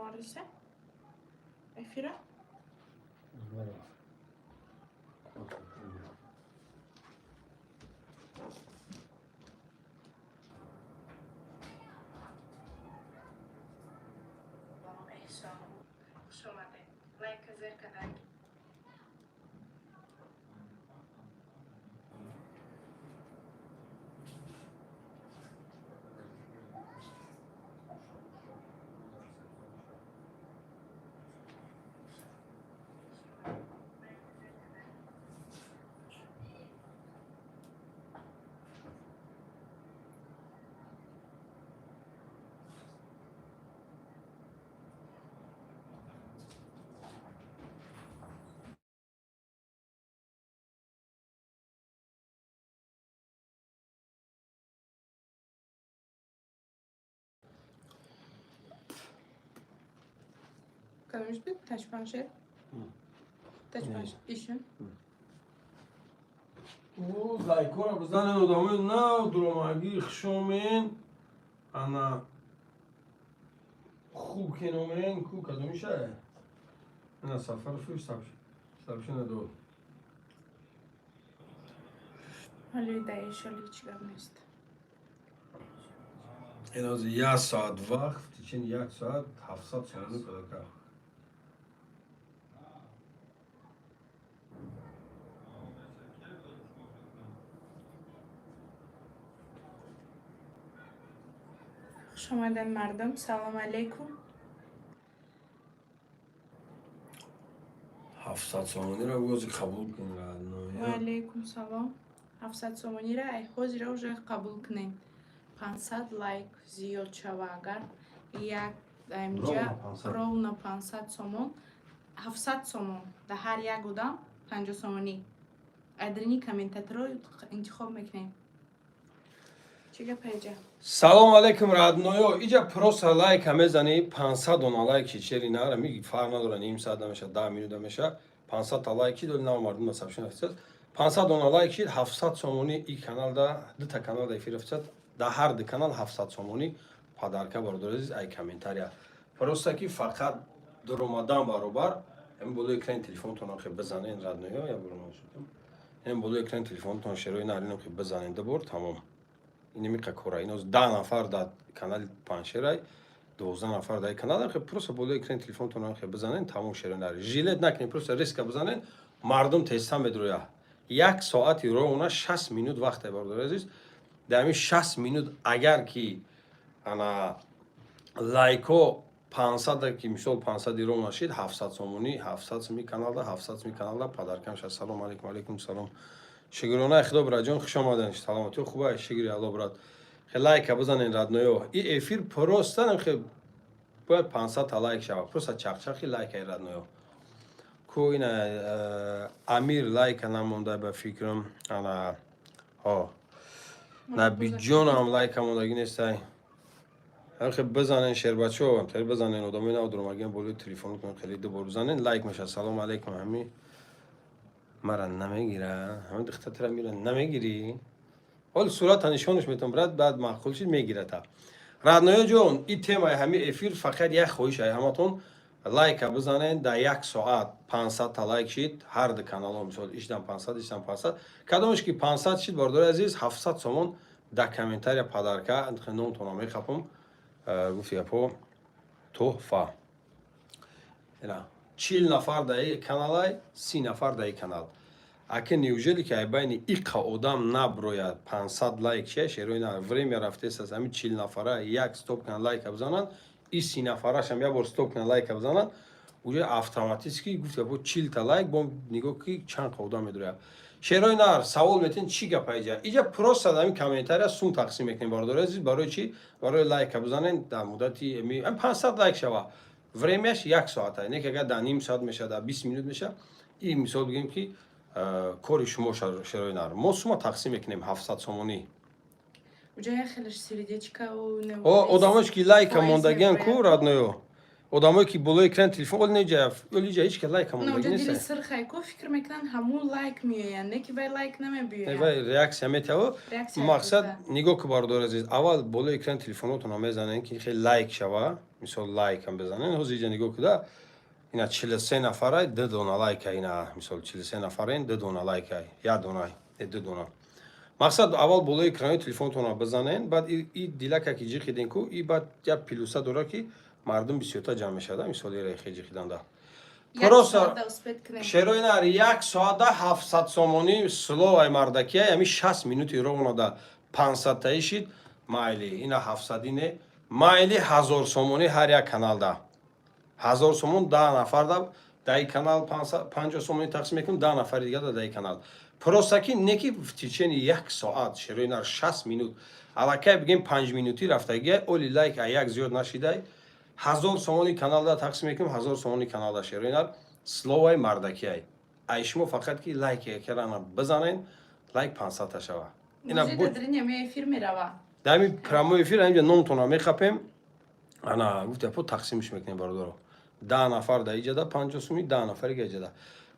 Даромадиса эфира. Эҳсон, хуш омадед. Лайка зер кадан. Кадомиш буд? Тач паншер? Тач панш ишун. О, лайкора бизанен, одамои нав дуромагӣ, хушомен. Ана, хуб кеномен ку кадомиша? Ана, сафар фуш сабшина дод. Ҳоли даишоли ҳеҷ гап нест. Ин ҳозир як соат вақт, в течение як соат 700 сомонӣ подарка. Хуш омадед, мардум, салом алейкум. 700 сомониро бози қабул кун. Ва алейкум салом. 700 сомонира ай ҳозира уже қабул кунед. 500 лайк зиёд шава агар, як инҷа ровно 500 сомон, 700 сомон, да ҳар як одам 50 сомонӣ. Айдрини комментаторо интихоб мекунем. Чӣ гапа иҷа? Салом алейкум, родной ё. Иҷа просто лайка мезанӣ, 500 дона лайк чи чери нара ми фарқ надора, ним соат намеша, 10 минута меша. 500 та лайк чи доли, нав мардум сабшин афтад. 500 дона лайк шид, 700 сомонӣ. И каналда дута каналда эфир афтад, да ҳар ду канал 700 сомонӣ подарка, бародари азиз, ай комментария. Просто ки фақат дуромадан баробар ҳамин болои экрани телефонтон хе бизанен, родной ё. Я ин болои экрани телефонтон шерои наринам хе бизанен дубор, тамом. Инамиқа кора. Иноз 10 нафар дар канали Паншерай, 12 нафар дар канал. Хе просто болои экрани телефонтон хе бизанен, тамом. Шерои нари жилет накунед, просто резко бизанен, мардум тезтан медроя. Як соати ровно 60 минут вақте, бародари азиз. Дар ҳамин 60 минут агар ки ана лайко 500, ки мисол 500 ровно шид, 700 сомонӣ, 700 суми каналда, 700 суми каналда подарка мешавад. Салом алейкум. Алейкум салом, шукронаи худо, братҷон, хуш омаден. Саломатӣ хуба, шукри алло, брат. Хе лайка бизанен, родной ё. И эфир просто хе бояд 500 та лайк шавад. Просто чақчақи лайкаи, родной ё. Ку ина Амир лайка намонда, ба фикрам. Ана ҳо, Набиҷонам лайка мондагӣ нестай. Хе бизанен, шербачо, хеле бизанен, одамои нав дуромагиан, болои телефонотон хеле дубор бизанен, лайк мешавад. Салому алейкум. Ҳами мара намегира, ҳами духтатра мира намегирӣ. Ҳоли сурата нишонаш метавон, брат, баъд маъқул шид, мегирата. Родной ё ҷон, и темаи ҳами эфир фақат як хоҳиш ай ҳаматон: лайка бизанен. Дар як соат 500 та лайк шид, ҳар ду каналҳо, мисол ишдам 500, ишдам 500, кадомеш ки 500 шид, бародари азиз, 700 сомон дар комментария подарка. Номтонро мехапам. Гуфти гапо, тӯҳфа. 40 нафар дар каналай, 30 нафар дар канал. Аки неужели ки ай байни иқа одам наброяд 500 лайк ше? Шерои на время рафтест. Аз ҳамин 40 нафара як стоп кунанд, лайка бизананд, и 30 нафарашам як бор стоп кунанд, лайка бизананд, уже автоматически, гуфти гапо, 40 та лайк. Бо нигоҳ ки чанд қа одам медрояд. Шерои нар, савол метин, чӣ гапа иҷа? Иҷа просто дар ҳамин комментария сум тақсим мекунем, бародари азиз. Барои чӣ? Барои лайка бизанен. Дар муддати 500 лайк шава, время ш як соата, не ки агар дар ним соат мешавад, дар 20 минут мешавад. И мисол бигем ки кори шумо, шерои нар, мо сума тақсим мекунем, 700 сомонӣ. Одамое ки лайка мондагиан ку, родной ё, одамое ки болои экрани телефон, оли неҷа, олиҷа ҳеч ки лайка мондагӣ нест. Сирхайко фикр мекунанд, ҳамун лайк меоянд, не ки вай лайк намебиёяд. Вай реаксия метава. Мақсад, нигоҳ ку, бародари азиз, аввал болои экрани телефонотонро мезанем, ки хеле лайк шава. Мисол, лайкам бизанен. Ҳозир иҷа нигоҳ куда, ина 43 нафарай, ду дона лайка. Ина, мисол, 43 нафарен, ду дона лайка, як дона, ду дона. Мақсад, аввал болои экрани телефонтонро бизанен, баъд и дилака ки ҷиқиден ку, и баъд як плюса дора, ки мардум бисёрта ҷамъ мешавад. Мисол, ира ҷиқиданда. Просто шерои нар, як соата 700 сомонӣ словаи мардакия. Ами 60 минути ровно да 500-таи шид, майли, ина 700-и не, майли, 1000 сомонӣ ҳар як каналда, 1000 сомон 10 нафарда. Даи канал 50 сомонӣ тақсим мекунем, 10 нафари дига да даи канал. Просто ки не ки в течение як соат, шерои нар, 60 минут аллакай, бигем, 5 минутӣ рафтагия, оли лайк а як зиёд нашидай, 1000 сомони каналда тақсим мекунем, 1000 сомони каналда. Шерои нар, словаи мардакиай. Ай шумо фақат ки лайк якарана бизанен, лайк 500-та шава. Дами прямой эфир инҷа номтона мехапем, ана гуфта по тақсимш мекунем, бародаро. 10 нафар да иҷада 50 сумӣ, 10 нафари иҷада.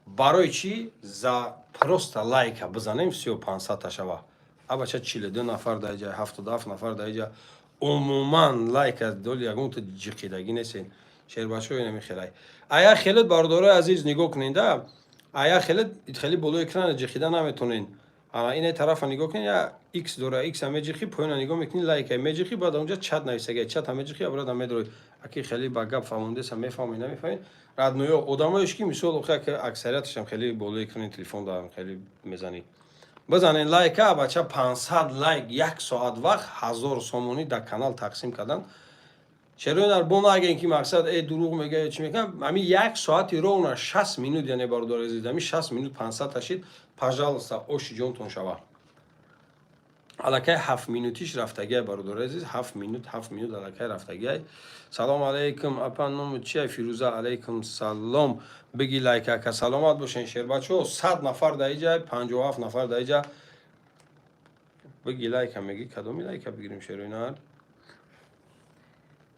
Барои чӣ? За просто лайка бизанем, всё, 500-та шава. Абача, 42 нафар да иҷа, 77 нафар да иҷа. Умуман лайка доли ягонта ҷиқидагӣ нестен, шербачаҳо. Инами хелай ая хелет, бародарои азиз, нигоҳ кунед да. Ая хелет хеле болои экрана ҷиқида наметонен. Ана ине тарафа нигоҳ кунед, я икс дора, икса меҷиқӣ, поёна нигоҳ мекунӣ, лайка меҷиқӣ, баъд онҷа чат нависага, чата меҷиқӣ, обратно медрои. Аки хеле ба гап фаҳмондеса, мефаҳмед, намефаҳмед, родной ё. Одамоеш ки, мисол, аксарияташам хеле болои экрани телефон да хеле мезанӣ. Бизанен лайка, бача, 500 лайк, як соат вақт, 1000 сомонӣ дар канал тақсим кардан. Чаро дар бо наген, ки мақсад э дурӯғ мега, чӣ мекунам? Ами як соати ровно 60 минут, яъне, бародари азиз, ами 60 минут 500 ташид, пожалуйста, оши ҷонтон шава. Аллакай 7 минутиш рафтагиай, бародари азиз, 7 минут, 7 минут аллакай рафтагиай. Салому алайкум, апа, номи чия? Фирӯза, алайкум салом. Биги лайк, ака, саломат бошен. Шербачаҳо, 100 нафар дар иҷа, 57 нафар дар иҷа. Биги лайка меги, кадоми лайка бигирем, шероинар?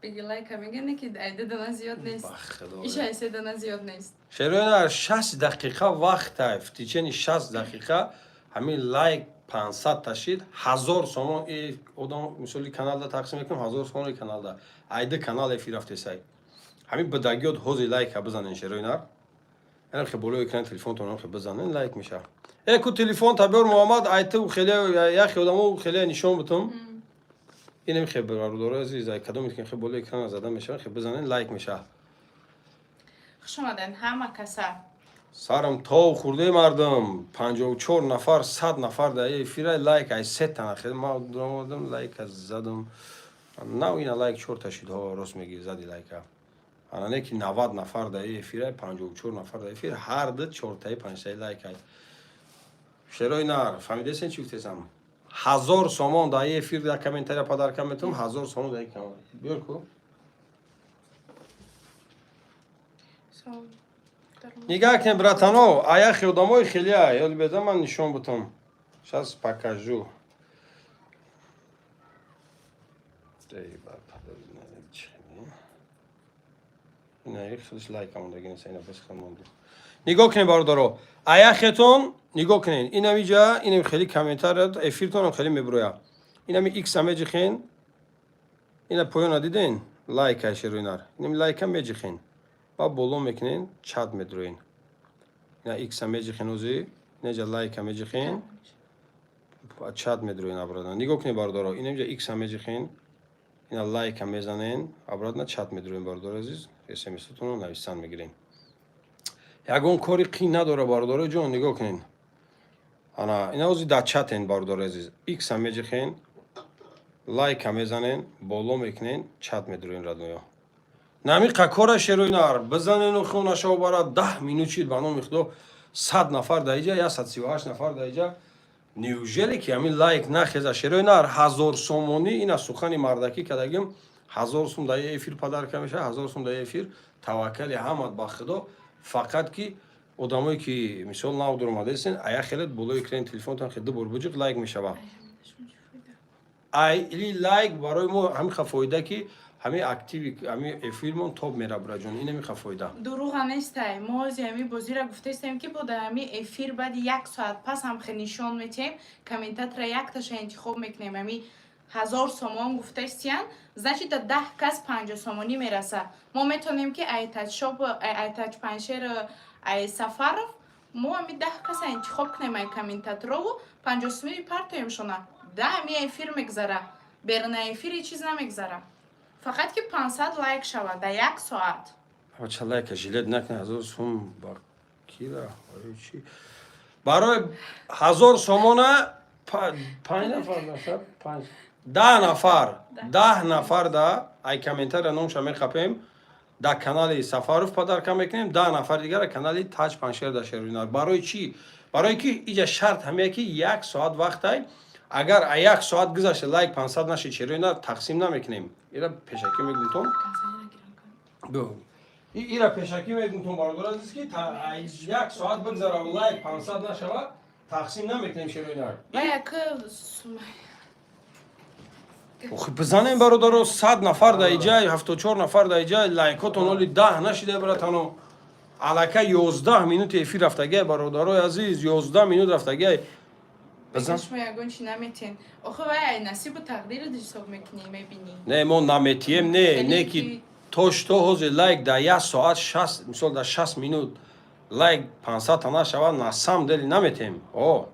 Биги лайка мегане, ки айда дана зиёд нест. Иша айсе дана зиёд нест. Шероинар, 60 дақиқа вақта, в течение 60 дақиқа ҳамин лайк 500 ташид, 1000 сомон одам, мисоли, каналда тақсим мекунем, 1000 сомони каналда. Айда канал эфир рафтесай. Ҳамин бадагиёт ҳози лайка бизанен, шероинар. Янам хе болои экрани телефонтон хе бизанен, лайк меша. Э, ку телефон табёр, Муҳаммад, айту хеле яхе одамо хеле нишон бутум. Инем хе, бародарои азиз, ай кадоме ки хе болои экрана зада мешава, хе бизанен, лайк меша. Хуш омаден ҳама каса. Сарам тов хурдаи мардум, 54 нафар, 100 нафар дар эфира, лайк ай сета нахел. Ма омадам, лайка задам. Нав ина лайк чорта шид. Ҳо, рост меги, зади лайка. Ана не ки 90 нафар дар эфира, 54 нафар дар эфир, ҳар ду чортаи, панҷтаи лайк ай. Шерои нар, фаҳмидесен, чӣ гуфтесам? 1000 сомон дар эфир дар комментария подарка метавон, 1000 сомон дар биёр ку. Нигаҳ кунед, братано, аяхи одамои хелия ёд беда, ман нишон бутам. Сейчас покажу. Эй, ина худаш лайк амондаги нест, ина бас монду. Нигоҳ кунед, бародаро, аяхетон нигоҳ кунед. Инам иҷа, инам хеле комментария, эфиртонам хеле мебироя. Инами икса меҷихен, ина поёна диден, лайка, шероинар. Инами лайка меҷихен. Ба боло мекунен, чат медроен. Ина икса меҷихен ози, инҷа лайка меҷихен, чат медроен обратно. Нигоҳ кунед, бародаро, инамҷа икса меҷихен, ина лайка мезанен, обратно чат медроен, бародари азиз, смсотонро нависан мегирем. Ягон кори қин надора, бародарои ҷон, нигоҳ кунед. Ана ина ози дар чатен, бародари азиз. Икса меҷихен, лайка мезанен, боло мекунен, чат медроен, родной ё. Нами қакора, шероинар, бизанену хунашо бара 10 минут шид, ба номи худо, 100 нафар дар иҷа, 138 нафар дар иҷа. Неужели ки ҳамин лайк нахеза, шероинар? 1000 сомонӣ, ина сухани мардакӣ кардагим, 1000 сум дар эфир подарка мешавад, 1000 сум дар эфир. Таваккали ҳамат ба худо, фақат ки одамое ки, мисол, нав дуромадаестен, ая хелет болои экрани телефонтон хе ду бор буҷиқ, лайк мешава. Ай или лайк барои мо ҳамин ха фоида, ки ҳамин активи ҳамин эфирмон топ мера, браҷон, ин ҳамин ха фоида. Дурӯға нестай. Мо ози ҳамин бозира гуфтаистем, ки бо дар ҳамин эфир баъди як соат пас ҳам хе нишон метиҳем, комментатора якташа интихоб мекунем, ҳамин. 1000 сомон гуфтастиян, значит, да 10 кас 50 сомонӣ мераса. Мо метавонем, ки ай Таҷшоп, ай Таҷ Паншер, ай Сафаров, мо ами 10 каса интихоб кунем ай комментаторову 50 сомонӣ партоемшона. Да ами эфир мегзара, беруна эфири чиз намегзара, фақат ки 500 лайк шавад да як соат. Бача, лайка жалеть накна. 1000 сом ба кира? Барои чӣ? Барои 1000 сомона панҷ нафар наша, панҷ, 10 нафар, 10 нафар да ай комментария номша мехапем, да канали Сафаров подарка мекунем, 10 нафари дигара канали Таҷ Паншер да Шеринар. Барои чӣ? Барои ки иҷа шарт ҳамея, ки як соат вақтай. Агар а як соат гузашта лайк 500 наши, Шеринар тақсим намекунем. Ира пешакӣ мегумтон. Ира пешакӣ мегумтон, бародар азиз, ки як соат бигзара, лайк 500 нашава, тақсим намекунем, Шеринар. Ва як Охи, бизанем, бародаро. 100 нафар дар иҷай, 74 нафар дар иҷай, лайкотон оли 10 нашида, братано. Аллакай 11 минути эфир рафтагиай, бародарои азиз, 11 минут рафтагиай. Бизан. Шумо ягон чи наметен. Охи, вай ай насибу тақдират ҳисоб мекунӣ, мебинӣ. Не, мо наметием, не, ки то что ҳозир лайк дар як соат шаст, мисол, дар 60 минут лайк 500 та нашавад, на самом деле наметем. О,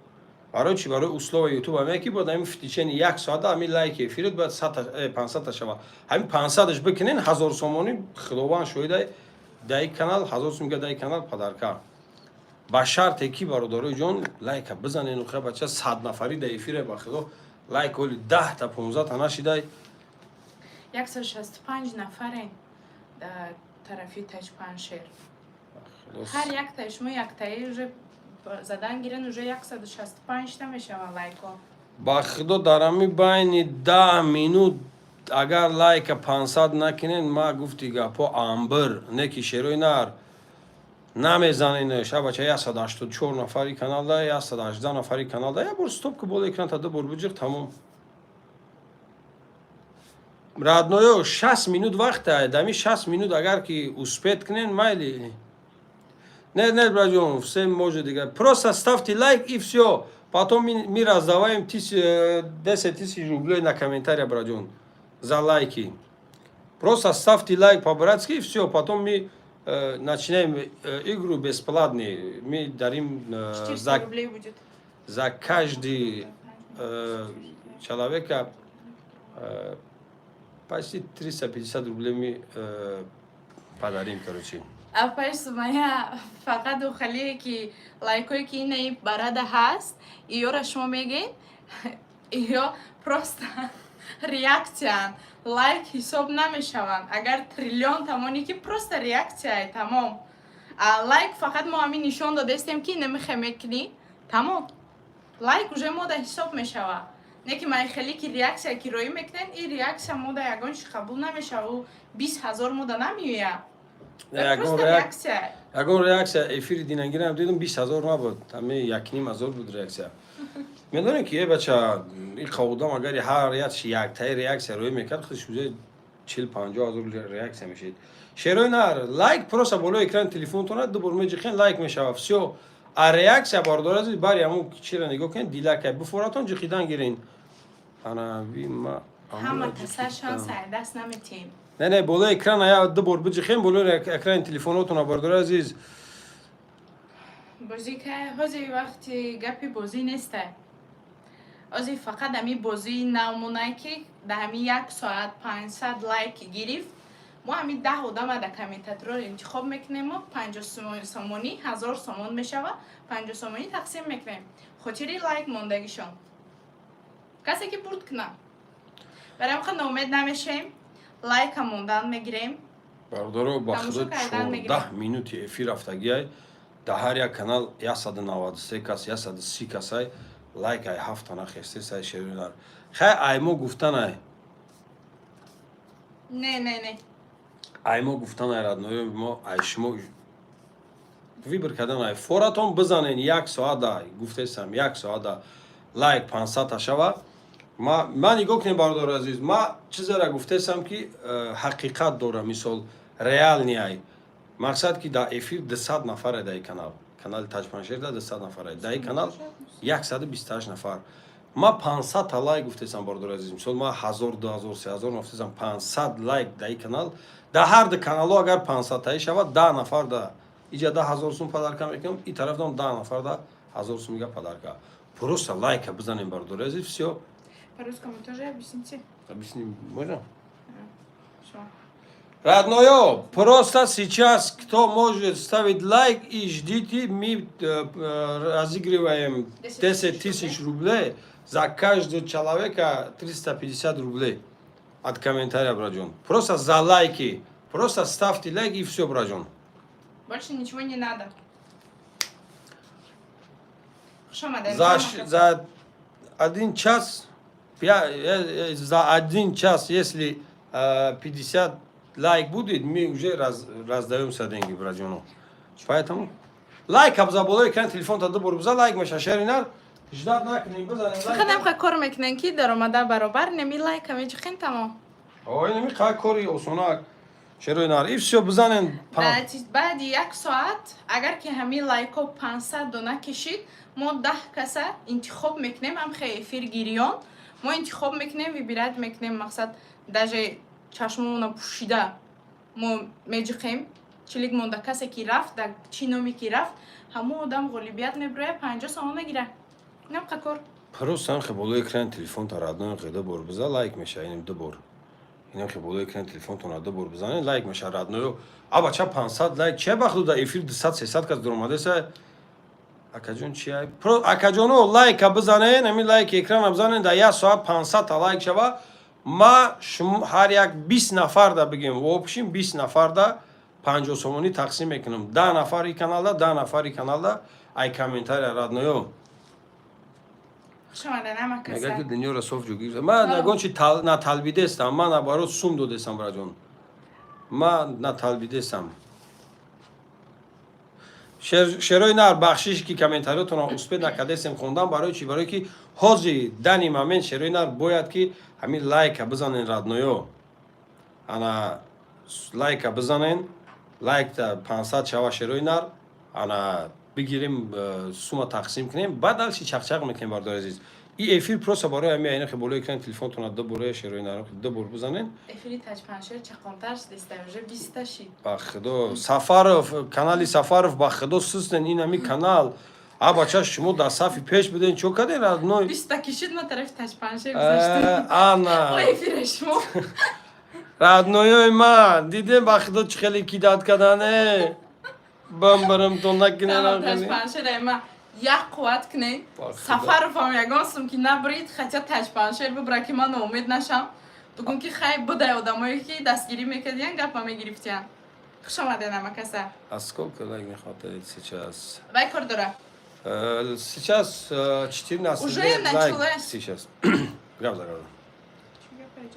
барои чӣ? Барои условия ютуб ҳаме, ки бояд ҳамин в течение як соата ҳамин лайки эфират бояд 500 та шавад. Ҳамин 500-аш бикунен, 1000 сомонӣ, худованд шоҳидай, дар канал 1000 сом, дар канал подарка, ба шарте ки, бародарои ҷон, лайка бизанен. Ухе, бача, 100 нафарӣ дар эфире, ба худо, лайк оли 10-та, 15-та нашидай. 165 нафарен дар тарафи Таҷпаншер. Ҳар яктаи шумо яктаи уже задан гирен, уже 165 та мешаванд лайко. Ба худо, дар ҳами байни 10 минут агар лайка 500 накунен, ма гуфти гапо амбир не, ки шерои нар намезанен. Шабача, 184 нафари каналда, 118 нафари каналда, як бор стоп ки, боло экран ду бор биҷиқ, тамом. Родной, ё 60 минут вақта. Дами 60 минут агар ки успеть кунен, майли. Нет, нет, братҷон, все может играть. Просто ставьте лайк, и все. Потом мы раздаваем 10 тысяч рублей на комментария, братҷон, за лайки. Просто ставьте лайк по-братски, и все. Потом мы начинаем игру бесплатный. Мы дарим 400 за, рублей будет. За каждый человека почти 350 рублей мы подарим, короче. Апай Сумая, фақат ухалие ки лайкое ки инаи барада ҳаст, иёра шумо мегӯед, иё просто реаксиянд, лайк ҳисоб намешаванд. Агар триллион тамони ки просто реаксияе, тамом. А лайк фақат мо ҳамин нишон додастем, ки намехе мекунӣ, тамом, лайк уже мода ҳисоб мешавад. Не ки ман хеле ки реаксия ки роӣ мекунен, ин реаксия мода ягон чи қабул намешава, ӯ 20 000 мода намеояд. Ягон Просто реаксия. Ягон реаксия эфири динагирам дидум, 20 000 набуд, ҳами 1,5 ҳазор буд реаксия. Медонем ки, э бача, ин одам агар ҳар яктаи реаксия рӯй мекард, худаш уже 40-50 ҳазор реаксия мешид. Шерои нар, лайк просто болои экрани телефонтона ду бор меҷиқен, лайк мешава, всё. А реаксия, бародар азиз, бари ҳамун чира нигоҳ кунед, дилакай буфоратон, ҷиқидан гирен. Анави ма. Ҳама таса шанс даст наметиҳем. Не, болои экран я ду бор биҷиқем, болои экрани телефонотона, бародари азиз. Бозӣ ка ҳозир вақти гапи бозӣ неста. Ҳозир фақат ҳами бозии навмонае, ки дар ҳами як соат 500 лайк гирифт, мо ҳами 10 одама дар комментаторро интихоб мекунему 50 сомонӣ, 1000 сомон мешава, 50 сомонӣ тақсим мекунем хотири лайк мондагишон, касе ки бурд кунад. Барои ҳамқа ноумед намешем, лайка мондан мегирем. Бародаро, ба Тамошо худо, кардан мегирем. 14 минути эфир рафтагиай, дар ҳар як канал 193 кас, 130 касай, лайк ай ҳафта нахесте сай. Шеринар, хай, ай мо гуфтанай. Не, не, не. Ай мо гуфтанай, родной, мо ай шумо выбор кардан, ай форатон бизанен. Як соата гуфтесам, як соата лайк 500 шава. Ма нигоҳ кунем, бародари азиз, ма чизеро гуфтесам, ки ҳақиқат дора, мисол, реальный ай мақсад, ки дар эфир 200 нафаре дар канал, канали Таҷпаншерда 200 нафаре, дар ин канал 128 нафар. Ма 500 та лайк гуфтесам, бародари азиз. Мисол, ма 1000, 2000, 3000 гуфтесам, 500 лайк дар ин канал, дар ҳар ду каналҳо агар 500таӣ шавад, 10 нафар да иҷа 10 000 сум подарка мекунам, и тарафдам 10 нафар да 1000 сум дига подарка. Просто лайка бизанем, бародари азиз, всё. По-русскому тоже объясните. Объясни, можно? Всё. Родное, просто сейчас кто может ставить лайк и ждите, мы разыгрываем 10 10 тысяч тысяч рублей, за каждого человека 350 рублей от комментария, браджон. Просто за лайки. Просто ставьте лайк и все, браджон. Больше ничего не надо. Хуш омадед. За один час, за один час, если 50 лайк будет, мы уже раздаемся деньги, браджону. Поэтому лайк абза болои экран телефон та дубор биза, лайк меша. Шеринар, ждать накунем, бизанем лайк. Фақат ҳам кор мекунен, ки даромада баробар неми лайка меҷихен, тамом. Ой, неми қай кори осонак. Шеринар, и все, бизанен. Баъди як соат, агар ки ҳамин лайкҳо 500 дона кишид, мо 10 каса интихоб мекунем, ҳам хе эфир гирён мо интихоб мекунем, выбирать мекунем. Мақсад, даже чашмомона пӯшида мо меҷиқем, чилик монда, касе ки рафт, дар чӣ номе ки рафт, ҳамон одам ғолибият мебирояд, 50 сомон мегира. Инам қа кор. Просто ҳам хе болои экрани телефон та, родной, хе ду бор биза, лайк меша. Инем ду бор, инам хе болои экрани телефонтон ду бор бизанед, лайк меша, родной. А бача, 500 лайк че бахту да эфир 200, 300 кас дуромадеса. Акаҷон, чи акаҷоно, лайка бизанен, ҳамин лайки экрана бизанен, дар як соат 500 та лайк шава, ма ҳар як 20 нафарда, бигем, вообщем 20 нафарда 50 сомонӣ тақсим мекунам, 10 нафари каналда, 10 нафари каналда ай комментария, родной. Хуш омадед ҳама Мега каса. ки дунёро соф ҷугир. Ман ягон чи наталбидестам, ман наоборот сум додестам, браҷон, ман наталбидестам. Шерои нар, бахшиш, ки комментариётонро успеть накардестем хондан. Барои чи? Барое ки ҳозир данный момент, шерои нар, бояд ки ҳамин лайка бизанен, родной ё. Ана лайка бизанен, лайкта 500 шава, шерои нар, ана бигирем, сума тақсим кунем, баъд дальше чақчақ мекунем. Бардори азиз, и эфир просто барои ҳами айнахи болои экрани телефонтона ду бора, шерои нар, ду бор бизанен. Эфири таҷпаншер чақонтар шудеста, уже 20-та шид. Ба худо, Сафаров, канали Сафаров, ба худо, систен ин ҳами канал. А бача, шумо дар сафи пеш буден, чо карден, родной? 20-та кишид, ма тарафи таҷпаншер гузаштем. Ана. О, эфире шумо. Родной ёи ман, дидем, ба худо, чӣ хеле кидать кардане, бам барамтон накунам. Таҷпаншер ма як қувват кунем. Ба худо. Сафаровам ягон сум ки набрид, хотя таҷпаншер бибра, ки ман ноумед нашам, бугум ки хай, будай одамое ки дастгирӣ мекардиян, гапа мегирифтиян. Хуш омадед ҳама каса. А сколько лайк не хватает сейчас? Вай кор дора. Сейчас 14 Уже лайк началось. сейчас. Гап за гап.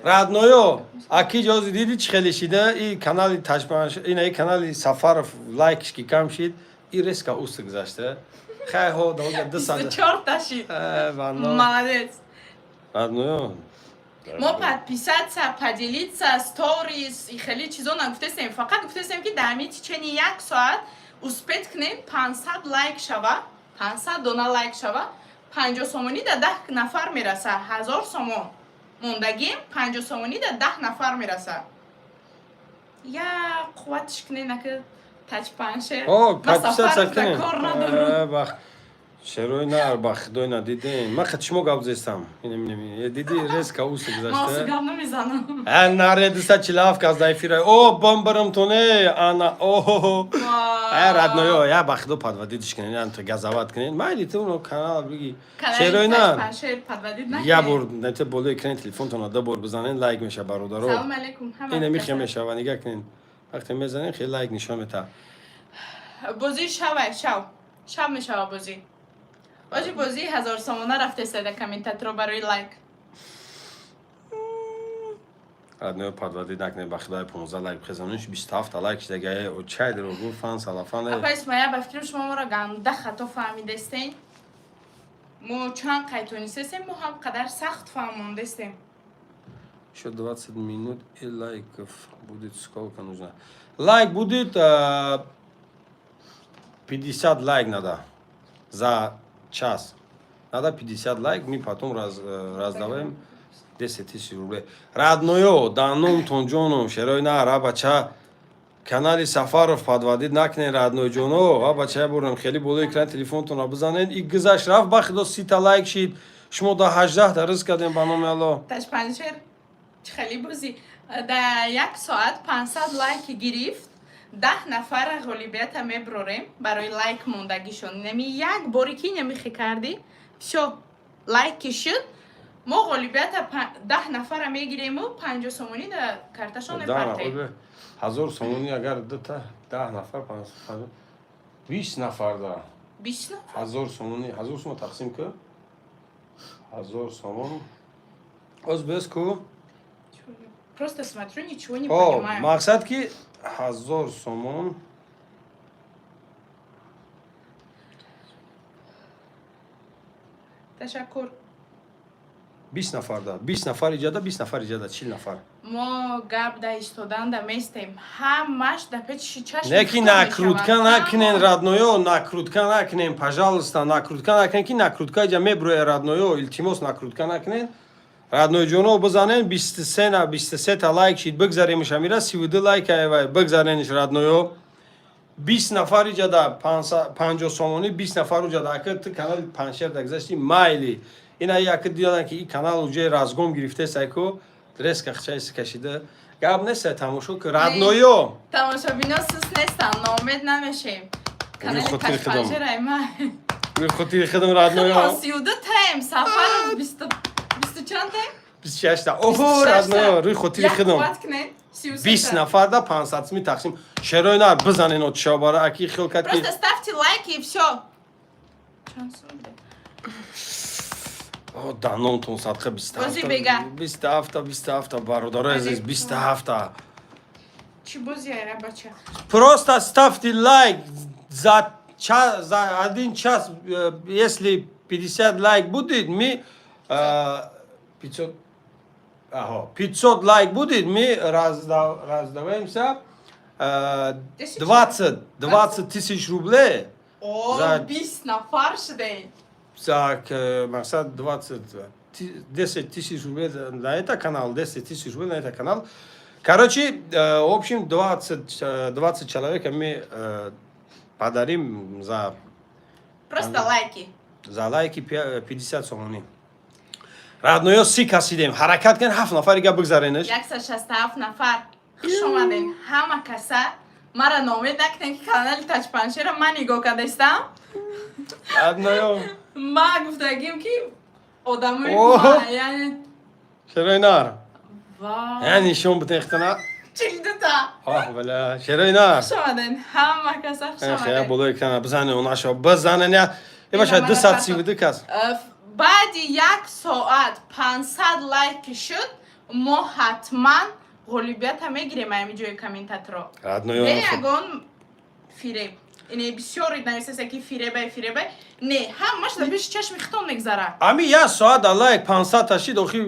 Родной ё, аки ҷози диди, чӣ хеле шида и канали Таҷпанш, ина и канали Сафаров лайкш ки кам шид, и резко уст гузашта. Хай ҳо, да 200. 24-та шид. Ванно. Молодец. Родной ё. Мо подписаться, поделиться, сторис и хеле чизо нагуфтестем, фақат гуфтестем, ки дар ҳамин течение як соат успеть кунем, 500 лайк шава, 500 дона лайк шава, 50 сомонӣ да 10 нафар мераса, 1000 сомон мондагим, 50 сомонӣ да 10 нафар мераса. Я қувватш кунен, ака таҷпаншер. О, Ма подписаться Сафаров да кунем. кор надорам. Бах. Шерои нар, ба худой, надидем. Ман хат шумо гап зестам. Инам инам. Диди, резко уст Ма гузашта. осу гап намезанам. А наре 247 кас да эфира. О, бомбарам тоне. Ана, о. А родной ё, я ба худо, подводить кунен, ян то газават кунен. Майли, ту но канал биги. Шерои нар. Таҷпаншер подводить накунед. Я бор нете болои экрани телефонтон ду бор бизанен, лайк меша, бародаро. Салом алейкум ҳама Ина михе каса. мешава, нигаҳ кунен. Вақте мезанен, хеле лайк нишон мета. Бозӣ шавай, шав шав мешава бозӣ. Бозӣ, бозии 1000 сомона рафтеста комментаторо барои лайк. Родной, подводить накунед, ба худои, 15 лайк бихезаниш, 27 лайк шидагае. О, чай дро гуфт, фан салафан. Апа Исмоя, ба фикрам, шумо моро ганда хато фаҳмидестен. Мо чанд қайтонистестем, мо ҳам қадар сахт фаҳмондестем. Еще 20 минут и лайков будет сколько нужно? Лайк будет 50 лайк надо за час. Надо 50 лайк, мы потом раздаваем 10 тысяч рублей. Родной ё, данумтон ҷоном, шерои на ра бача, канали Сафаров подводить накунен, родной ҷоно. Ва бача, бурам хеле болои экран телефонтонро бизанед. И гузашт, рафт, ба худо, 30-та лайк шид. Шумо да 18-та ризқ кардем, ба номи Алло. Ташпаншер хеле бозӣ да як соат 500 лайк гирифт, 10 нафара ғолибията меброрем барои лайк мондагишон. Нами як боре ки намихе кардӣ, всё, лайки шуд, мо ғолибията 10 нафара мегирему 50 сомонӣ да карташон мепартем. 1000 сомонӣ агар дута 10 нафар, 20 нафар да. 20 нафар. 1000 сомонӣ, 1000 сомон тақсим ку, 1000 сомон оз бес ку. Просто смотрю, ничего не понимаю. Мақсад ки 1000 сомон. Ташаккур. 20 нафар да, 20 нафар иҷада, 20 нафар иҷада, 40 нафар. Мо гап да истоданда местем, ҳамаш да печи чашм. Не ки накрутка накунен, родной ё, накрутка накунен, пожалуйста, накрутка накунен, ки накрутка иҷа меброя. Родной ё, илтимос, накрутка накунен. Родной ҷоно, бизанен. 23 на 23 та лайк шид, бигзаремш амира, 32 лайк айвай, бигзарениш, родной ё. 20 нафар иҷада 50 сомонӣ, 20 нафар уҷада. Ака ту канали Паншер да гузашти, майли, ина яка дидан ки и канал уҷаи разгон гирифтесайку, резко хчайси кашида, гап нест, тамошо ки, родной ё. Тамошобино сус нестанд, ноумед намешем. Канали Ташпаншер ма. Хотири худам, родной ё. 32 таем, Сафаров бисту чанд таем? 26-та. Оҳо, родной ё, рӯи хотири худам. 20 нафар да 500 сми тақсим. Шерои нар бизанен, отшобара аки хел кард ки. Просто ставьте лайки и всё. Чанд сум буде? О, данонтон садқа. Бози бега. 27-та, 27-та, бародарои азиз, 27-та. Чӣ бози айра, бача? Просто ставьте лайк за один час, если 50 лайк будет, мы 500, ага, 500 лайк будет, мы раздаваемся Тысяча? 20 тысяч рублей. О, 20 нафар шудем. За мақсад 20, 10 тысяч рублей на это канал, 10 тысяч рублей на это канал. Короче, в общем, 20 человек мы подарим за Просто лайки. За лайки 50 сомонӣ. Родной ё, 30 касидем. Ҳаракат кун, ҳафт нафарига бигзаренаш. 167 нафар. Хуш омадем. Ҳама каса мара ноумед накунем, ки канали Тачпаншера ман нигоҳ кардастам. Родной ё. Ма гуфтагим, ки одамои Оҳо. ма, яъне Шерои нар. ва Я нишон битехтана. 42-та. Оҳ, бала. Шерои нар. Хуш омадем. Ҳама каса хуш Хея омадем. болои экрана бизанен, онашо бизанен я. Е баша Ина мана 232 кас. Баъди як соат 500 лайк шуд, мо ҳатман ғолибията мегирем ами ҷои комментаторо. Родной ё. Бе ягон фиреб. Ине бисёр нависасе, ки фиребай, фиребай. Не, ҳамаш дар пеши чашми хитон мегзара. Ами як соат да лайк 500 та шид, охи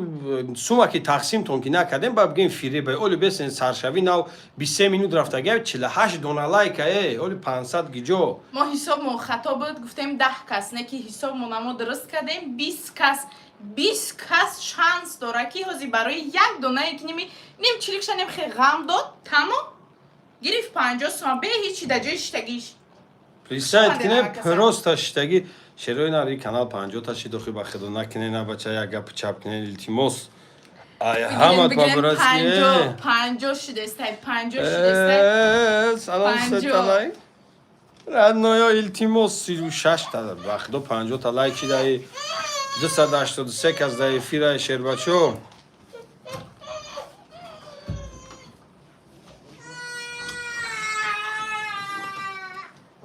сума ки тақсимтон ки накардем, ба бигем фиребай. Оли бесен саршавӣ нав 23 минут рафтагия, 48 дона лайка, э, оли 500 гиҷо. Мо ҳисобмо хато буд, гуфтем 10 кас, не ки ҳисобмо намо дуруст кардем, 20 кас, 20 кас шанс дора, ки ҳозир барои як донае ки ними ним чиликша ним хе ғам дод, тамом, гирифт 50 сума бе ҳичи дар ҷои шиштагиш. Представить кунем, Шумо каса. просто шиштагӣ. Шерои нари канал 50 та шид, охи ба худо накунен, на бача, як гапи чап кунен, илтимос. Ай ҳамат ба братски. 50, 50 шудестай, 50 шудестай. Салом. 50. Сета лайк. Родной ё, илтимос, 36 та, ба худо, 50 та лайк шидаи, 283 кас дар эфира, шербачо.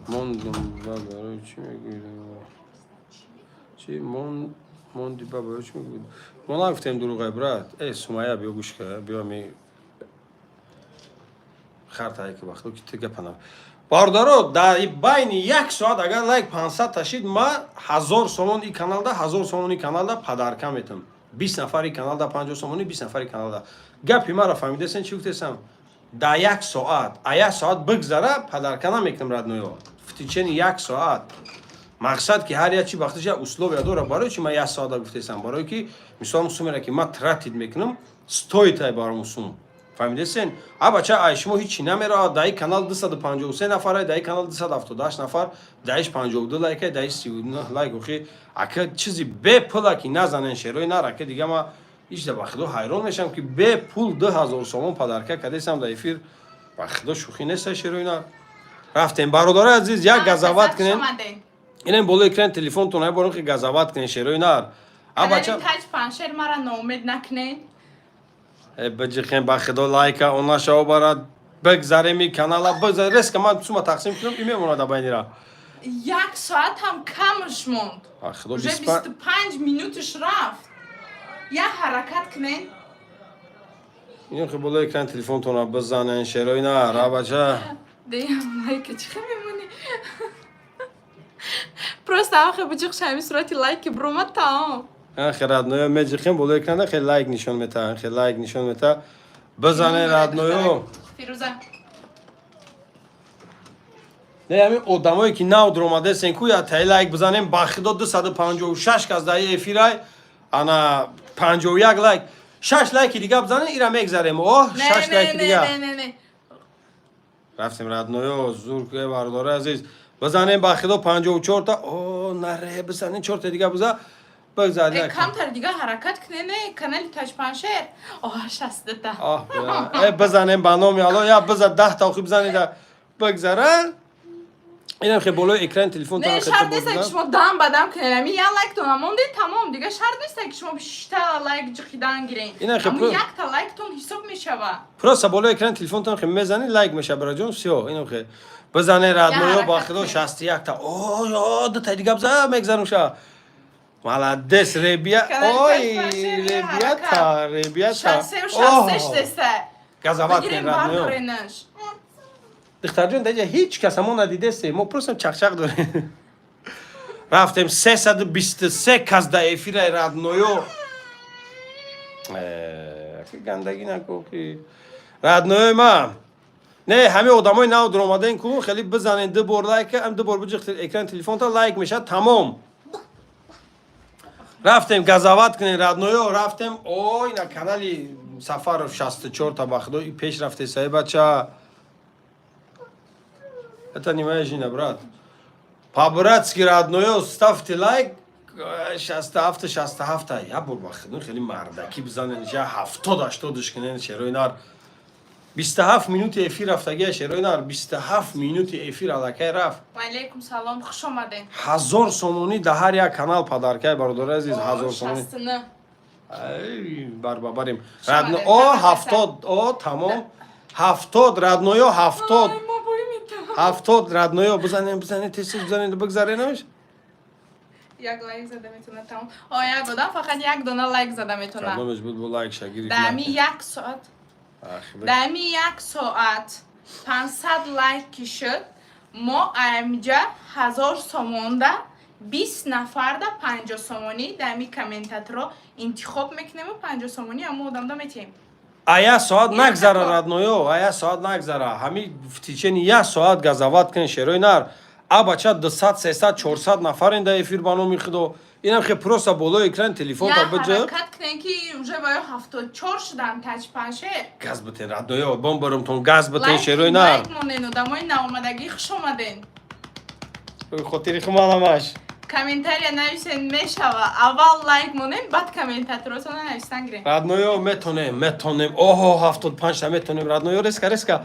Мондум ба, барои чӣ мегӯед? Чӣ монди ба, барои чӣ мегӯед? Мо нагуфтем дурӯғай, брат. Э, Сумая, биё, гӯш ка, биё, ми хартае ки вақто ки ту гапа на. Бародаро, дар байни як соат агар лайк 500 ташид, ма 1000 сомон и каналда, 1000 сомон и каналда подарка метам. 20 нафари каналда 50 сомонӣ, 20 нафари каналда. Гапи маро фаҳмидесен, чӣ гуфтесам? Дар як соат, а як соат бигзара, подарка намекунам, родной ё. В течение як соат. Мақсад, ки ҳар як чи вақташ як условия дора. Барои чи ман як соата гуфтесам? Барое ки, мисол, сумере ки ман тратить мекунам, стоит ай баром сум, фаҳмидесен? А бача, ай шумо ҳичи намеравад. Даи канал 253 нафар, даи канал 278 нафар, даиш 52 лайк, даиш 39 лайк. Охи, ака, чизи бепула ки назанен, шерои нар. Ака, дига ма ичда, ба худо, ҳайрон мешам, ки бепул 2000 сомон подарка кадесам дар эфир. Ба худо, шӯхӣ неста, шерои нар. Рафтем, бародарои азиз, як газават кунем. Инем болои экрани телефонтон ай борем, ки газават кунем, шерои нар. А бача, Таҷ Паншер, мара ноумед накунед. Биҷихем, ба худо, лайка она шава барад, бигзареми канала, бигзар резко. Ман сума тақсим кунам, и мемонад байнира. Як соат ҳам камаш монд. Ба худо. Уже 25 минуташ рафт, як ҳаракат кунед. Ин хи болои экрани телефонтона бизанен, шерои нар, а бача. Деям лайка чӣ хел мемонӣ? Просто ахе биҷиқ шами сурати лайки бромад, таом. Хе, родной ё, меҷихем болои экрана, хе лайк нишон мета, хе лайк нишон мета, бизане, родной ё. Фирӯза. Не, ҳамин одамое ки нав дуромадесен ку, я таи лайк бизанем. Ба худо, 256 кас дар эфирай, ана 51 лайк, шаш лайки дига бизанем, ира мегзарем. О, шаш лайки дига. Рафтем, родной ё, зур, бародари азиз, бизанем, ба худо, 54та. О, наре, бизанем, чорта дига биза, бигзар. Камтар дига ҳаракат кунене, канали Таҷпаншер. О, 62та. Э, бизанем, ба номи Алло, я биза, 10-та охи бизанида, бигзара. Инам хе болои экрани телефон. Не, шарт нест, ки шумо дам ба дам кунед. Ами як лайктон монде, тамом. Дига шарт нест, ки шумо шишта лайк ҷиқидан гирен. Якта лайктон ҳисоб мешава. Просто болои экрани телефонтон хе мезани, лайк меша, бираҷон, всё. Инам хе бизане, родной ё, ба худо, 61-та. О, дута дига биза, мегзарумша. Молодец, ребя. Ой, ребята, ребята. Газават кун, родной ё. Духтарҷон, даҷа ҳеҷ кас мо надидесте, мо просто чақчақ дорем. Рафтем, 323 кас да эфираи, родной ё. Гандагӣ наку, ки родной ои ман. Не, ҳамин одамои нав дуромаден ку, хеле бизанен ду бор лайк, ам ду бор биҷиқ экрани телефонта, лайк мешавад, тамом. Рафтем, газават кунем, родной ё, рафтем. Ой, на канали Сафаров 64 та, ба худо, пеш рафте саи бача. Это не моя жена, брат. По-братски, родной ё, ставьте лайк. 67, 67. Я бор, ба худо, хеле мардакӣ бизанен, я 70, 80 кунен, шерои нар. 27 минути эфир рафтагия, шерои нар, 27 минути эфир аллакай рафт. Ваалейкум салом, хуш омадед. 1000 сомонӣ дар ҳар як канал подарка й, бародари азиз, 1000 сомонӣ. 69. Барбабарем. О, 70, о, тамом. 70, родной ё, 70. 70, родной ё, бизанем, бизанем, тез бизанем, бигзаренаш. Як лайк зада метавона, тамом. О, як одам фақат як дона лайк зада метавона. Кадомеш буд, бо лайк шагири? Дар як соат, дар як соат 500 лайк ки шуд, мо амҷа 1000 сомонда 20 нафарда 50 сомонӣ дар ми комментаторо интихоб мекунему, 50 сомонӣ ҳамо одамда метиҳем. А як соат нагзара, родной ё, а як соат нагзара. Ҳами в течение як соат газават кунен, шерои нар. А бача, 200, 300, 400 нафарен дар эфир, ба номи худо. Инам хе просто болои экран телефонта биҷа. Ҳаракат кунен, ки уже ба ё 74 шудан, Таҷпаншер. Газ битен, родной ё, бомбарумтон, газ битен, шерои нар. Лайк монен, одамои наомадагӣ, хуш омаден. Хотири хумаламаш. Комментария нависен, мешава. Аввал лайк монем, баъд комментаторотона нависан гирем. Родной ё, метонем, метонем. Оҳо, 75-та, метонем, родной ё, резко, резко.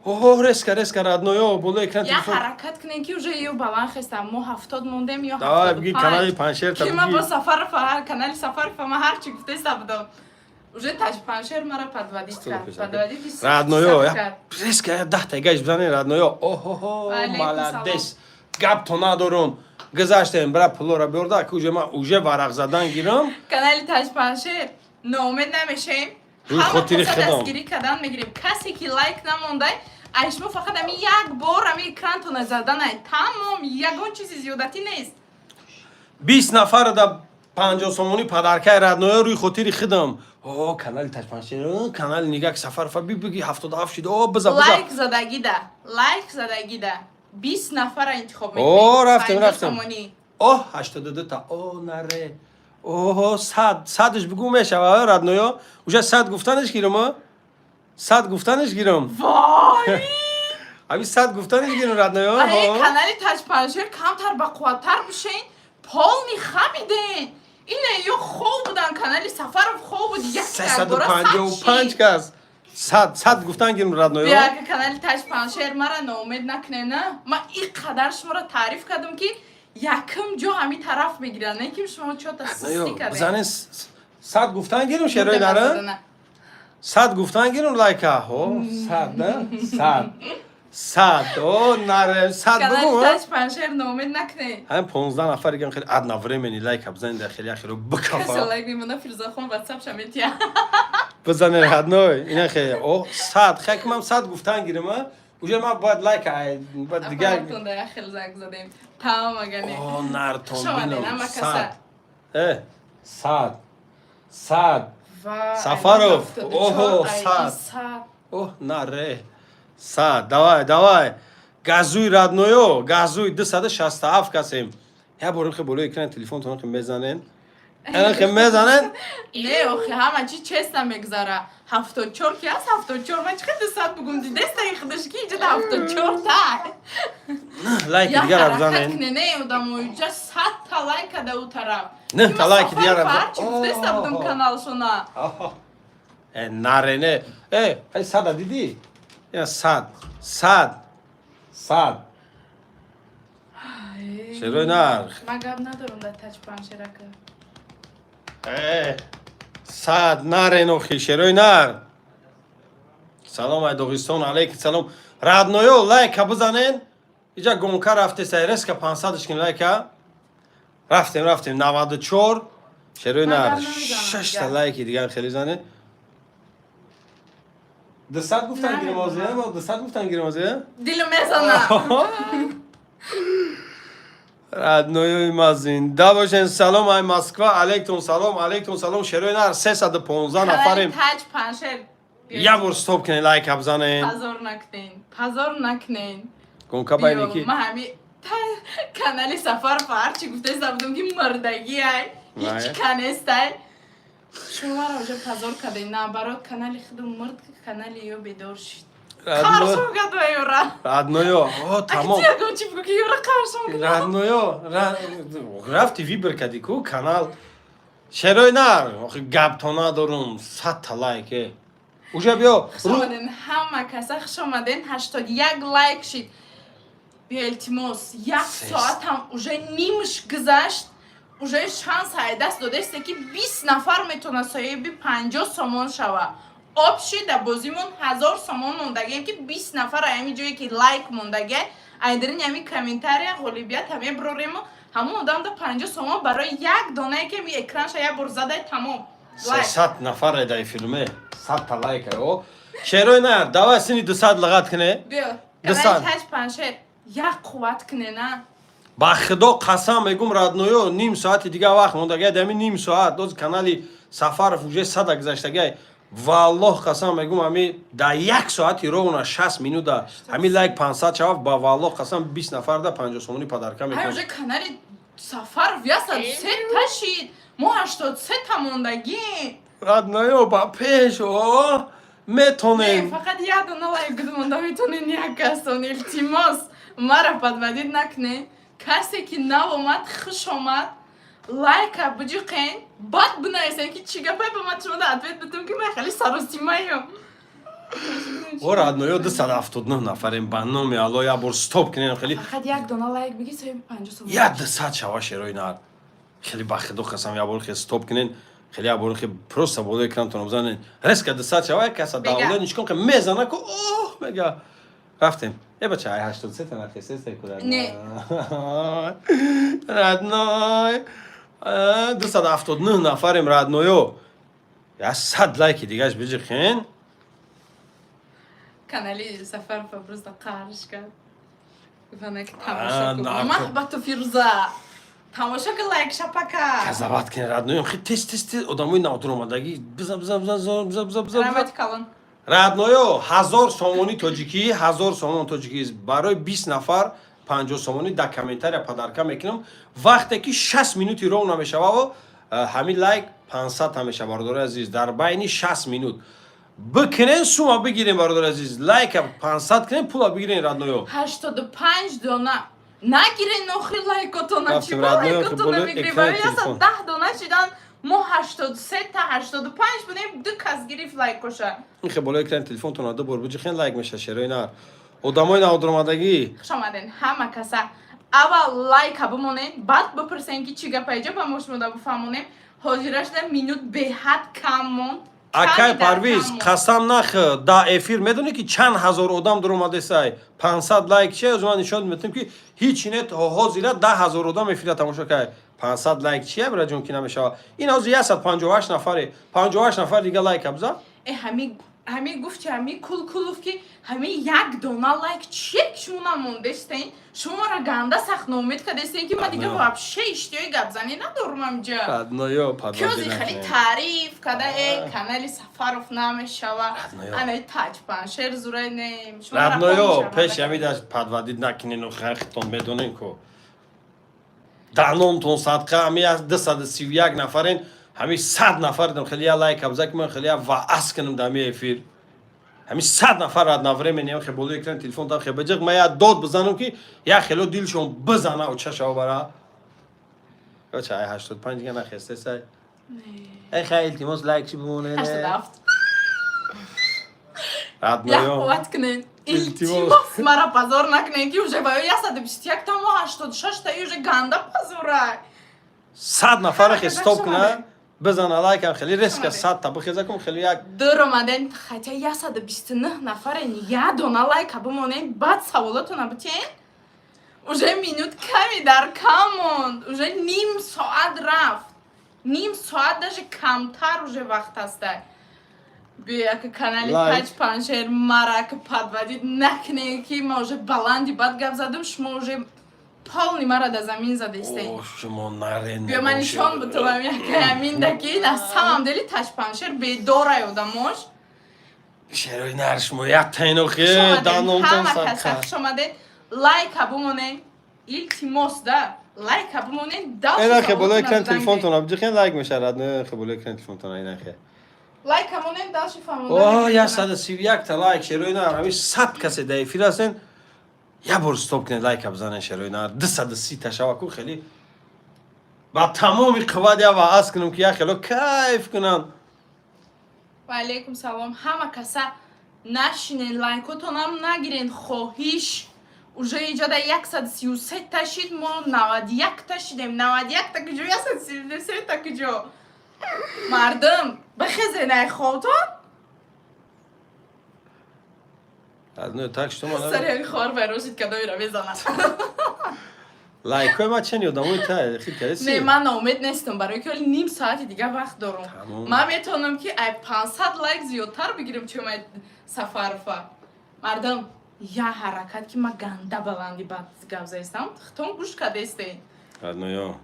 Оҳо, резко, резко, родной ё, болои экран Я телефон. ҳаракат кунем, ки уже ё баланд хестам. Мо 70 мондем ё Давай, биги канали Паншер та ки ма биги. бо Сафаров, канали Сафаров, ма ҳарчи гуфтеста будам. Уже Таҷпаншер мара подводить кард. Подводить. Родной ё, резко, я 10-та гаш бизанем, родной ё. Оҳо, Ваалейкум. Молодец. Гап то надорум. Гузаштем, бра, пулора биёрда, ки уже ман уже варақ задан гирам. Канали Таҷпаншер, ноумед намешем. Рӯи хотири ҳама худам. Дастгирӣ кардан мегирем. Касе ки лайк намондай, ай шумо фақат ами як бор ами экрантона заданай, тамом, ягон чизи зиёдатӣ нест. 20 нафар да 50 сомонӣ подарка й, родной ё, рӯи хотири худам. О, канали Таҷпаншер, канали нигак Сафарова, би биги, 77 шид. О, биза, биза. Лайк задагида, лайк задагида. 20 нафара интихоб О, мекунем. рафтем, 50 рафтем. сомонӣ. Оҳ, 82 та. О, наре. Оҳо, 100, 100-ш бигӯ, мешава, родной ё. Уже 100 гуфтанаш гирам, а? 100 гуфтанаш гирам. Вой! Аби 100 гуфтанаш гирам, родной ё. Аи, канали Таҷпаншер камтар бақувваттар бишен, полный хамиден. Ина ё хоб будан, канали Сафаров хоб буд, як якбора 355 кас. 100, 100 гуфтан гирам, родной ё. Бия, канали Таҷпаншер, мара ноумед накне, на. Ман ин қадар шуморо таъриф кардам, ки якум ҷо ҳамин тараф мегирад, не ки шумо чота сустӣ кардем. Бизанен, 100 гуфтан гирам, шерои нара. 100 гуфтан гирам лайка. Ҳо, 100, на? 100. 100. О, наре, 100 Канали бигӯ. Таҷпаншер, ноумед накне. Ҳамин 15 нафар гирам, хеле одновременно лайка бизанед, дар хеле ахиро Касе бикафа. лайк мемона, Фирӯзахон ватсап шаметия. Бизанед, родной. Ина хеле. О, 100. Хай, ки ман 100 гуфтан гирам, а? Уже ман бояд лайка, бояд дигар. Аппаратон да хел занг задем. Тамом, агане. О, нартон Хуш омадед, бинам. ама каса. 100. Э, 100. 100. Ва, Сафаров, ай, 74, оҳо, ай, 100. 100. Оҳ, наре. 100. Давай, давай. Газуй, родной ё, газуй, 267 касем. Я бор хе болои экрани телефонтон хе мезанен. Ана хе мезанен. Не, охи, ҳама чи честно мегзара. 74 ки аст, 74. Ман чӣ қадр 100 бугум, дидеста, худаш ки иҷода 74 та. Лайк Я дигар ҳаракат бизанен. кне, не, одамо, ҷа 100 та лайка да у тараф. Не, Ки та ман лайки дигар Сафаров ҳарчи гуфтеста будам Оҳо. каналшона. Э, наре, не. Э, ай, 100-а дидӣ? Я 100. 100. 100. Шерои нарх. Ман гап надорам дар тач паншерака. Э, 100, нарен, охи, шерои нар. Салом ай Доғистон, алейкум салом. Родной ё, лайка бизанен. Иҷа гонка рафте, сайреска 500 кин лайка. Рафтем, рафтем, 94. Шерои Ман нар. гап намезанам 6 та дигар. лайки дигар хеле занен. 200 гуфтан гирим озӣ, Намедонам. 200 гуфтан гирим озӣ. Дилу мезанам. Родной ёи ма, зинда бошен. Салом ай Москва, алейкум салом, алейкум салом. Шерои нар, 315 нафарем. Таҷ паншер. Я бор стоп кунен, лайка бизанен. Позор накунен. Позор накунен. Гонка байни ки. Ман ҳами канали Сафаров ҳарчи гуфтеста будам, ки мурдагӣ ай. Ҳеҷ Вай. канестай. Шуморо уже позор кардем. Наоборот, канали худум мурд, канали ё бедор шид. Қаршом кард ва ёра. Родной ё, о, тамом. Ягон чи бугу, ки ёра қаршом кард. Родной ё, рафти выбор кади ку канал. Шерои нар, охи, гапто надорум, 100 та лайк. Э. Уже биё. Хуш омаден, ҳама каса хуш омаден. 81 лайк шид. Биё, илтимос, як соатам уже нимш гузашт. Уже шанс даст додесте, ки 20 нафар метавонад соҳиби 50 сомон шава. Общий да бозимон 1000 сомон мондагием, ки 20 нафар аями ҷое ки лайк мондагия, айдарини ҳами комментария ғолибият ҳаме бирорему ҳамон одам да 50 сомон барои як донае, ки ми экранша як бор задай, тамом. Лайк. 300 нафар дай филме. 100 та лайк о. Шерои нар, давай сини 200 лағат кне. Биё, 200. канали Таҷ Паншер як қувват кне, на. Ба худо қасам мегум, родной ё, ним соати дига вақт мондагия, дами ним соат доз канали Сафаров уже 100-а гузаштагия. Валлоҳ, қасам мегум, ҳами да як соати ровно 60 минута ҳами лайк 500 шава, ба валлоҳ қасам, 20 нафар да 50 сомонӣ подарка Ай, мекунам. уже канали Сафаров 103 та шид. Мо 83 та мондагӣ. Родной ё, ба пеш, о, Не, метонем. фақат як дона лайк монда метонен, як касон, илтимос. Мара подводить накне. Касе ки нав омад, хуш омад. Лайка буҷиқен, баъд бинависен, ки чӣ гапай, ба ман шумо да ответ битум, ки ман хеле саросимаем. О, родной ё, 279 нафарем, ба номи Алло, як бор стоп кунем хеле. Фақат як дона лайк биги, соҳиби 50 сомон. Як 200 шава, шерои нар. Хеле, ба худо қасам, як бор хеле стоп кунен. Хеле як бор хеле просто болои экрантон бизанен. Резко 200 шава, як каса Бега. давлет ничкон ки мезана ку, оҳ, мега. Рафтем. Э, бача, ай 83 та нахесте куда. Не. Родной. 279 нафарем, родной ё. Я 100 лайки дигаш биҷихен. Канали Сафаров просто қарш кард. Гуфтанд, ки А, тамошо кун. нарко. Маҳбату Фирӯза. Тамошо ки, лайк шапака. Казават кин, родной ё. Хи тез, тез, тез одамои навдуромадагӣ бизан, бизан, бизан, бизан, бизан, бизан. Раҳмати калон. Родной ё, 1000 сомони тоҷикӣ, 1000 сомон тоҷикӣ барои 20 нафар 50 сомонӣ дар комментария подарка мекунам. Вақте ки 60 минути ров намешавао, ҳамин лайк 500 ҳамеша, бародари азиз, дар байни 60 минут бикунен, сума бигирем, бародари азиз. Лайка 500 кунем, пула бигирен, родной ё. 85 дона нагирен охи лайкотона. Рафтем, Чӣ ба родной ё, лайкотона боло мегирем? экрани Барои телефон. 110 дона шидан, мо 83 та 85 будем, ду кас гирифт лайкоша. Ин хе болои экрани телефонтон ду бор биҷихен, лайк меша. Шерои нар, одамои навдуромадагӣ. Хуш омаден ҳама каса. Аввал лайка бимонед, баъд бипурсен, ки чӣ гапа иҷо ба мо шумо да бифаҳмонем. Ҳозирашда минут беҳад кам монд. Акай Ками дар Парвиз, кам монд. қасам нах, да эфир медонӣ, ки чанд ҳазор одам дуромадесай? 500 лайк чи аз ман нишон метам, ки ҳеҷ не, ҳозира 10 000 одам эфира тамошо кард. 500 лайк чия, бираҷон, ки намешава? Ин ҳозир 158 нафаре, 58 нафар дига лайк абза. Э, ҳами гуфти, ҳами кулкулуф, ки ҳами як дона лайк чие, ки шумо намондестен? Шумо мара ганда сахт ноумед кардестен, ки ман дига Родной ё. вообще иштиҳои гапзанӣ надорам амҷа. Родной ё. Кёзи хеле таъриф када, э, канали Сафаров намешава. Родной ё. Анаи таҷпаншер зурай нем. Родной ё, пеш ҳамида подводить накунену хахтон медонен ку даномтон садқа. Ҳами 231 нафарен, ҳами 100 нафар дам хеле я лайк абза, ки ман хеле я ваъаз кунам дар ҳами эфир. Ҳами 100 нафар одновременно хе болои экран телефон там хе баҷиқ, ман я дод бизанам, ки я хело дилшон бизана у чашава бара. Ча, ай 85 дига нахестесай? Эй, хай, илтимос, лайк чи бимонед. 87. Родной ё. Як қувват кунен. Илтимос. Илтимос, мара позор накунен, ки уже баё 121 та, мо 86 та, уже ганда позора. 100 нафара хе стоп Хуш куна, омадед. бизана лайкам, хеле резко омадед. 100 та бихеза кун, хеле як. Дур омаден, хотя 129 нафарен, я дона лайка бимонен, баъд саволотона битен. Уже минут ками дар кам монд, уже ним соат рафт, ним соат даже камтар уже вақт ҳаста. Бия, ка канали Лайк. Таҷ Паншер мара ка подводить накунен, ки ма уже баланди бад гап задам, шумо уже полный мара да замин задестен. О, шумо нарен. Биё, ман нишон бутулам якаяминда, ки на самом деле Таҷпаншер бедорай одамош. Шерои нар, шумо як тайно хе Хуш омадед, даномтон ҳама каса. садқа. Хуш омадед, лайка бимонед, илтимос да лайка бимонед, дальше Ина хе болои саволотона экран задан. телефонтон абҷихен, лайк мешавад. Не, хе болои экран телефонтон ина хе. Лайка монед, дальше фаҳмонда. О, 131 та лайк, шерои нар, ҳами 100 касе дар эфир ҳастен. Я бор стоп кунед, лайка бизанен, шерои нар, 230 та шава ку, хеле ба тамоми қувват я ваъаз кунам, ки я хело кайф кунам. Ва алейкум салом ҳама каса. Нашинен, лайкотонам нагирен, хоҳиш. Уже иҷода 133 та шид, мо 91 та шидем. 91 та куҷо, 133 та куҷо? Мардум, бихезен ай хобтон. Родной, так что ман Сари хор вайрошид, кадомира мезанад. Лайкҳои ман чени одамои та хит кардеси. Не, ман ноумед нестам, барои ки ҳоли ним соати дига вақт дорум. Тамом. Ман метавонам, ки ай 500 лайк зиёдтар бигирам, чун ай Сафарова. Мардум, я ҳаракат, ки ман ганда баланди бад гап заистам, хитон гӯш кардестен. Родной ё,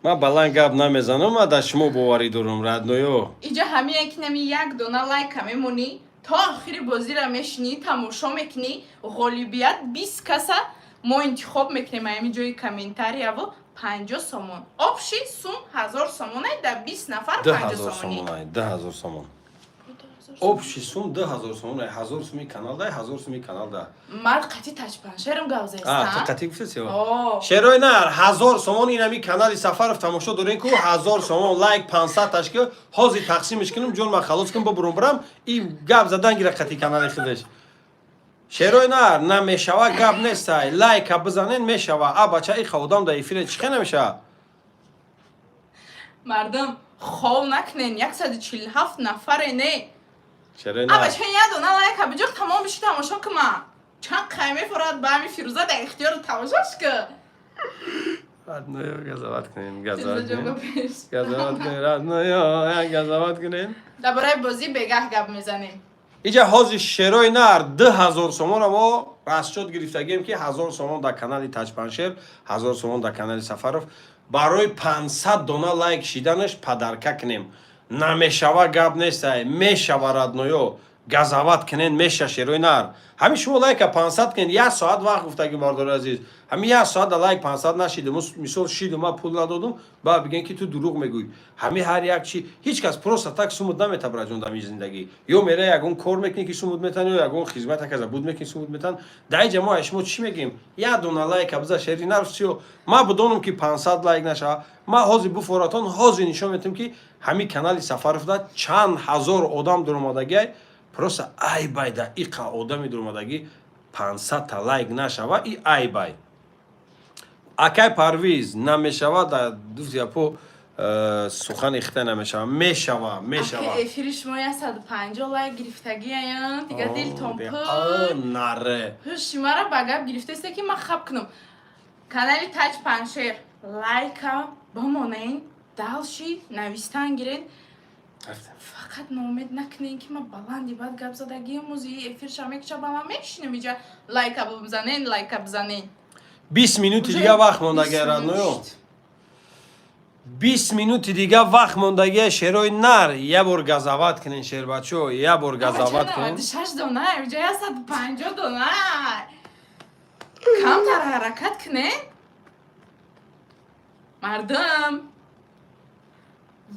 ман баланд гап намезанам, ман дар шумо боварӣ дорам, родной ё. Иҷа ҳамия ки нами як дона лайка мемонӣ, то охири бозира мешинӣ, тамошо мекунӣ, ғолибият 20 каса мо интихоб мекунем ами ҷои комментарияво, 50 сомон. Общий сум 1000 сомонай, дар 20 нафар ду 50 ҳазор сомонӣ. Сомонай, 2000 сомон общий сум, 2000 сомонай. 1000 суми канал дай, 1000 суми канал да. Ман қати Тачпаншерам гап А, ту заистам. қатӣ гуфтеси? О. Шерои нар, 1000 сомон инами канали Сафаров тамошо дорем ку, 1000 сомон лайк 500 таш, ки ҳозир тақсимш кунам, ҷон ман халос кунам, бубурам, барам и гап задан гира қати канали худаш. Шерои нар, намешава гап нестай, лайка бизанен, мешава. А бача, иха одам да эфире чихе намешава? Мардум, хов накунен, 147 нафаре не. Шерои аба нар. Чан як дона лайка биҷо, тамом биши, тамошо кума, чанд қай мефурад ба ҳами Фирӯза дар ихтиёру, тамошош ку. Родной ё, газават кунем, газават Фирӯза ҷон, кунем. ба пеш. Газават кунем, родной ё, як газават кунем. Дар бораи бозӣ бегаҳ гап мезанем. Иҷа ҳозир, шерои нар, 2000 сомонро мо расчёт гирифтагием, ки 1000 сомон дар канали Таҷпаншер, 1000 сомон дар канали Сафаров барои 500 дона лайк шиданаш подарка кунем. Намешава гап нестай, мешава, родной ё. Газават кунен, меша, шерои нар. Ҳамин шумо лайка 500 кунен, як соат вақт гуфтаги, бардори азиз. Ҳамин як соат да лайк 500 нашиду, мисол шиду, ман пул надодум, баъд бигӯен, ки ту дурӯғ мегӯӣ. Ҳамин ҳар як чи, ҳеҷ кас просто так сумуд намета, браҷон, дар зиндагӣ. Ё мера ягон кор мекунӣ, ки сумуд метан, ё ягон хизмат аказа буд мекунӣ, сумуд метан. Дар иҷа мо шумо чӣ мегӯем? Як дона лайка биза, шери нар, всё. Ман бидонам, ки 500 лайк нашава, ман ҳозир буфоратон, ҳозир нишон метавам, ки ҳамин канали Сафаровда чанд ҳазор одам дуромадагиай. Просто айбай, да иқа одами дуромадагӣ 500-та лайк нашава, и айбай. Акай Парвиз, намешава, да дуфтияпо сухан ихта намешава, мешава, мешава. Эфири шумо 150 лайк гирифтагиаян, дига дилтон пур. Наре. Шумара ба гап гирифтасе, ки ман хаб кунам. Канали Таҷ Паншер лайка бимонен, дальше навистан гирен. Фақат ноумед накунен, ки ман баланди бад гап задагиам. Музи эфирша мекша, ба ман мешинам иҷа, лайка бизанен, лайка бизанен. 20 минути дига вақт мондагия, родной ё. 20 минути дига вақт мондагия, шерои нар. Я бор газават кунен, шербачо, я бор газават кунен. Шаш дона, иҷа 150 дона. Камтар ҳаракат кунен, мардум.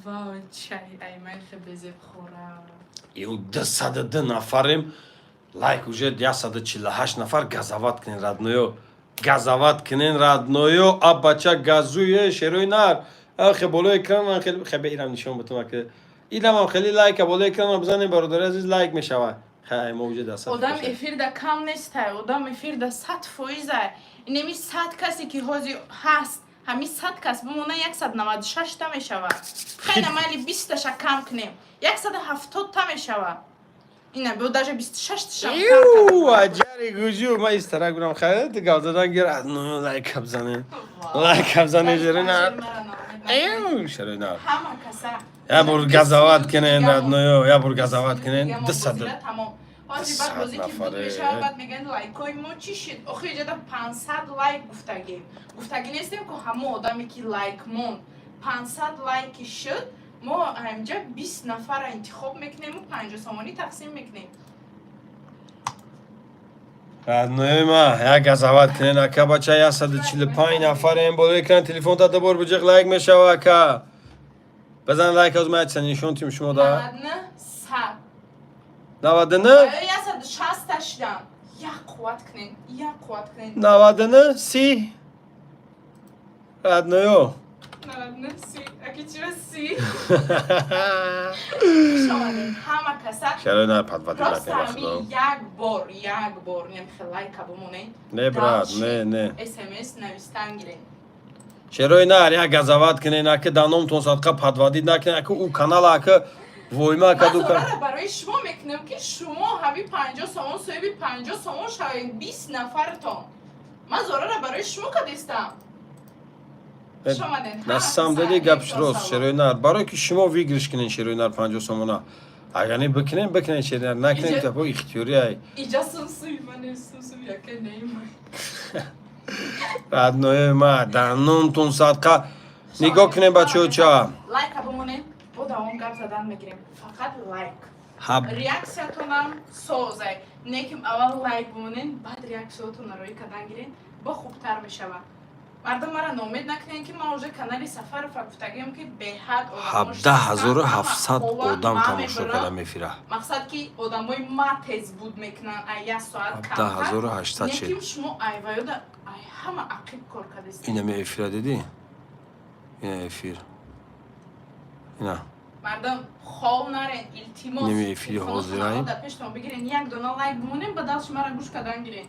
Вой, чай аймай хе безеб хӯра. Ю 202 нафарем, лайк уже 148 нафар. Газават кунен, родной ё, газават кунен, родной ё. Абача, газуе, шерои нар. Хе болои экран хеле хебе ирам нишон бутум, ки идамам хеле лайка болои экран бизанем, бародари азиз, лайк мешава. Хай, мо уже даса. Одам эфирда кам нестай, одам эфирда 100%-ай. Инеми 100 касе, ки ҳозир ҳаст, ҳамин 100 кас бимона, 196-та мешавад. Хайна, майли, 20-таша кам кунем, 170-та мешавад. Ина бо даже 26-таша. Аҷари гуҷу, ман истарак бурам, хайр, гап задан гир. Ну, лайка бизанем, лайка бизанем, шерина, шерина. Ҳама каса. Я бор газават кунен, родной ё, я бор газават кунен. 200 ҳозир баъд бозӣ ки буд мешавад, баъд мегӯянд, лайкҳои мо чӣ шид? Охир иҷода 500 лайк гуфтагем. Гуфтагӣ нестем, ку ҳамон одаме, ки лайк монд, 500 лайки шуд, мо ҳаминҷа 20 нафарро интихоб мекунему 50 сомонӣ тақсим мекунем. Родной ма, як газават кунен, ака бача. 145 нафарем, болои экран телефонта дубор биҷиқ, лайк мешава, ака. Бизан лайк. Аз ма нишон тим шумо да. 99 100. 99. 160-та шидан. Як қувват кунен, як қувват кунен. 99 30, родной ё. 99 30, аки чива си ҳама каса. Шарои на подводи. Просто ҳами як бор, як бор немхе лайка бимонен. Не, брат, не, не. СМС навистан гирен. Шерои нар, як газават кунен, ака, да номтон садқа, подводить накунен, ака, ӯ канала, ака, войма, ака, дука. Ман барои шумо мекунам, ки шумо ҳами 50 сомон, соҳиби 50 сомон шавед, 20 нафартон. Ман зорара барои шумо кадистам. На самом деле гапш рост, шерои нар, барое ки шумо выигрыш кунен, шерои нар, 50 сомона. Агар не бикунен, бикунен, шерои нар, накунен, тапо ихтиёри ай. Иҷа сумсуй, ман сумсуй яка нейма. Родной ма, да номтон садқа, нигоҳ кунем, бачаҳо, ча. Лайка бимонем, бо давом гап задан мегирем. Фақат лайк. Реаксиятонам созай, неким аввал лайк бимонем, баъд реаксиятонро рӯй кардан гирем, бо хубтар мешавад. Мардум, мара ноумед накунем, ки ман уже канали Сафарова гуфтагиам, ки беҳад. 17 700 одам тамошо карда мефира. Мақсад, ки одамои ма тез буд мекунанд, ай як соат. 17 800. Неким шумо айваёда ай ҳама ақиб кор кардест. Инами эфира дидӣ? Ина эфир, ина. Мардум, хов нарен, илтимос. Инами эфири ҳозирай. Пештон бигирен, як дона лайк бимонем, ба дал шумара гӯш кардан гирен.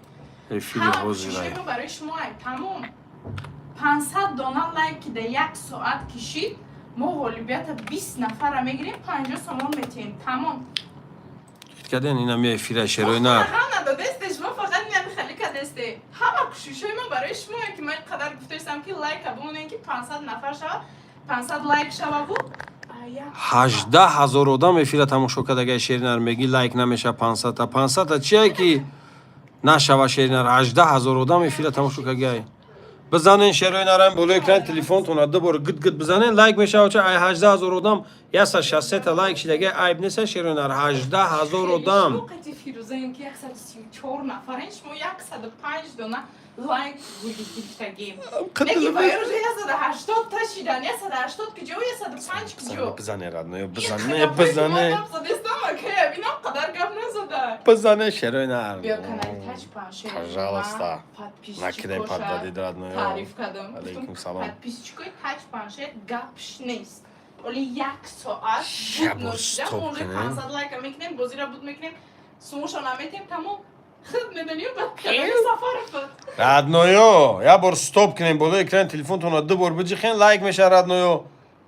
Эфири ҳозирай. Барои шумо ай тамом. 500 дона лайк ки дар як соат кишид, мо ғолибията 20 нафара мегирем, 50 сомон метиҳем, тамом. Карден, инами эфира, шерои нар. Надодесте шумо, фақат инами хали кадесте. Ҳама кӯшишҳои ма барои шумо, ки ман қадар гуфтаистам, ки лайка бимонем, ки 500 нафар шавад, 500 лайк шававу. 18 000 одам эфира тамошо кардагай, шеринар, меги лайк намеша 500-та. 500-та чие, ки нашава, шеринар? 18 000 одам эфира тамошо кардагай. Бизанен, шерои нарам, болои экрани телефонтона ду бор гид гид бизанен, лайк мешава. Ча ай 18 000 одам 163 та лайк шидаги, айб неста, шерои нар, 18 000 одам. Шумо қати Фирӯзаем, ки 134 нафарен, шумо 105 дона лайк гирифтагим. Неки вайроже 180 та шидан, 180 куҷо, 105 куҷо? Бизане, родной, бизане, бизане. Гап задестам, ака, бинам қадар гап назада. Бизане, шерои нар. Биё, канали Таҷ Паншер. Пожалуйста. Накидай, подводид, родной. Таъриф кардам. Алейкум салом. Подписчикои Таҷ Паншер гапш нест. Оли як соат Ябор буд ношида, стоп мо уже кунем. 500 лайка мекунем, бозира буд мекунем, сумуша наметем, тамом. Худ медонӣ, бад канали Сафаров буд. Родной, я бор стоп кунем, болои экрани телефонтона ду бор биҷихен, лайк меша, родной.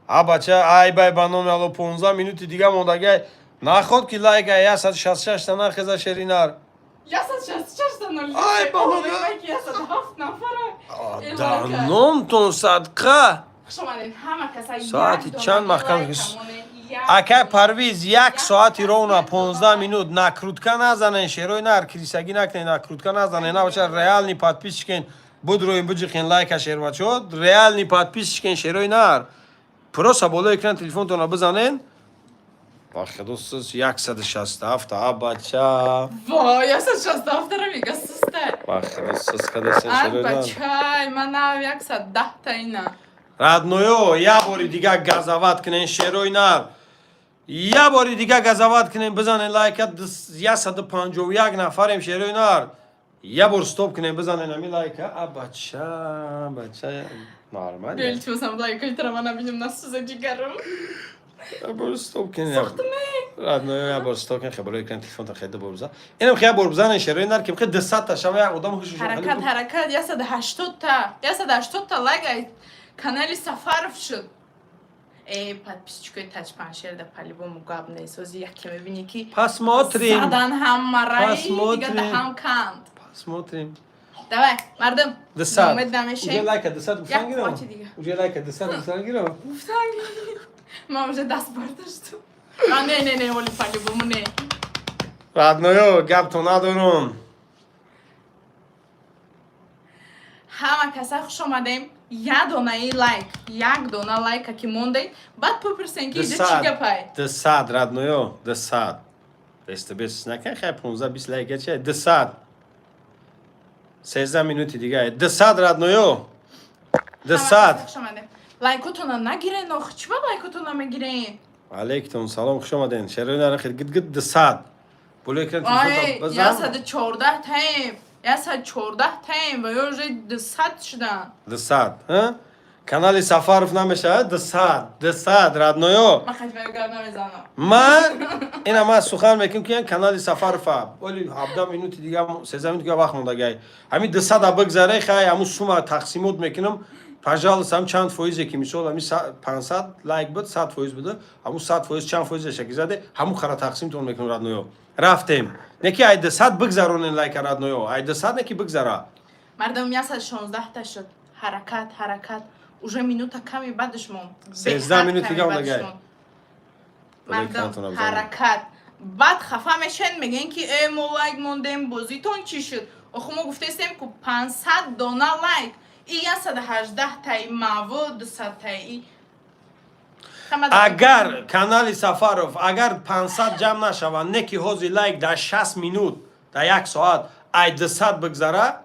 А бача, ай бай, ба номи Алло, 15 минути дига мондагай. Наход ки лайк ай 166 та нахеза, шеринар. 166 та нол. Ай, бабо, Ки 107 нафара. Да номтон садқа. Хуш омадед ҳама каса. Соати чанд маҳкам? Акай Парвиз, як соати ровно 15 минут. Накрутка назанен, шерои нар, крисагӣ накунен, накрутка назанен. Набаша, реальный подписчикен, будроин, биҷихен лайка, шербачо, реальный подписчикен, шерои нар. Просто болои экран телефонтона бизанен. Ба худо, сис 167, а бача. Вой, 167 тара мега, суста. Ба худо, сис кадасен, Ай, шерои нар. бачай, ман 110 та ина. Родной, я бори дига газават кунен, шерои нар. Я бори дига газават кунен, бизанен лайка, 151 нафарем, шерои нар. Я бор стоп кунен, бизанен ами лайка. А бача, бача, нормально. Илтимосам, лайкои тара ман набинем, насӯза ҷигарам. Я бор стоп кунен. Родной, я бор стоп кунен, хеболои экран телефонта хеда бор бизан. Инам хе бор бизанен, шерои нар, ки хе 200 та шава, як одам хушиш. Ҳаракат, ҳаракат, 180 та, 180 та лайк ай канали Сафаров шуд. Э, подписчикои Таҷ Паншерда по-любому гап нест. Ози яке мебинӣ, ки Посмотрим. задан ҳамараи дига Посмотрим. даҳам канд. Посмотрим. Давай, мардум, 200. ноумед Уже намешем. лайка 200 гуфтан Як гирам. қуввати дига. Уже лайка 200 гуфтан гирам. Гуфтан, ман уже даст бардоштум. А, не, не, не, оли по-любому не. Родной, гапто надорум. Ҳама каса хуш омадем. Як донаи лайк, як дона лайка ки мондем, баъд пупурсен, ки иҷа чӣ гапай. 200, родной, 200. Беста бес накан, хай 15 20 лайка ча 200. 13 минути дига. 200, родной. 200. Хуш омадем. Лайкотона нагирен, ох, чӣ ба лайкотона мегирен? Алейкум салом, хуш омаден. Шерои нар, хир гид гид 200. Болои экран Ай, телефонта бизан. 114 таем, 114 таем ва ё уже 200 шудан. 200. Ҳа? Канали Сафаров намешавад 200. 200, родной. Ман хатмаю гап намезанам. Ман ина ман сухан мекунам, ки канали Сафарова оли 17 минути дига, 13 минути дига вақт мондагай. Ҳамин 200 бигзаре, хай, ҳамун сума тақсимот мекунам. Пожалуйста, ҳам чанд фоизе ки, мисол, ҳамин 500 лайк буд, 100 фоиз буда, ҳамун 100 фоиз чанд фоизеша ки заде, ҳамун хара тақсимтон мекунам, родной. Рафтем. Не ки ай 200 бигзаронен лайка, родной. Ай 200 не ки бигзара. Мардум, 116 та шуд. Ҳаракат, ҳаракат, уже минута ками баъдаш монд. 13 минут дига мондагай. Мардум, ҳаракат. Баъд хафа мешен, мегӯен, ки э, мо лайк мондем, бозитон чӣ шуд? Охо, мо гуфтестем, ку 500 дона лайк и 118 таи маву 200 таи. Агар канали Сафаров агар 500 ҷамъ нашаванд, не ки ҳозир лайк дар 60 минут, дар як соат ай 200 бигзара,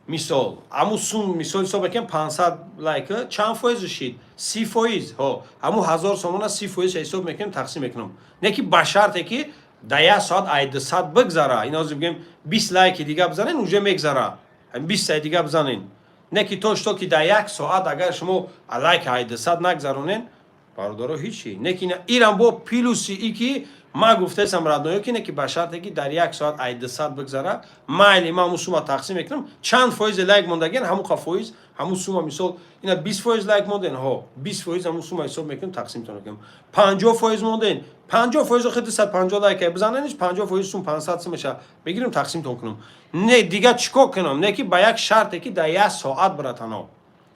мисол, ҳамун сум, мисол, ҳисоб мекунем, 500 лайк чанд фоиз шид? 30 фоиз. Ҳо, ҳамун 1000 сомона 30 фоиз ҳисоб мекунем, тақсим мекунем. Не ки ба шарте ки дар як соат ай 200 бигзара. Ин ҳозир бигӯем, 20 лайки дига бизанен, уже мегзара. Ҳамин 20 тай дига бизанен. Не ки то что ки дар як соат агар шумо лайк ай 200 нагзаронен, бародаро, ҳичи. Не ки ирам бо плюси и ки ман гуфтаистам, родной, ки не ки ба шарте ки дар як соат ай 200 бигзара, майли, ман ҳамун сума тақсим мекунам. Чанд фоизи лайк мондаген, ҳамун қа фоиз ҳамун сума. Мисол, ина 20 фоиз лайк монден, ҳо, 20 фоиз ҳамун сума ҳисоб мекунем, тақсимтон мекунем. 50 фоиз монден, 50 фоиз, охи 250 лайк бизанениш, 50 фоиз сум 500 сум меша, мегирем, тақсимтон кунам. Не, дига чӣ кор кунам? Не ки ба як шарте ки дар як соат, братано.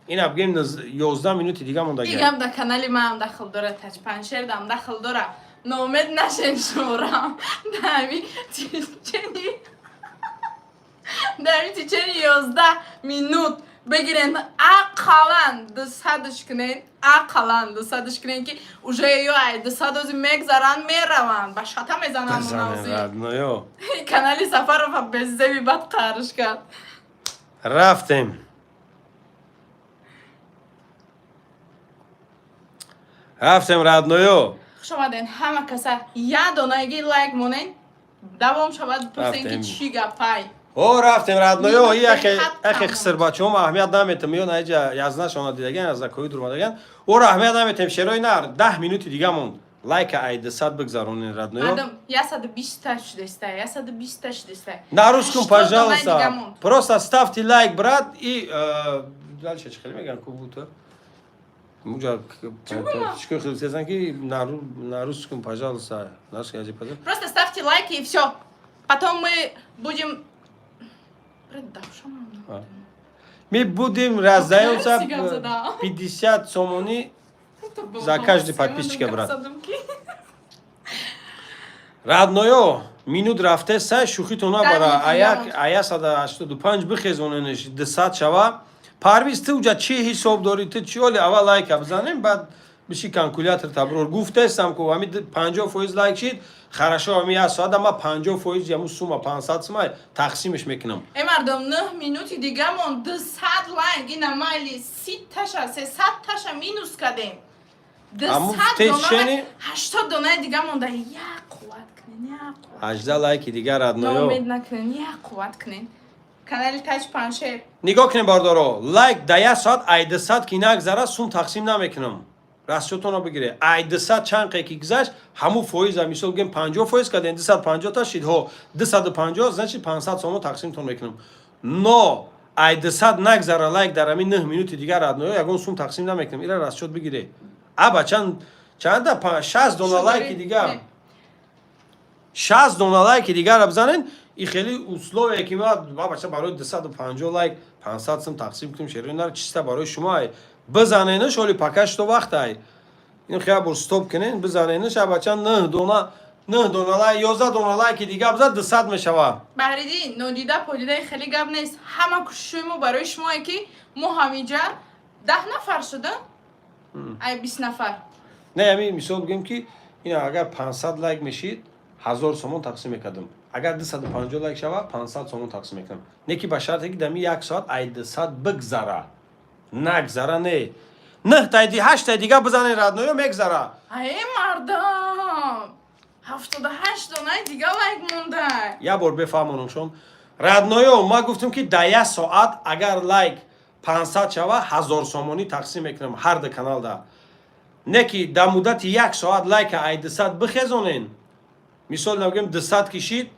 Ина бигем, 11 минути дига мондагиам. Дигам да канали маам дахл дора, Таҷпаншердам дахл дора. Ноумед нашен шуморам. Дами течени 11 минут. Бигирен, ақаллан 200-ш кунен, ақаллан 200-ш кунен, ки уже ё ай 200 ози мегзаранд, мераванд, ба шата мезананд. Бизанен, родной-о. Канали Сафарова беззеби бад қарш кард. Рафтем, рафтем, родной-о. Хуш омаден ҳама каса. Я донаги лайк монен, давом шавад, пурсен ки Рафтем. чӣ гапай. О, рафтем, родной-о. Минут Яхе беҳад яхе тамом. Хисирбачаҳом аҳамият наметам, ё наиҷа язнашона дидаган, аз закои дурмадаган, ора аҳамият наметем. Шерои нар, 10 минути дига монд, лайка ай 200 бигзаронен, родной-о. Мардум, 120-та шудеста, 120-та шудеста. На русском, 80 донаи пожалуйста. дига монд. Просто ставьте лайк, брат, и дальше чӣ хеле меган, кубута муҷа. Чӣ? Чӣ хеле ки на русском, пожалуйста, на русском языке, пожалуйста. Просто ставьте лайки, и все. Потом мы будем. А. Мы будем раздаемся Сигам задал. 50 сомони за каждый подписчика, брат. Родной-о, минут рафте сай, шӯхитон набара. Минут Аяк монд. ая 185 бихезоненеш, 200 шава. Парвиз, ту уҷа чӣ ҳисоб дорӣ, ту чӣ? Оли аввал лайка бизанем, баъд биши калькулятор таброр. Гуфтестам ку ами 50% лайк шид, хорошо, ами як соата ма 50% яму сума 500 сумай тақсимеш мекунам. Э, мардум, 9 минути дига монд, 200 лайк, ина майли 30 таша, 300 таша минус кардем. Аму 200 течени- дона, 80 донаи дига монда. Як қувват кунен, як қувват. 18 лайки дигар, родной-о. Ноумед накунен, як қувват кунен. Канали Таҷ Паншер. Нигоҳ кунем, бардоро, лайк да як соат ай 200 ки нагзара, сум тақсим намекунам. Расчёт онро бигире, ай 200 чанд қе ки гузашт, ҳамун фоиза. Мисол гӯем, 50% кардем, 250 та шид, ҳо, 250, значит, 500 сомо тақсимтон мекунам. Но ай 200 нагзара лайк дар ҳамин 9 минути дигар, родной-о, ягон сум тақсим намекунам. Ира расчёт бигире. Аба чанд чанда 60 дона лайки дигар, 60 дона лайки дигара бизанен. И хеле условие ки ма бача барои 250 лайк 500 сум тақсим кунем, шерои нар, чиста барои шумо. Ай бизаненаш, оли пока что вақт ай. Ин хеле бор стоп кунен, бизаненаш, а бача 9 дона, 9 дона лайк, 11 дона лайки дига бизад, 200 мешава. Баҳриддин, нодида подидаи хеле гап нест. Ҳама кӯшишҳои мо барои шумое, ки мо ҳамиҷа 10 нафар шуда, ай 20 нафар. Не, ами мисол бигӯем, ки ин агар 500 лайк мешид, 1000 сомон тақсим мекардам. Агар 250 лайк шава, 500 сомон тақсим мекунам, не ки ба шарте ки дами як соат ай 200 бигзара. Нагзара, не, нӯҳтай ҳаштай дига бизанен, родной-о, мегзара. Ай, мардам, 78 донаи дига лайк монда. Як бор бефаҳмонам шон, родной-о. Ма гуфтам, ки да як соат агар лайк 500 шава, 1000 сомонӣ тақсим мекунам ҳар ду каналда. Не ки дар муддати як соат лайка ай 200 бихезонен. Мисол нагӯем, 200 кишид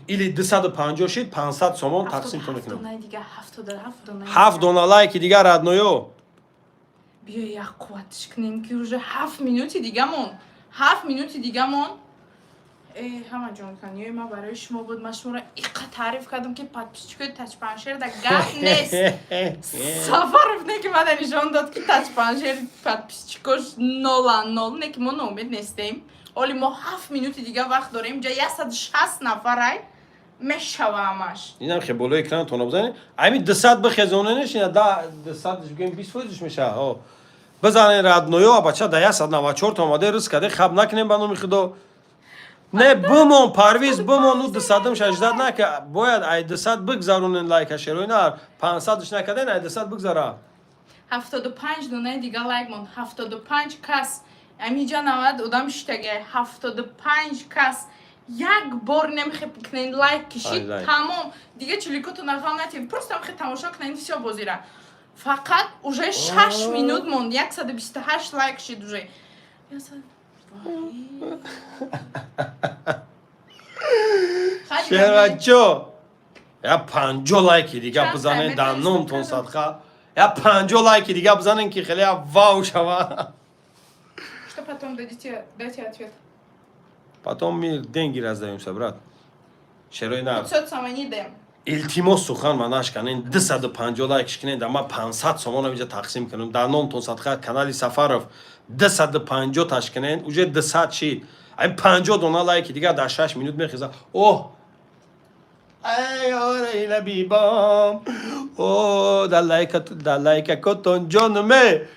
или 250 шид, 500 сомон тақсимтон мекунам. Донаи дига, 77 донаи. Ҳафт дона лайки дигар, родной-о. Биё, як қувватиш кунем, ки уже 7 минути дига монд, 7 минути дига монд. Э, ҳама ҷонканиёи ма барои шумо буд. Ман шуморо иқа таъриф кардам, ки подписчик ои Таҷпаншер да гап нест. Сафаров не ки мана нишон дод, ки Таҷпаншер подписчик ош нола нол. Не ки мо ноумед нестем. Оли мо 7 минути дига вақт дорем. Ҷа 160 нафарай, мешава ҳамаш. Инам хе болои экранатон бизанед, ами 200 бихезоненеш, ина да 200 бигӯем, 20 фоизш мешава. Ҳо, бизанен, родной-о. Бача, да 194 та омаде, риск каде, хаб накунем, ба номи худо. Не, бимон, Парвиз, бимон, ну дусадам шаждат нака, бояд ай 200 бигзаронен лайка, шерои нар, 500-ш накарден, ай 200 бигзара. 75 донаи дига лайк монд. 75 кас амиҷа, 90 одам шитага, 75 кас як бор немихе кунен лайк кишид. Ай, лайк. Тамом, дига чиликото нафам натем, просто амхе тамошо кунен, всё. Бозира фақат уже 6 минут монд, 128 лайк шид уже. Вай. Хай, Шерачо, я 50 лайки дига Чанд бизанен, тайме дар номтон кардам? садқа, я 50 лайки дига бизанен, ки хеле я вау шава. Что потом дадите, дайте ответ. Потом мы деньги раздаемся, брат, шерои нар. 500 сомони даем. Илтимос, сухан ма нашканен, 250 лайк шикнен, да ма 500 сомона инҷа тақсим кунам, дар номтон садқа. Канали Сафаров 250 ташкинен, уже 200 шид, ай 50 дона лайки дигар дар 6 минут мехеза. Оҳ, ай, ораи лабибам. О, дар лайкакотон ҷонуме.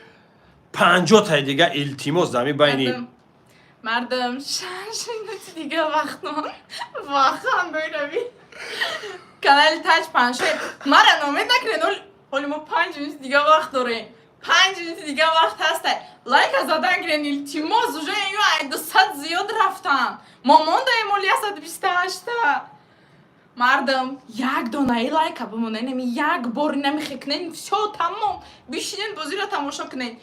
50-таи дига, илтимос, дами байни. Мардум, 6 минути дига вақт мон. Вахан бӯйрави. Канали Таҷ Паншер. Мара номед накунед, ҳоли мо 5 минути дига вақт дорем. 5 минути дига вақт ҳастай. Лайка задан гирен, илтимос, уже ю ай 200 зиёд рафтан. Мо мондаем оли 128-та. Мардум, як донаи лайка бимонед, нами як бор намехекнен, всё, тамом. Бишинен, бозиро тамошо кунед.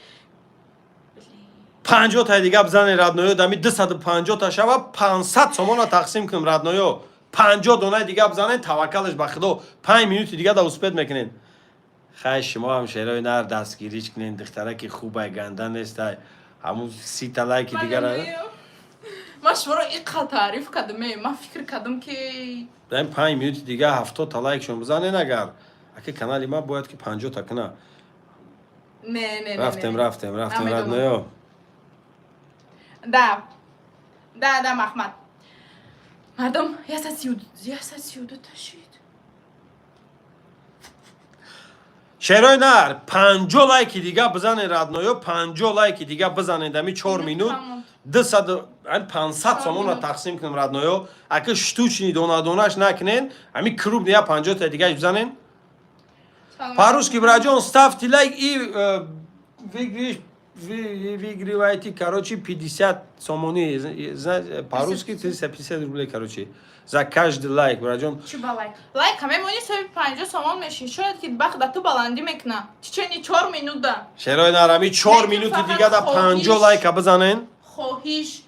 50-таи дига бизанед, родной ё, дами 250-та шава, 500 сомона тақсим кунем, родной ё. 50 донаи дига бизанед, таваккалаш ба худо, 5 минути дига да успеть мекунед. Хай, шумо ҳам, шерои нар, дастгириш кунед, духтараки хубай, ганда нестай, ҳамун 30-та лайки дигара. Ман шуморо иқа таъриф кардам, ман фикр кардам, ки Даим 5 минути дига 70-та лайкшон бизанед, агар ака канали ма бояд ки 50-та куна. Не, не. Рафтем, рафтем, рафтем, родной ё. Да, Махмад. Мардум, 132 та шид. Шерои нар, 50 лайки дига бизанед, родной ё, 50 лайки дига бизанед, ами 4 минут 200, 500 сомонро тақсим кунем, родной ё. Ака штучный донадонаш накунен, ами крупный я 50-та дигаш бизанен. По-русски, браҷон, ставьте лайк и выиграешь, вы выигрываете, короче, 50 сомони. По-русски 350 рублей, короче. За каждый лайк, браҷон. Чӣ ба лайк? Лайк ҳаме мони соҳиби 50 сомон мешин. Шояд ки бахт да ту баландӣ мекуна. Течение 4 минута. Шерои нарами, 4 минути дига да 50 лайка бизанен. Хоҳиш,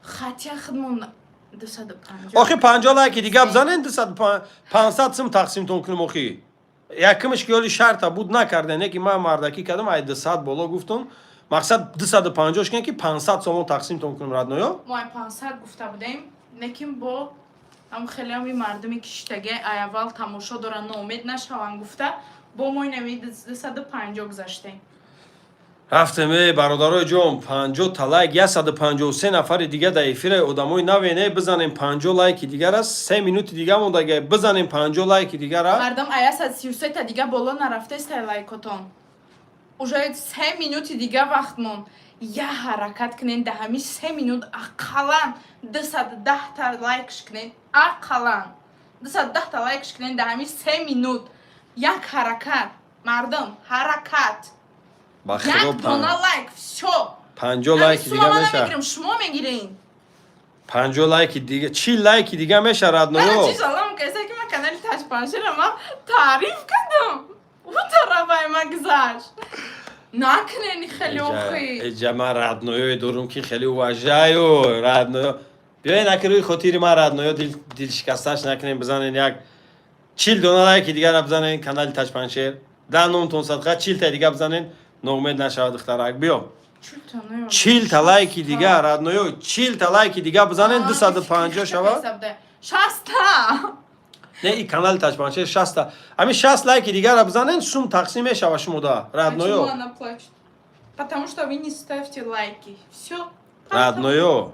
хатя худмон 250. Охи, 50 лайки дига бизанен, 500 сум тақсимтон кунем охи. Якумш ки ёли шарта буд, накарден, не ки ман мардакӣ кардам, ай 200 боло гуфтум. Мақсад 250 кунем, ки 500 сомон тақсимтон кунем, родной ё. Мо ай 500 гуфта будем, лекин бо ҳам хеле ҳами мардуме ки шитаге ай аввал тамошо доранд, ноумед нашаванд гуфта, бо мо инами 250 гузаштем. Рафтем, э бародарои ҷон, 50 та лайк, 153 нафари дига дар эфири, одамои навене, бизанем 50 лайки дигара, 3 минути дига мондага, бизанем 50 лайки дигара. Мардум, ай 133 та дига боло нарафтестай лайкотон. Уже 3 минути дига вақт монд. Я ҳаракат кунен, да ҳами 3 минут ақаллан 210-та лайкш кунен, ақаллан 210-та лайкш кунен да ҳами 3 минут. Як ҳаракат, мардум, ҳаракат. Ба худо. Як дона лайк, всё. 50 лайки дига меша. Мегирем, шумо мегирен. 50 лайки дига, 40 лайки дига меша, родной ё. Чӣ салом касе ки ман канали Таҷпаншера ман таъриф кардам, ӯ тарафай ма гузашт. Накунени хеле охи. Эҷа ман родной ё дорум, ки хеле уважаю, родной ё. Биёен, аки рӯи хотири ман, родной ё, дилшикасташ накунем, бизанен, як 40 дона лайки дигара бизанен. Канали Таҷпаншер да номтон садқа, 40-та дига бизанен, ноумед нашавад духтарак, биё. 40-та лайки дига, родной ё, 40-та лайки дига бизанен, 250 шавад. 60-та. Не, и канали Таҷпаншер 60-та, ҳамин 60 лайки дигара бизанен, сум тақсим мешава шумода, родной ё. Почему она плачет? Потому что вы не ставите лайки. Все. Родной ё.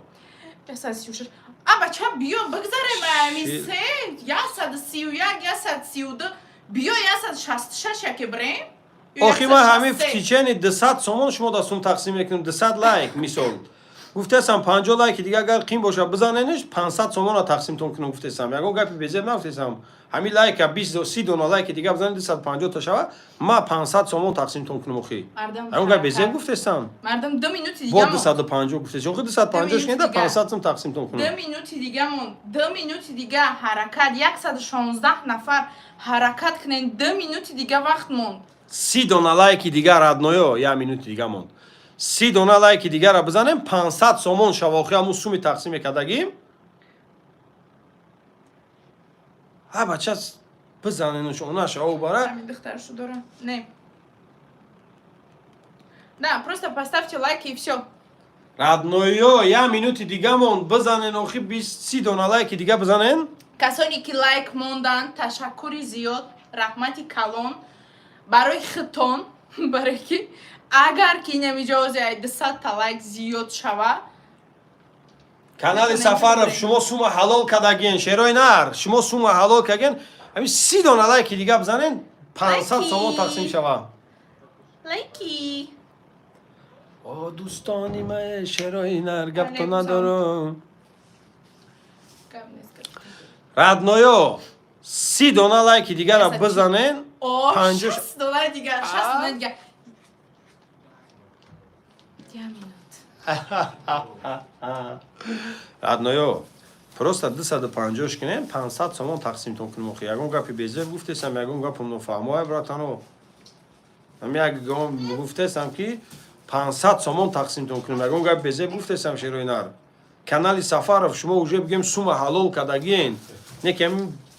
136. А бача, биё, бигзарем ами се 131, 132, биё 166 яке бирем. Охи, ман ҳамин в течение 200 сомон шумо да сум тақсим мекунем, 200 лайк мисол гуфтесам, 50 лайки дига агар қим боша, бизанениш, 500 сомона тақсимтон кунам гуфтесам, ягон гапи безеб нагуфтесам. Ҳамин лайка 20, 30 дона лайки дига бизанед, 250 та шава, ма 500 сомон тақсимтон кунам охи. Ягон гап безеб гуфтесам? Мардум, 2 минути бо дига. 250 гуфтесам охи, 250 кунеда, 500 сом тақсимтон кунам. 2 минути дига мон, 2 минути дига ҳаракат. 116 нафар, ҳаракат кунен, 2 минути дига вақт монд. 30 дона лайки дига, родной ё, як минути дига монд, 30 дона лайки дигара бизанем, 500 сомон шава охи, ҳамун суми тақсим мекардагим. Ҳа, бача, бизаненуш, она шава бара. Ҳамин духтаршу дора не, да, просто поставьте лайки и все. Родной ё, як минути дига монд, бизанен охи, 20, 30 дона лайки дига бизанен. Касоне ки лайк монданд, ташаккури зиёд, раҳмати калон барои хитон, барое ки агар ки инамиҷози 200-та лайк зиёд шава. Канали Сафаров, шумо сума ҳалол кардагин, шерои нар, шумо сума ҳалол кардаген, ҳамин 30 дона лайки дига бизанен. 500 сомон тақсим шава. Лайки. О, дӯстони ман, шерои нар, гапто Алейкум надорам. Гап нест, гап. Родной ё, 30 дона лайки дигара 140. бизанен. О, 50. 60 доллар дигар, 60 доллар дигар. Я минут. Родной ё, просто 250 кунем, 500 сомон тақсимтон кунем. Охи, ягон гапи безеб гуфтесам, ягон гапам нофаҳмоя, братано? Ам як гуфтесам, ки 500 сомон тақсимтон кунем. Ягон гап безеб гуфтесам, шерои нар? Канали Сафаров, шумо уже бигем, сума ҳалол кардагиен. Не ки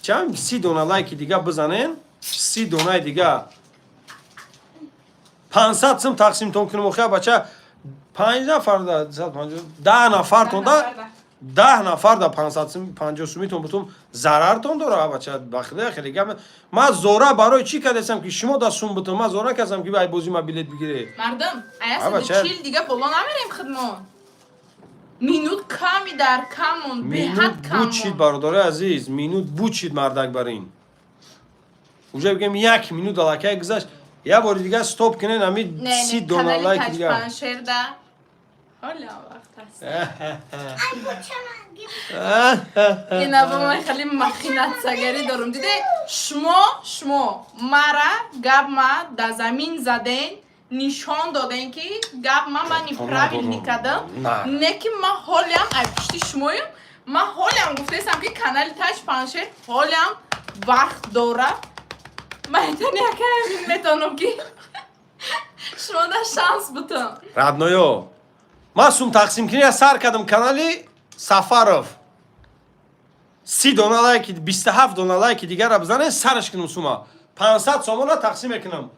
чанд, 30 дона лайки дига бизанен, 30 донаи дига, 500 сум тақсимтон кунем. Охи, бача, панҷ нафар да, 250, 10 нафартон да, 10 нафар да 500 сум, 50 сумитон бутум, зарартон дора, бача. Бахда хеле гап. Ман зора барои чӣ кардесам, ки шумо да сум бутум? Ман зора кардам, ки ай бози ма билет бигире? Мардум, А, бача. аясаду чил дига боло намерем худмон. Минут ками дар камон, беҳад Минут камон. бучид, бародари азиз, минут бучид, мардак бар ин. Уже бигем, як минут аллакай гузашт. Як бори дига стоп кунен, ами Не, 30 не, дона канали лайк дига. Таҷпаншерда ҳола вақт аст. Ина ба ман хеле махинатсагарӣ дорум. Диде, шумо мара гап ма да замин заден, нишон доден, ки гап ма неправильный кардам. На. Не ки ман ҳолиам ай пушти шумоем. Ман ҳолиам гуфтаистам, ки канали Таҷ Паншер ҳолиам вақт дора. Ман айтани якаамин метавонам, ки шумо да шанс бутам. Родной ё, ман сум тақсимкунӣ сар кардам. Канали Сафаров, 30 дона лайки, 27 дона лайки дигара бизанен, сараш кунам, сума 500 сомона тақсим мекунам.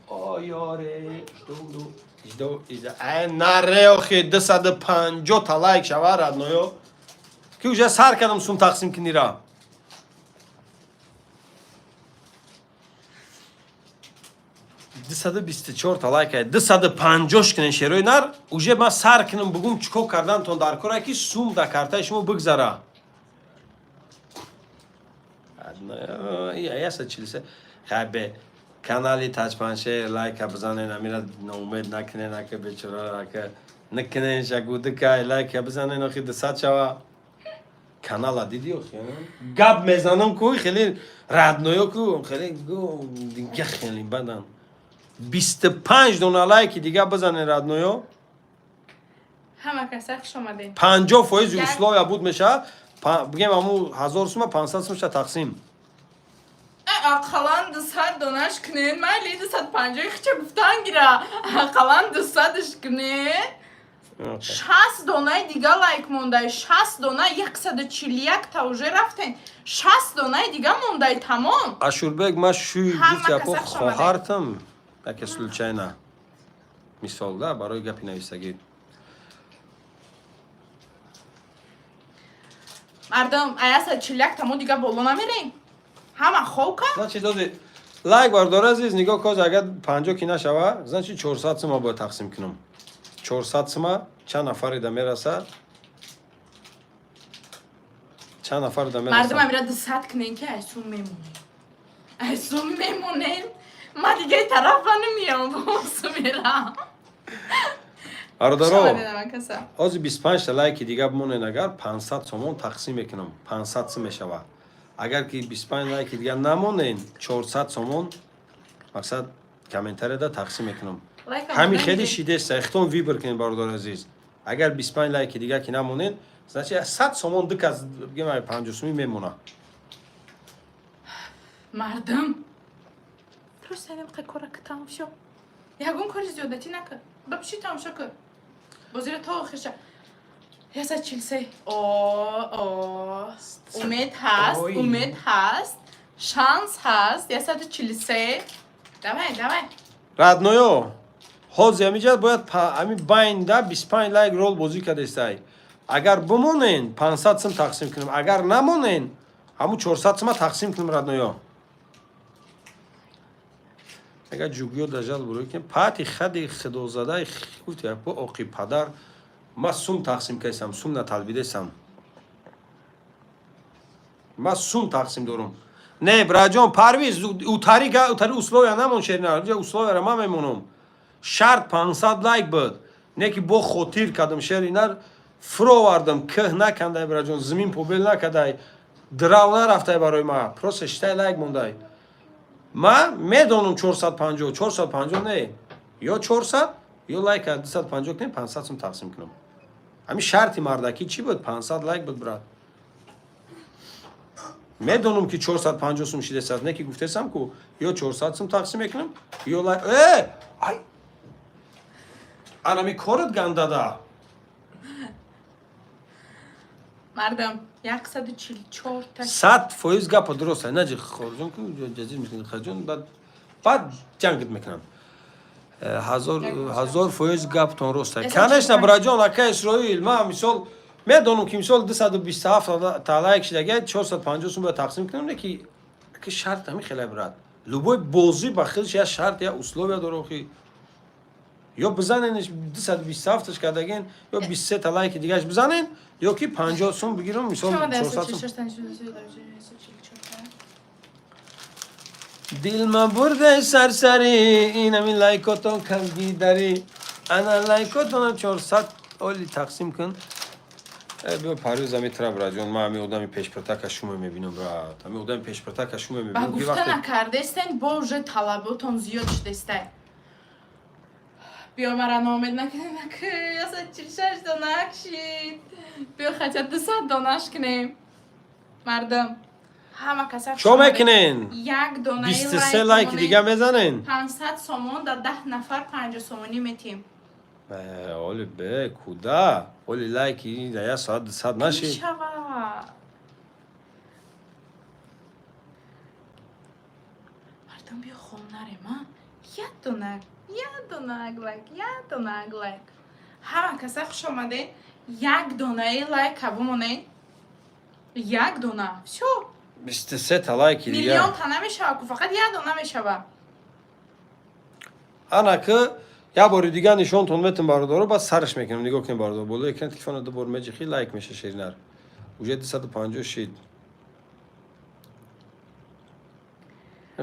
Оёре, жду, жду, ай наре, охи, 250 та лайк шава, родной ё, ки уже сар кардам сум тақсим кунира. 224 та лайк, 250 кунен, шерои нар, уже ман сар кунам, бугум чӣ кор кардантон дар кора, ки сум дар картаи шумо бигзара. 143. Хай, канали Таҷпаншер лайка бизанен, амира ноумед накунен, ака бечора, ака накунен, шагудикай, лайка бизанен, охи, 200 шава. Канала диди, охи, гап мезанам ку, хеле родной ё ку, хеле дига, хеле бадан. 25 дона лайки дига бизанен, родной ё. Ҳама каса хуш омадем. 50 фоизи условия буд мешавад. Бигем, аму 1000 сума 500 сумша тақсим. Ақаллан 200 донаш кунед, майли, 250 хича гуфтан гира, ақаллан 200-ш кунед. 60 донаи дига лайк мондай, 60 дона, 141 та уже рафтен, 60 донаи дига мондай, тамом. Ашурбек, ма шӯй Ҳама гуфт, яко каса хуш омадед. хоҳартам, яке случайно мисол да, барои гапи нависагӣ. Мардум, а 141 тамо дига боло намерем, ҳама хов кард. Значит, дози лайк, бардор азиз, нигоҳ коз, агар 50 ки нашава, значит, 400 сума бояд тақсим кунам. 400 сума чанд нафарида мерасад? Чанд нафарида Мардум, мерасад? амира 200 кунен, ки айсум мемонем, айсум мемонем. Ма дигаи тарафа намеям, босу мерам. Бародаро, каса. ҳозир 25 та лайки дига бимонен, агар 500 сомон тақсим мекунам, 500 сум мешавад. Агар ки 25 лайки дига намонен, 400 сомон, мақсад, комментарияда тақсим мекунам. Ҳамин хеле шидеста, ихтон выбор кунед, бародари азиз. Агар 25 лайки дига ки намонен, значит, 100 сомон ду кас, бигем, 50 сумӣ мемона. Мардум, просто инам кора китам, всё, ягон кори зиёдатӣ накард, вообще тамошо кар бозира то охирша. 143. О, о, умед ҳаст. Ой. Умед ҳаст, шанс ҳаст. 143, давай, давай. Родной ё, ҳозир ҳамиҷа бояд ҳамин байнда 25 лайк рол бозӣ кардестай. Агар бимонен, 500 сум тақсим кунем, агар намонен, ҳамун 400 сума тақсим кунем. Родной ё, агар ҷугиё дажал бурӯй кунем, пати хади худозадаи, гуфти япо оқи падар, ма сум тақсим кардесам, сум наталбидесам, ма сум тақсим дорум. Не, браҷон Парвиз, утари условия намон, шерина, условияра ман мемонам. Шарт 500 лайк буд. Не ки бо хотир кардам, шеринар, фуровардам, кӯҳ накандай, браҷон, зимин побел накадай, драв нарафтай барои ма. Просто шитай лайк мондай. Ма медонам 450, 450 не. Ё 400, ё лайка 250 кунем, 500 сум тақсим кунам. Ҳамин шарти мардакӣ чӣ буд? 500 лайк буд, брат. Медонам ки 450 сум шидесаст, не ки гуфтесам ку ё 400 сум тақсим мекунам, ё лайк. Э! Ай! Анами корат гандада. Мардам, 144 та. 100% гапа дуруст. Наҷи хорҷон ку ҷазир мекунӣ, хаҷон, баъд ҷангит мекунам. 1000% гаптон рост. Конечно, браҷон, ака Исроил, ман мисол медонам ки мисол 227 та лайк шидага, 450 сум бояд тақсим кунам, не ки шарт ҳамин хеле, брат. Любой бозӣ ба худаш як шарт, як условия дора охи. Ё бизаненш 227 кардагин, ё 23 та лайки дигаш бизанен, ё ки 50 сум бигирам, мисол 400 сум. Дилма бурде сарсари, инами лайкотон камгидари. Ана лайкотона 400 оли тақсим кун. Биё Парвиз ами тра, браҷон, ман ами одами пешпиртака шумо мебинам, брат. Ами одами пешпиртака шумо Ба мебинам. Ки гуфта вақте накардестен, бо уже талаботон зиёд шудестай. Биё, мара ноумед накунед, наку, 146 донак шид. Биё, хотя 200 донаш кунем. Мардум, ҳама каса Чо мекунен? Як донаи 23 лайки монем. дига мезанен? 500 сомон да 10 нафар 50 сомонӣ метиҳем. Оли бе, куда? Оли лайки да я соат 200 наши. Мешава. Мардум, биё, хол нарем, а? Як донак, як донак лайк, як донак лайк. Ҳама каса хуш омадед. Як донаи лайка бимонед. Як дона. Всё. 23 та лайки дига. Миллион та намешава ку, фақат як дона мешава. Ана ки як бори дига нишонтон метам, бародаро, баъд сараш мекунам. Нигоҳ кунем, бародаро, болои экран телефона ду бор меҷихи, лайк меша, шеринар. Уже 250 шид.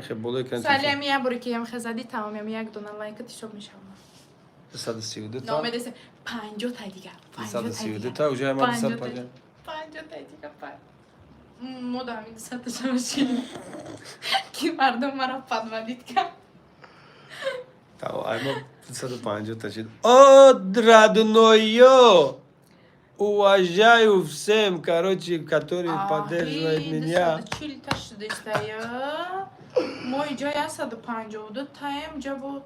Хе, болои экран Сали телефон. ами як боре ки ям хезади, тамом, ами як дона лайка ҳисоб мешава. 232 та. Номедесе 50 та дига. 50 та 232 дига. та, уже ама 50 та. 250. 50 та дига, мо да ҳамин 200 та шаваши. Ки мардум маро подводить кард. Та, айма 250 та шид. О, родное! Уважаю всем, короче, которые поддерживают меня. 240 та шудестая. Мо иҷо 152 таем ҷабо.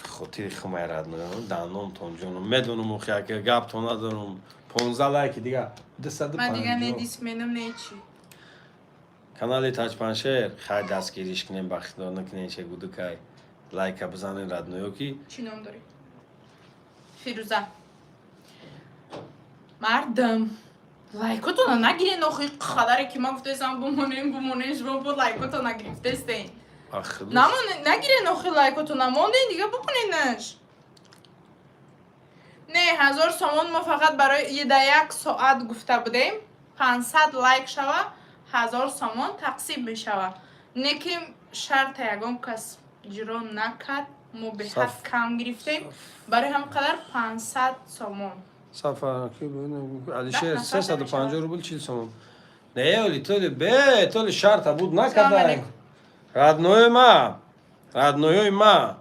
Хотири хумай, родное, даномтон ҷоном. Медонам, охи, ака гаптон надорам. 15 лайки дига. Ман дига не 250. дисменам, не чӣ. Канали Таҷпаншер, хай, дастгириш кунем, ба хидо накунем, че гудукай. Лайка бизанен, родное, ки Чӣ ном дорӣ? Фирӯза. Мардум, лайкотона нагирен охи, қадаре ки ман гуфтесам бумонем, бумонем, шумо бо лайкото нагирифтестен. Ба хидо. Намоне, нагирен охи, лайкотона монден, дига бумоненаш. Не, 1000 сомон мо фақат барои да як соат гуфта будем. 500 лайк шава, 1000 сомон тақсим мешава. Не ки шарта ягон кас иҷро накард, мо беҳад Саф. кам гирифтем. Барои ҳам қадар 500 сомон. Сафар Алишер. 10 нафар. 350 рубл, 40 сомон. Не, оли толи бе, толи шарта буд накардай. Алейкум. Родное ма. Родное ма.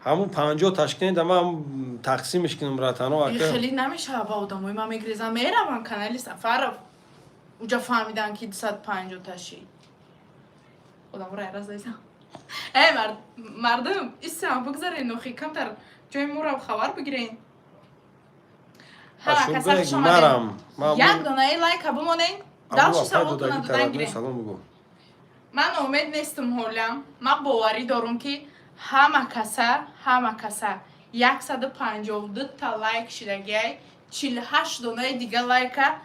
Ҳамун 50 ташкил да ман тақсимиш кунам, братано, ака. Хеле намешава, ба одамои ман мегирезам, меравам канали Сафаров. Уҷа фаҳмидан ки 250 ташид. Одамро айраз дайсам. Э, мардум, исам бигзарен охи, камтар ҷои моро хабар бигирен. Ҳама каса Ашурбек, хуш омадем. марам. Як донаи лайка бимонен. Дальше саволтона додан гирем. Салом бугу. Ман умед нестам ҳолям. Ман боварӣ дорум, ки ҳама каса, ҳама каса 152 та лайк шидагиай, 48 донаи дига лайка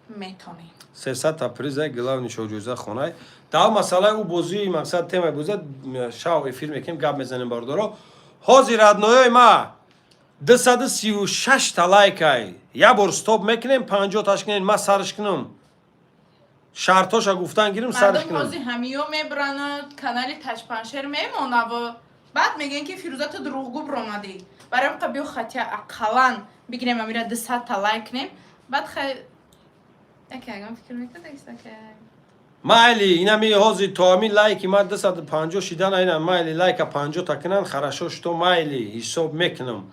метонем. 300 та приза, главный шоуҷоиза хонай. Дар масъалаи ӯ бозии, мақсад темаи бозӣ, шав эфир мекунем, гап мезанем, бародаро. Ҳозир, родноёи ма, 236 та лайкай. Як бор стоп мекунем, 50 таш кунем, ман сарш кунам. Шартоша гуфтан гирим, сарш Мардум кунам. Ҳози ҳамиё мебурану канали Таҷпаншер мемонаву баъд мегӯян, ки Фирӯза, ту дурӯғгӯ биромадӣ. Барои қа биё, хотя ақаллан бигирем, амира 200-та лайк кунем, баъд хай яке ягон фикр мекард. Майли, инами ҳози то ами лайки ма 250 шидан, ина майли, лайка 50 та кунан, хорошо, что майли, ҳисоб мекунам.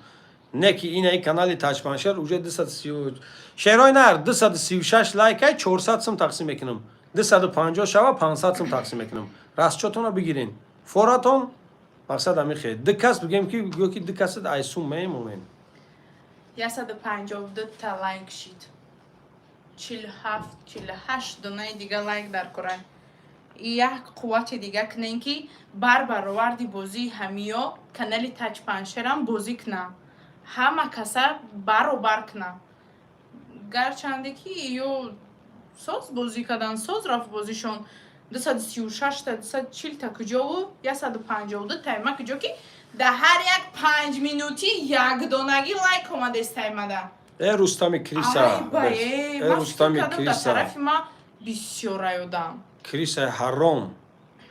Не ки ина канали Таҷпаншер уже 230, шерои нар, 236 лайкай, 400 сум тақсим мекунам. 250 шава, 500 сум тақсим мекунам. Расчётона бигирин, форатон. Мақсад ами хе ду кас бигем, ки гӯё ки ду касад ай сум мемонем. 152 та лайк шид, 47, 48 донаи дига лайк дар кора. Як қуввати дига кунем, ки бар бароварди бозии ҳамиё канали Таҷпаншерам бозӣ кунам, ҳама каса баробар кунам. Гарчанде ки ё соз бозӣ кардан, соз рафт бозишон, 236-та, 240-та куҷову 152 тайма куҷо, ки дар ҳар як 5 минутӣ якдонагӣ лайк омадест таймада. Э, Рустами Криса. Ай, ба, э, э, ман фикр Рустами кардам, дар Криса. тарафи ма бисёр аёдам. Крисаи ҳаром,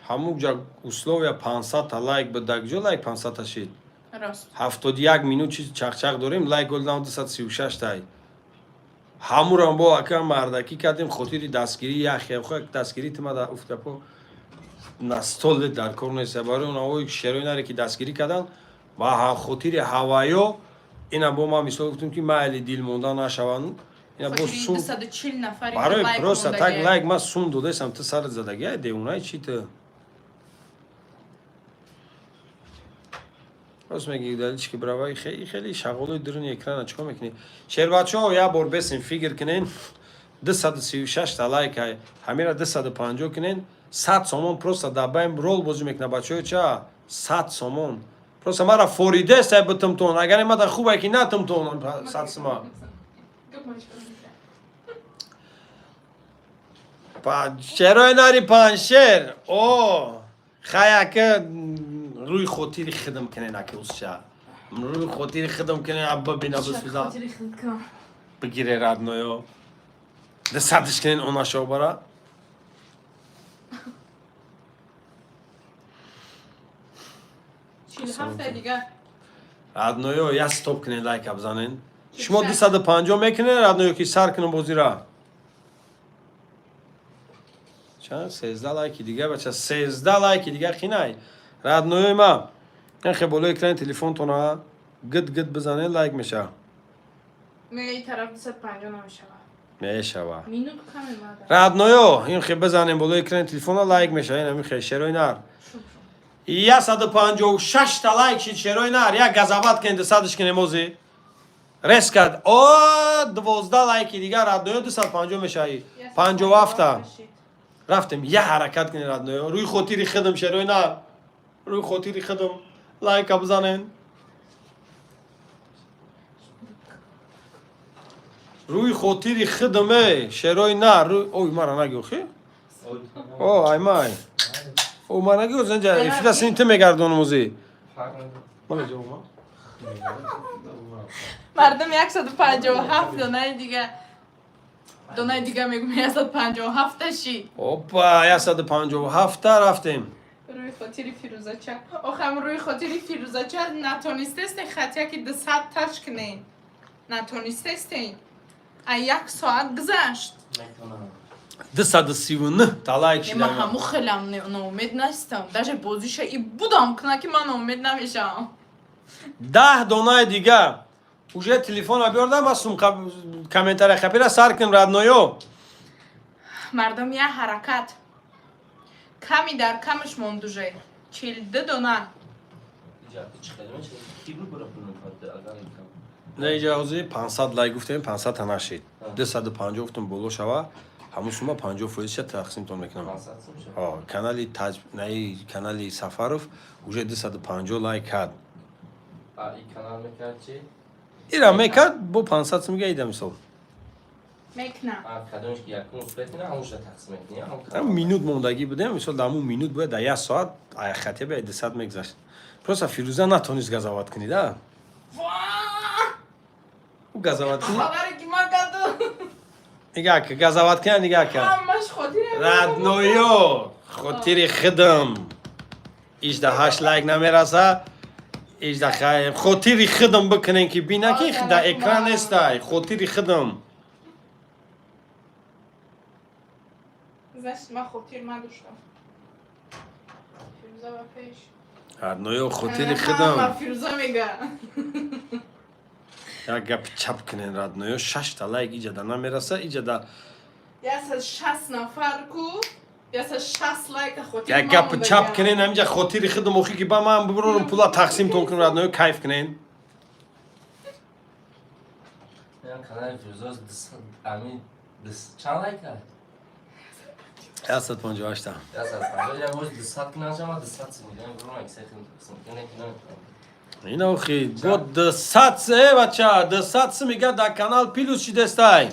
ҳамун ҷа условия 500 та лайк буд, дар куҷо лайк 500 та шид? Рост. 71 минут чиз чақчақ дорем, лайк голдам 236 тай. Ҳамурам бо ака мардакӣ кардем, хотири дастгирӣ, яхе дастгирӣ тима да уфтапо на стол дар кор нест. Барои онаҳои шерои наре, ки дастгирӣ кардан ба хотири ҳаваё, ина бо ман мисол гуфтем, ки майли, дил монда нашаванд, ина бо Хотири сум 240 нафаре ки барои лайк просто так мондагӣ. Лайк ман сум додасам, ту сарат задагӣ, ай девонаи чи ту? Рост мегӣ, далички бравай, хеле хеле шағолои дуруни экрана чикор мекунӣ? Шербачаҳо, як бор бесин, фикр кунен, 236 та лайк ай, ҳамира 250 кунен, 100 сомон просто дар байн рол бозӣ мекунад. Бачаҳо, ча 100 сомон просто мара форидест, ай битумтон, агар мада хуб ай, ки натумтон 100 сума. Шерои нари Паншер, о хаяка, рӯи хотири хидм кунен, аки усча, рӯи хотири хидм кунен, абба бина бисӯза. Хотири хид кунам. Бигире, родноё, дасадиш кунен, онашо бара. 47 дига. Родноё, я стоп кунен, лайка бизанен. Шумо 250 мекунен, родноё, ки сар кунем бозира. Чанд? 13 лайки дига, бача, 13 лайки дига. Хинай, родноёи ма, хе болои экрани телефонтона гид гид бизанен, лайк меша. Не, и тараф 250 намешава. Мешава. Минут каме мада. Родноё, ин хе бизанем болои экрани телефона, лайк меша. Ин ами хе, шерои нар. Шуб, шуб. 156 та лайк шид, шерои нар, як газават кунед, садш кунем ози рес кард. О, 12 лайки дигар, родноё, 250 мешаи. 57 та рафтем. Я ҳаракат кунед, родноё, рӯи хотири хидм, шерои нар, рӯи хотири хидм лайка бизанен, рӯи хотири хидме, шерои нар, рӯи ой мара нагӯ хи, о ай май, о мара нагӯ, зинҷа эфира сини ту мегардонам ози. Мана ҷавоб. Мардум, 157 донаи дига, донаи дига мегӯм, 157 та шид. Опа, 157 та рафтем. Рӯи хотири Фирӯзача, охам, рӯи хотири Фирӯзача натонистесте хатя ки 200 таш кунен, натонистестен, а як соат гузашт. 239 та лайк Е, ман шида. ҳаму хелам ноумед нестам, даже бозиша и будам куна, ки ман ноумед намешавам. 10 донаи дига. Уже телефона биёрдам, ма сум комментария хапира сар кунем, родноё. Мардум, як ҳаракат, ками дар камаш монд, уже 42 дона. Не, иҷа ҳозир 500 лайк гуфтем, 500 та нашид. 250 гуфтем, боло шава, ҳамун сума 50 фоизша тақсимтон мекунам. Ҳо, канали Таҷ, наи канали Сафаров уже 250 лайк кард. Ира мекард бо 500 сум га ида мисол. Мекунам. Ҳам минут мондагӣ будем, мисол, дар ҳамун минут бояд дар як соат ай хате ба 200 мегузашт. Просто Фирӯза натонист газават кунӣ да. Ӯ газават кунӣ. Хабаре ки ман кардам. Нигаҳ ка, газават кина, нигаҳ ка. Ҳамаш хотири Родной ё, хотири худам. Ижда ҳашт лайк намераса. Ижда хайр. Хотири худам бикунен, ки бина, ки да экран нестай. Хотири худам. Значит, ман хотир надоштам. Фирӯза ба пеш. Родной ё, хотири Ҳама худам. Фирӯза мега. Як гапи чап кунен, родной ё, шашта лайк иҷада намераса, иҷада. 160 нафар ку, 160 лайка хотири Як ман гапи чап мондагиам. кунен, ҳамиҷа хотири худам, охи ки ба ман бибурам, пула тақсимтон кунем, родной ё, кайф кунен. Ин канали Фирӯза ами чанд лайк аст? 158 та. 150. Я боз 200 кунам, ма 200 мегӯям, бурам аксари худам тақсим кунам, ки наметавонам. Ина охи бо 200, э бача, 200 мега дар канал плюс шидестай.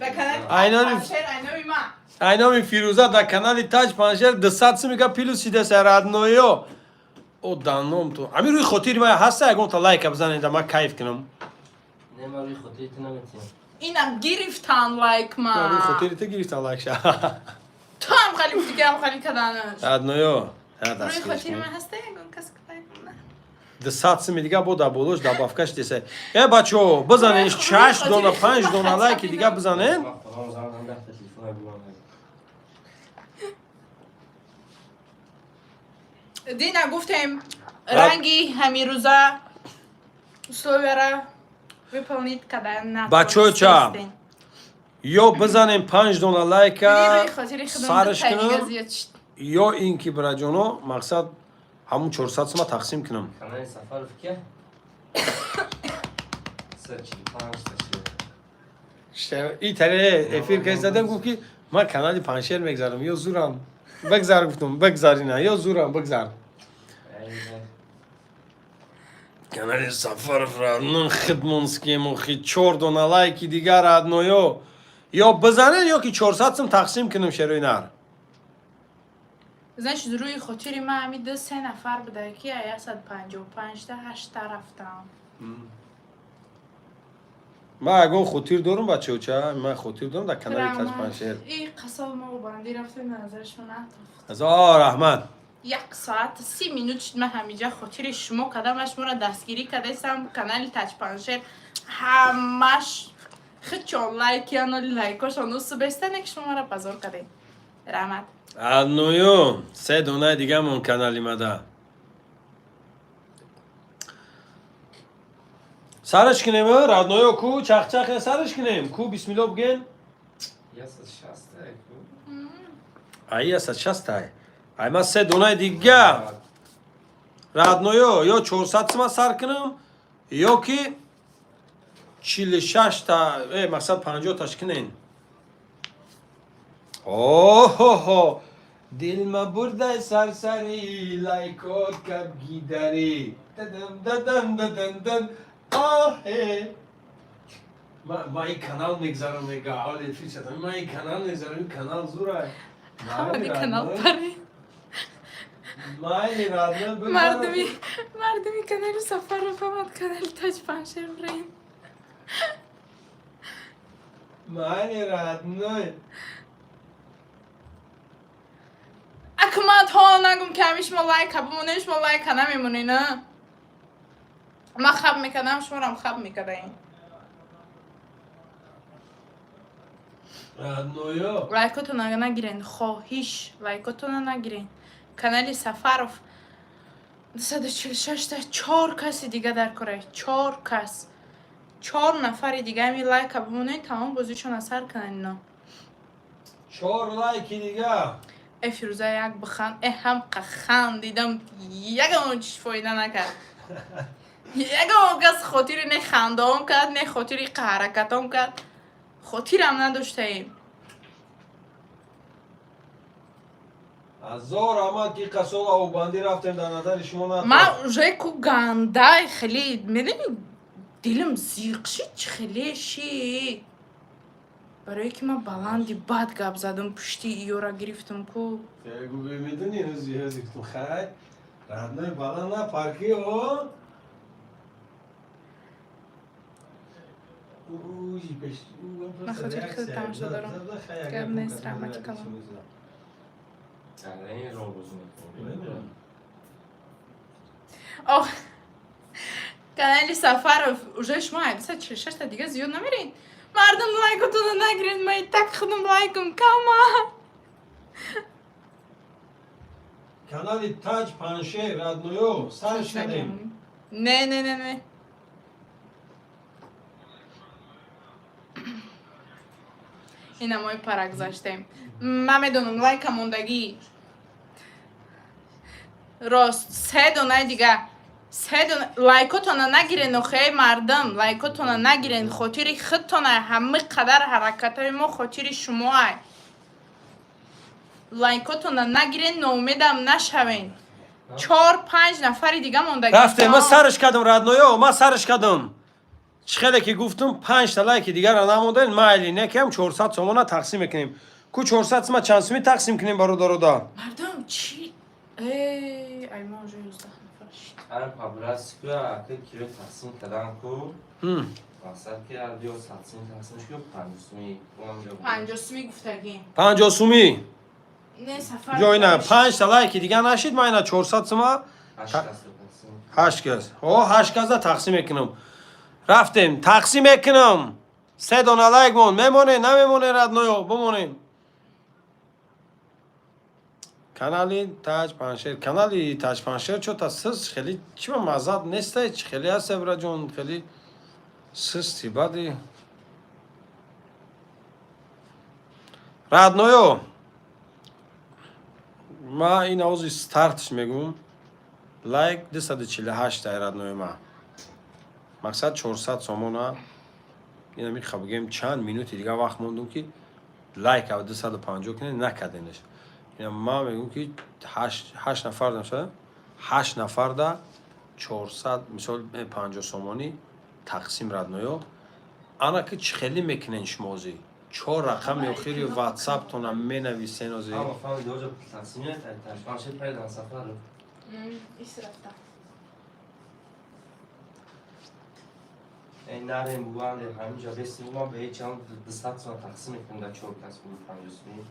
Ба канали Паншер, айноми ман. Айноми Фирӯза дар канали Таҷ Паншер 200 мега плюс шидестай, родной ё. О даном ту. Ами рӯи хотири ман ҳаста ягонта лайка бизанед, ма кайф кунам. Не, ма рӯи хотири ту наметиҳам. Инам гирифтан лайк Рӯи ма. хотири ту гирифтан лайк ша. Ту ҳам хали гуфти, ки ҳам хали каданаш. Родной ё. Рӯи хотири ман ҳаста ягон кас лайк на. 200 сими дига бо дар болош добавка шидесай. Э бачо, бизанед шаш дона, панҷ дона лайки дига бизанед. Ман худам занам, даҳта телефона бимонам. Дина гуфтем, ранги ҳамирӯза условия ра выполнить кадан Бачоча, ё бизанем панҷ дона лайка сарш сарш кунам, ё ин ки, бираҷоно, мақсад ҳамун 400 сума тақсим кунам. Канали Сафаров ки? 145 та шид. И таре эфир ка задем, гуфт, ки ман канали Паншер мегзарам, ё зурам бигзар. Гуфтум, бигзар, ина, ё зурам бигзар. Ай. Канали Сафаров родной хидмонским охи, чор дона лайки дигар, родной ё, ё бизанед, ё ки 400 сум тақсим кунам, шерои нар. Значит, рӯи хотири ман ҳами ду се нафар буда, ки 155 та ҳашта рафтам. Ман ягон хотир дорум, бачаоча? Ман хотир дорум дар канали Таҷ Паншер. И қасал мо банди рафтем, назарашон натофт. Ҳазор раҳмат. 1 соат 30 минут шуд, ман ҳамиҷа хотири шумо кардам ва шуморо дастгирӣ кардастам. Канали Таҷпаншер ҳамаш хичон лайкияну лайкошон усубестане, ки шуморо базор кардем. Раҳмат. Родной ё, се донаи дигамон канали мада сараш кунем, родной ё, ку чахчахе сараш кунем, ку бисмилло бигӯен. 160 та ку. Ай, 160-тай. Ай, ман се донаи дига, родной ё, ё 400 сума сар кунам, ё ки 46-та, э мақсад 50-таш кунен. Оҳоҳо, дилма бурдай сарсари, лайкот кабгидари, дадам дадам дадан дан оҳе. Ма ин канал мегзарам, мега ҳоли фирсатам, ма ин канал мегзарам, ин канал зурай. Ҳамаи канал пари. Майли, родной, бигзарам. Мардуми канали Сафаров омад, канали Таҷпаншер бираем. Майли, родной. Акмад ҳо нагум, ки ҳами шумо лайка бимонед, шумо лайка намемонед, на ман хаб мекардам, шуморам хаб мекардаем. Родной ё. Лайкотона нагирен, хоҳиш, лайкотона нагирен. Канали Сафаров 246 та, чор каси дига дар кора, чор кас, чор нафари дига ҳами лайка бимонед, тамом бозишон асар кунанд ино. Чор лайки дига. Э Фирӯза, як бихан, э ҳам хандидам, ягон чиз фоида накард, ягон кас хотири не хандаом кард, не хотири ҳаракатом кард, хотирам надоштаем. Ҳазор раҳмат, ки қасол авбандӣ рафтем, дар назари шумо на. Ман уже ку гандай хеле, медони, дилам зиқ шид, чӣ хеле шид, барое ки ман баланди бад гап задам, пушти иёра гирифтам ку. Медони, ҳози ҳози гуфтум, хай, родной, баланд на парки о. Ман хотири хеле тамошо дорам. Гап нест, раҳмати калон. Ин роҳ бозӣ мекунем. Ох, канали Сафаров уже шумо 146 та дига зиёд намеред. Мардум, лайкотонро нагиред, ман так худам лайкам кама. Канали Таҷ Паншер, родной, сар шудем. Не, не, не, не. Ина мои пара гузаштем. Ман медонам, лайка мондагӣ. Рост, се донаи дига. Се дона лайкотона нагирен, охе мардум, лайкотона нагирен, хотири худтона, ҳама қадар ҳаракатҳои мо хотири шумоай. Лайкотона нагирен, ноумедам нашавен. Чор панҷ нафари дига мондагӣ. Рафтем, ман сарш кардам, родной, ман сарш кардам. Чӣ хеле ки гуфтум, панҷта лайки дигарро намондаен, майли, некам 400 сомона тақсим мекунем. Ку 400 сума чанд суми тақсим кунем, бародарода? Мардум, чӣ? Эй, ай, ма уже 11 нафар шид. Ан по-братски ака киро тақсим кардан ку. Мақсад ки ё 100 суми тақсим ё 50 суми. 50 суми гуфтагӣ. 50 сумӣ. Не, Сафар. Ҷой на, панҷта лайки дига нашид, ман ина 400 сума ҳашт кас. О, ҳашт каса тақсим мекунам. Рафтем, тақсим мекунам. Се дона лайк мон. Мемоне, намемоне, родной, бимонем. Канали Таҷ Паншер, канали Таҷ Паншер чота сиз хеле чӣ ба маззат нестай, чӣ хеле ҳаст, браҷон, хеле систи бади. Родной, ма ин овози стартш мегӯм, лайк 248 тай, родной. Ма мақсад 400 сомона. Ина миха бигем, чанд минути дига вақт мондум, ки лайк 250 кунед, накарденеш. Ина ман мегӯм, ки ҳашт нафар наша, ҳашт нафарда 400, мисол, 50 сомонӣ тақсим, родной. Ана ки чӣ хеле мекунен шумо озӣ? Чор рақами охири ватсаптона менависен озӣ. Ама фаҳмиди, оҷа тақсим Паншер пайдан Сафаров. Исрафта. Эй, нарем буганде ҳаминҷа бести, ман ба ҳеҷ чанд 200 сом тақсим мекунем, дар чор кас буд 50 суми.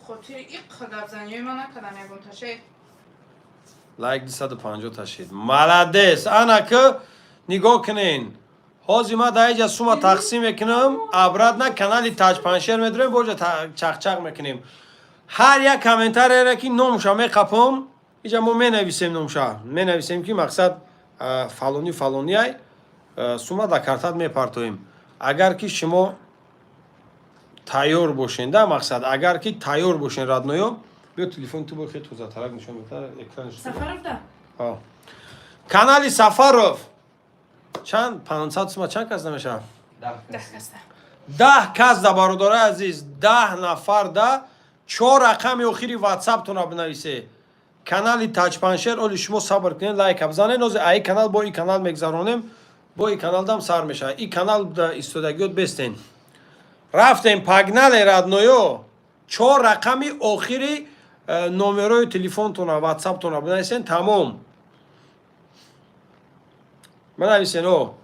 Хотири иқ гапзаниҳои ман накардам ягон таше. Лайк 250 ташид, молодец. Ана ки нигоҳ кунен, ҳозир ман дар иҷа сума тақсим мекунам, обратно канали Таҷпаншер медурем, боҷа чақчақ мекунем. Ҳар як комментарияре ки номша меқапам, иҷа мо менависем, номша менависем, ки мақсад фалони фалониай, сума дар картат мепартоем, агар ки шумо тайёр бошен да. Мақсад, агар ки тайёр бошен, родной. Биё, телефон ту бо хел тозатарак нишон медиҳад экранш. Сафаров да. Канали Сафаров чанд, 500 сума чанд кас намешавад? 10 10 кас. каста. 10 кас да, бародарои азиз, 10 нафар да чор рақами охири ватсаптона бинависе, канали Таҷпаншер. Оли шумо сабр кунед, лайка бизанед. Нози аи канал бо и канал мегзаронем, бо и каналдам сар мешавад. И канал да истодагиёт бестен. Рафтем, погнали, родной. Чор рақами охири номерои телефонтона, ватсаптона бинависен, тамом, бинависен. О,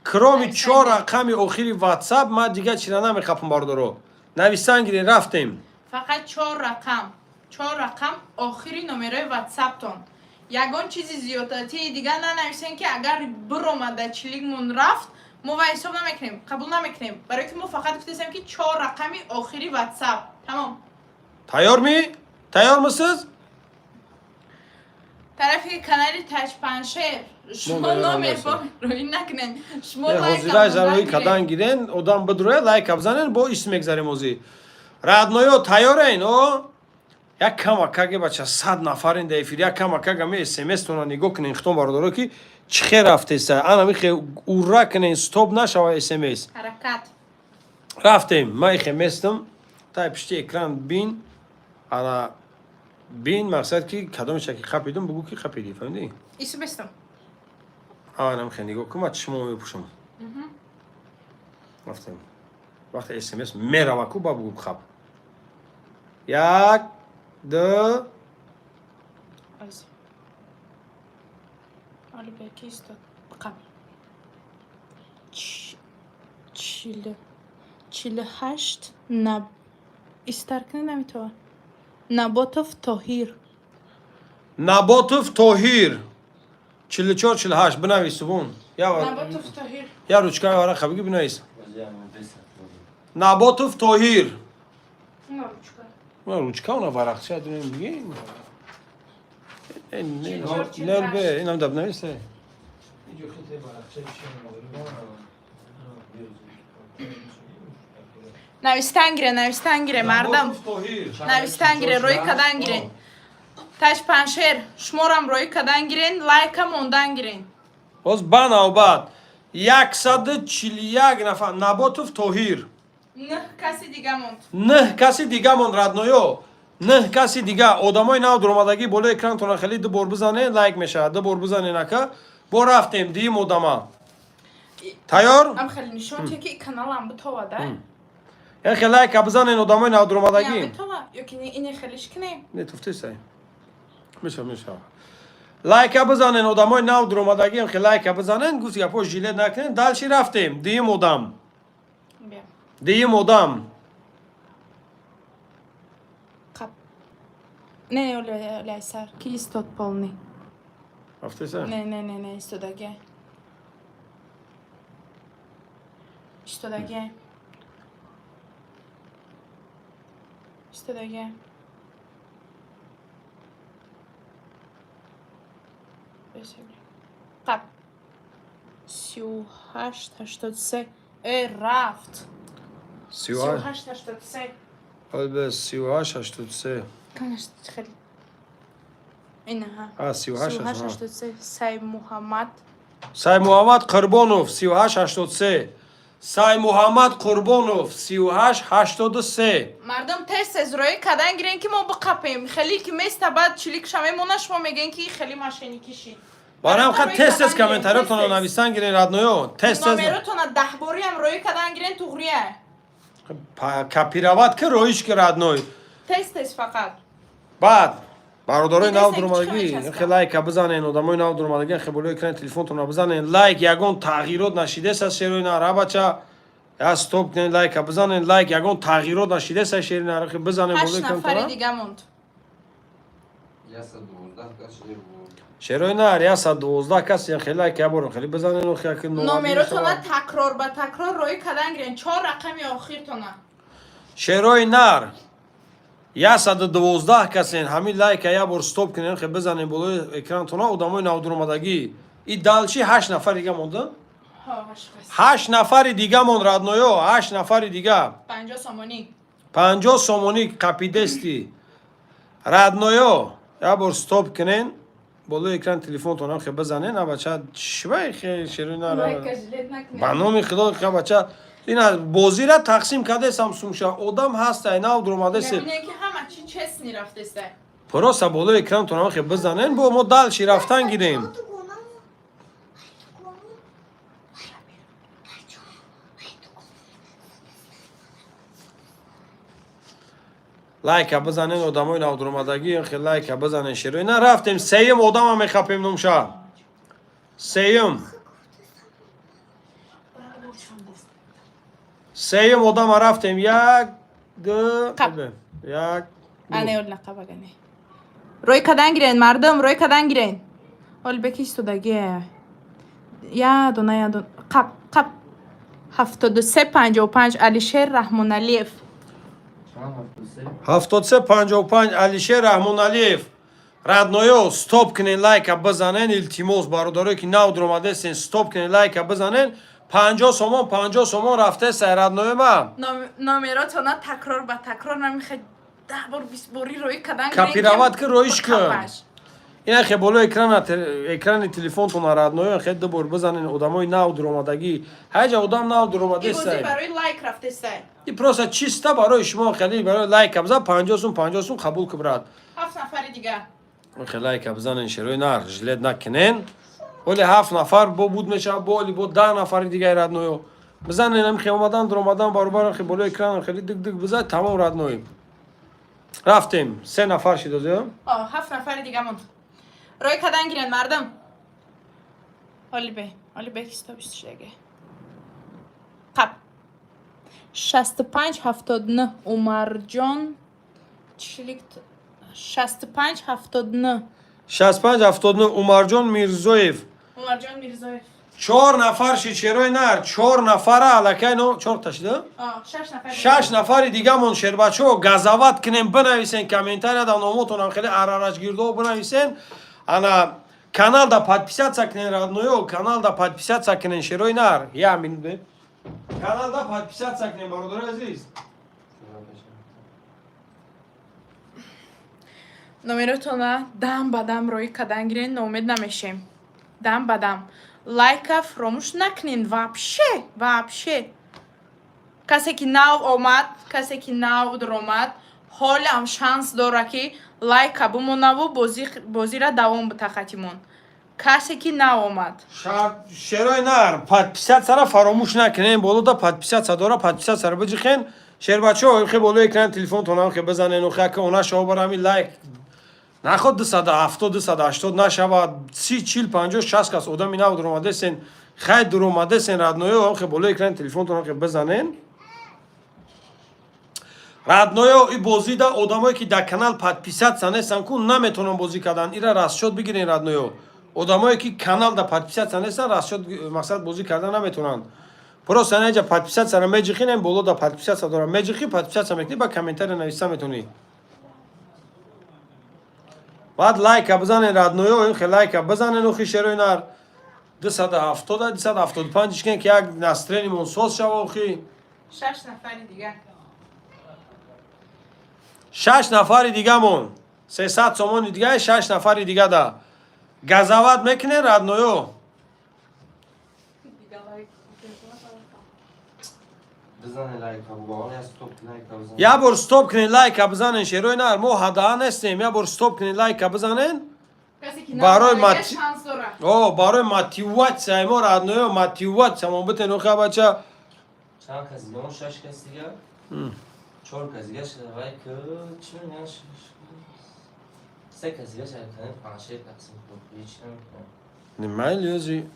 кроме чор рақами охири ватсап ман дигар чира намехапам, бародаро. Нависан гирен, рафтем. Фақат чор рақам, чор рақам охири номерои ватсаптон. Ягон чизи зиёдатии дигар нанависен, ки агар биромада чилигмон рафт, мо ва ҳисоб намекунем, қабул намекунем, барои ки мо фақат гуфтесем, ки чор рақами охири ватсап, тамом. Тайёр ми? Тайёр мисиз? Тарафи канали Таҷпаншер шумо Номер номер намерасад. роӣ накунен шумо. Ҳозирай зароӣ кадан гирен, одам бидуроя, лайка бизанен, бо ис мегзарем ҳозир. Родной, тайёрен? О, як камакаге, бача, 100 нафарин да эфир. Як камакага ме смс-тона нигоҳ кунен хитон, бародаро, ки чӣ хел рафтеса. Ана михе ура кунен, стоп нашава смс. Ҳаракат. Рафтем. Ман ихе местам тай пишти экран, бин, ана бин. Мақсад ки кадомеша ки қапидум, бугӯ ки қапидӣ, фаҳмидӣ? Ису бестам. Ана михе нигоҳ кун, ман чишмо мепӯшам. Рафтем. Вақте смс мерава ку, ба бугӯ хап. Як, ду. Аз. Алибеки истод. Қап. 48 на истар кунӣ наметавон. Наботов Тоҳир. Наботов Тоҳир, 44 48, бинавис, Субон. Наботов Тоҳир. Я ручка варақа биги, бинавис. Наботов Тоҳир. На ручка. Уна ручка, уна варақча дунем биги. 44. Не, бе, инам да бинавис. Навистан гире, навистан гире, мардам. Наботов Тоҳир. Навистан гире, рӯй кадан гирен. Таш паншер, шуморам рӯй кадан гирен, лайка мондан гирен. Боз ба навбат 141 нафар. Наботов Тоҳир. Нӯҳ каси дига монд. Нӯҳ каси дига монд, родной-о, нӯҳ каси дига. Одамои нав дуромадагӣ, болои экрантона хеле ду бор бизане, лайк мешавад. Ду бор бизанен, ака. Бо рафтем, дуюм одама тайёр. Ам хеле нишон те, ки каналам битова да. Яхе лайка бизанен, одамои нав дуромадагӣ. Битова ёки ине хелиш кунем. Не, туфтесай, меша, меша. Лайка бизанен, одамои нав дуромадагӣ, хе лайка бизанен. Гуфт гапо, жалеть накунен. Дальше рафтем, дуюм одам. Бия. Дуюм одам. Қап. Не, оля, оля, сар. Ки истод полный. Рафтеса. Не, не, не, не, истодаге. Истодаге. Истодаге. Қап. 38 83. Э, рафт. 38 83. 38 83. Конечно, хеле. Инаҳа. А, 38. 38 83. Сай Муҳаммад. Сай Муҳаммад Қурбонов, 38 83. Сай Муҳаммад Қурбонов, 38 83. Мардум, тез тез рӯй кадан гирен, ки мо биқапем. Хеле ки места, баъд чиликша мемона, шумо мегӯен, ки хеле мошенникӣ шид. Барам ха, Рӯй тез тез кадан гирен, комментариётонро тез-тез. нависан гирен, родной-о, тез тез. Номеротона даҳбориам рӯй кадан гирен, туғрия. Копировать ки, роиш ки, родной. Тез тез фақат. Баъд бародарои Дидесен, нав ки дуромадагӣ, чӣ мечаспад? хе лайка бизанен. Одамои нав дуромадагӣ, хе болои экрани телефонтонро бизанен лайк. Ягон тағйирот нашидеса, шерои нара, бача, я стоп кунен, лайка бизанен. Лайк, ягон тағйирот нашидеса, шери нара, хе бизанен Ҳашт болои нафари экрантона. дига монд. 112 кас шиде буд. Шерои нар, 112 кас, хе лайк яборам хеле бизанен, охи ки. Номеротона такрор ба такрор рӯй кадан гирен, чор рақами охиртона. Шерои нар, 112 касен, ҳамин лайка як бор стоп кунен, хе бизанен болои экрантона, одамои навдуромадагӣ. И дальше ҳашт нафари дига монда. Ҳо, ҳашт кас. Ҳашт нафари дига монд, родной-о, ҳашт нафари дига. 50 сомонӣ. 50 сомонӣ қапидести, родной-о. Як бор стоп кунен, болои экран телефонтонам хе бизанен. А бача, чивай, хе шерои нар. Лайка жалеть накунед. Ба номи Худо, хе бача, ина бозира тақсим кардесам, сумша одам ҳастай нав дуромадасе. Мебинем, ки ҳама чи честный рафтеста. Просто болои экрантонам хе бизанен, бо мо дальше рафтан гирем. Лайка бизанен, одамои навдуромадагӣ, хе лайка бизанен, шерои на. Рафтем, сеюм одама мехапем, номша сеюм. Сеюм одама рафтем, як, ду. Қап. Як, ду. Ане, ол нақабагане. Рӯй кадан гирен, мардум, рӯй кадан гирен. Ҳол беки истодагие. Я дона, я дона. Қап, қап. 73 55, Алишер Раҳмоналиев. Чанд, 73? 73 55, Алишер Раҳмоналиев. Родной-о, стоп кунен, лайка бизанен, илтимос. Бародарое ки нав дуромадесен, стоп кунен, лайка бизанен. 50 сомон, 50 сомон рафтеса, родной-о ма. Номеротона такрор ба такрор намехоҳед, 10 бор, 20 борӣ рӯй кадан гирен. Копировать ки, роиш кун. Қапаш. Ина хе болои экрани телефонтона, родной-о, хе ду бор бизанен. Одамои нав дуромадагӣ, ҳайҷа одам нав И бозӣ дуромадеса. барои лайк рафтеса. И просто чисто барои шумо, хеле барои лайка бизан, 50 сум, 50 сум қабул ки, брат. Ҳафт нафари дига. Хе лайка бизанен, шерои нар, жалеть накунен. Оли ҳафт нафар бо буд мешавад, бо оли бо 10 нафари дигаи, родной-о, бизанен. Ам хе омадан дуромадан баробар, хе болои экран хеле дик дик бизан, тамом, родной. Рафтем, се нафар шидозё. О, ҳафт нафари дига монд. Рӯй кадан гирен, мардум. Оли бе, оли бе, стоп шудаге. 65 79, Умарҷон Чилик, 65 79. 65 79, Умарҷон Мирзоев. Умарҷон Мирзоев. Чор нафар шид, шерои нар, чор нафара аллакай, но чорта шида. Шаш нафар. Шаш нафари дигамон, шербачо, газават кунем, бинависен комментарияда номотонам, хеле арарашгирдо бинависен. Ана каналда подписаться кунен, родной, каналда подписаться кунен, шерои нар. Я минут. Каналда подписаться кунен, бародари азиз. Номеротона дам ба дам роӣ кардан гирен, ноумед намешем. Дам ба дам. Лайка фуромӯш накунен вообще, вообще. Касе ки нав омад, касе ки нав даромад, ҳолам шанс дора, ки лайка бимонаву бозира давом бита хатимон. Касе ки нав омад. Шерои нар, подписаться фаромӯш накунен, болода подписаться дора, подписаться биҷихен. Шербачо, хе болои экран телефонтонам хе бизанен, хе ка она шава барами лайк. Наход 270, 280 нашава, 30, 40, 50, 60 кас одами нав дуромадесен, хай дуромадесен, родной, хе болои экран телефонтонам хе бизанен. Родной, и бозида одамое ки дар канал подписаться нестан ку наметонан бозӣ кардан. Ира расчёт бигирен, родной. Одамое ки каналда подписаться нестан, расчёт мақсад бозӣ кардан наметонанд. Просто анаҷа подписаться меҷихинем, болода подписаться дорам. Меҷихи, подписаться мекунӣ, ба комментария нависта метонӣ. Баъд лайка бизанен, родной, ин хе лайка бизанен, охи шерои нар. 270, 275 ишкен, ки як настроение мон соз шава, охи. Шаш нафари дигар. Шаш нафари дигамон. 300 сомони дига, шаш нафари дига да. Газават мекунен, родной. Бизане лайка, бобо, я стоп лайка бизане. Я бор стоп кунен, лайка бизанен, шерои нар, мо ҳадаъа нестем. Я бор стоп кунен, лайка бизанен. Касе ки Барои нав шанс дора. О, барои мотивация мо, родной, мотивация мо битен, охи бача. Чанд кас дига? Шаш кас дига? Чор кас дига шавай ки чӣ мегӯянд? Се кас дига шавай кани панҷшер тақсим кун. Ҳеч намекунам. Майли, ози.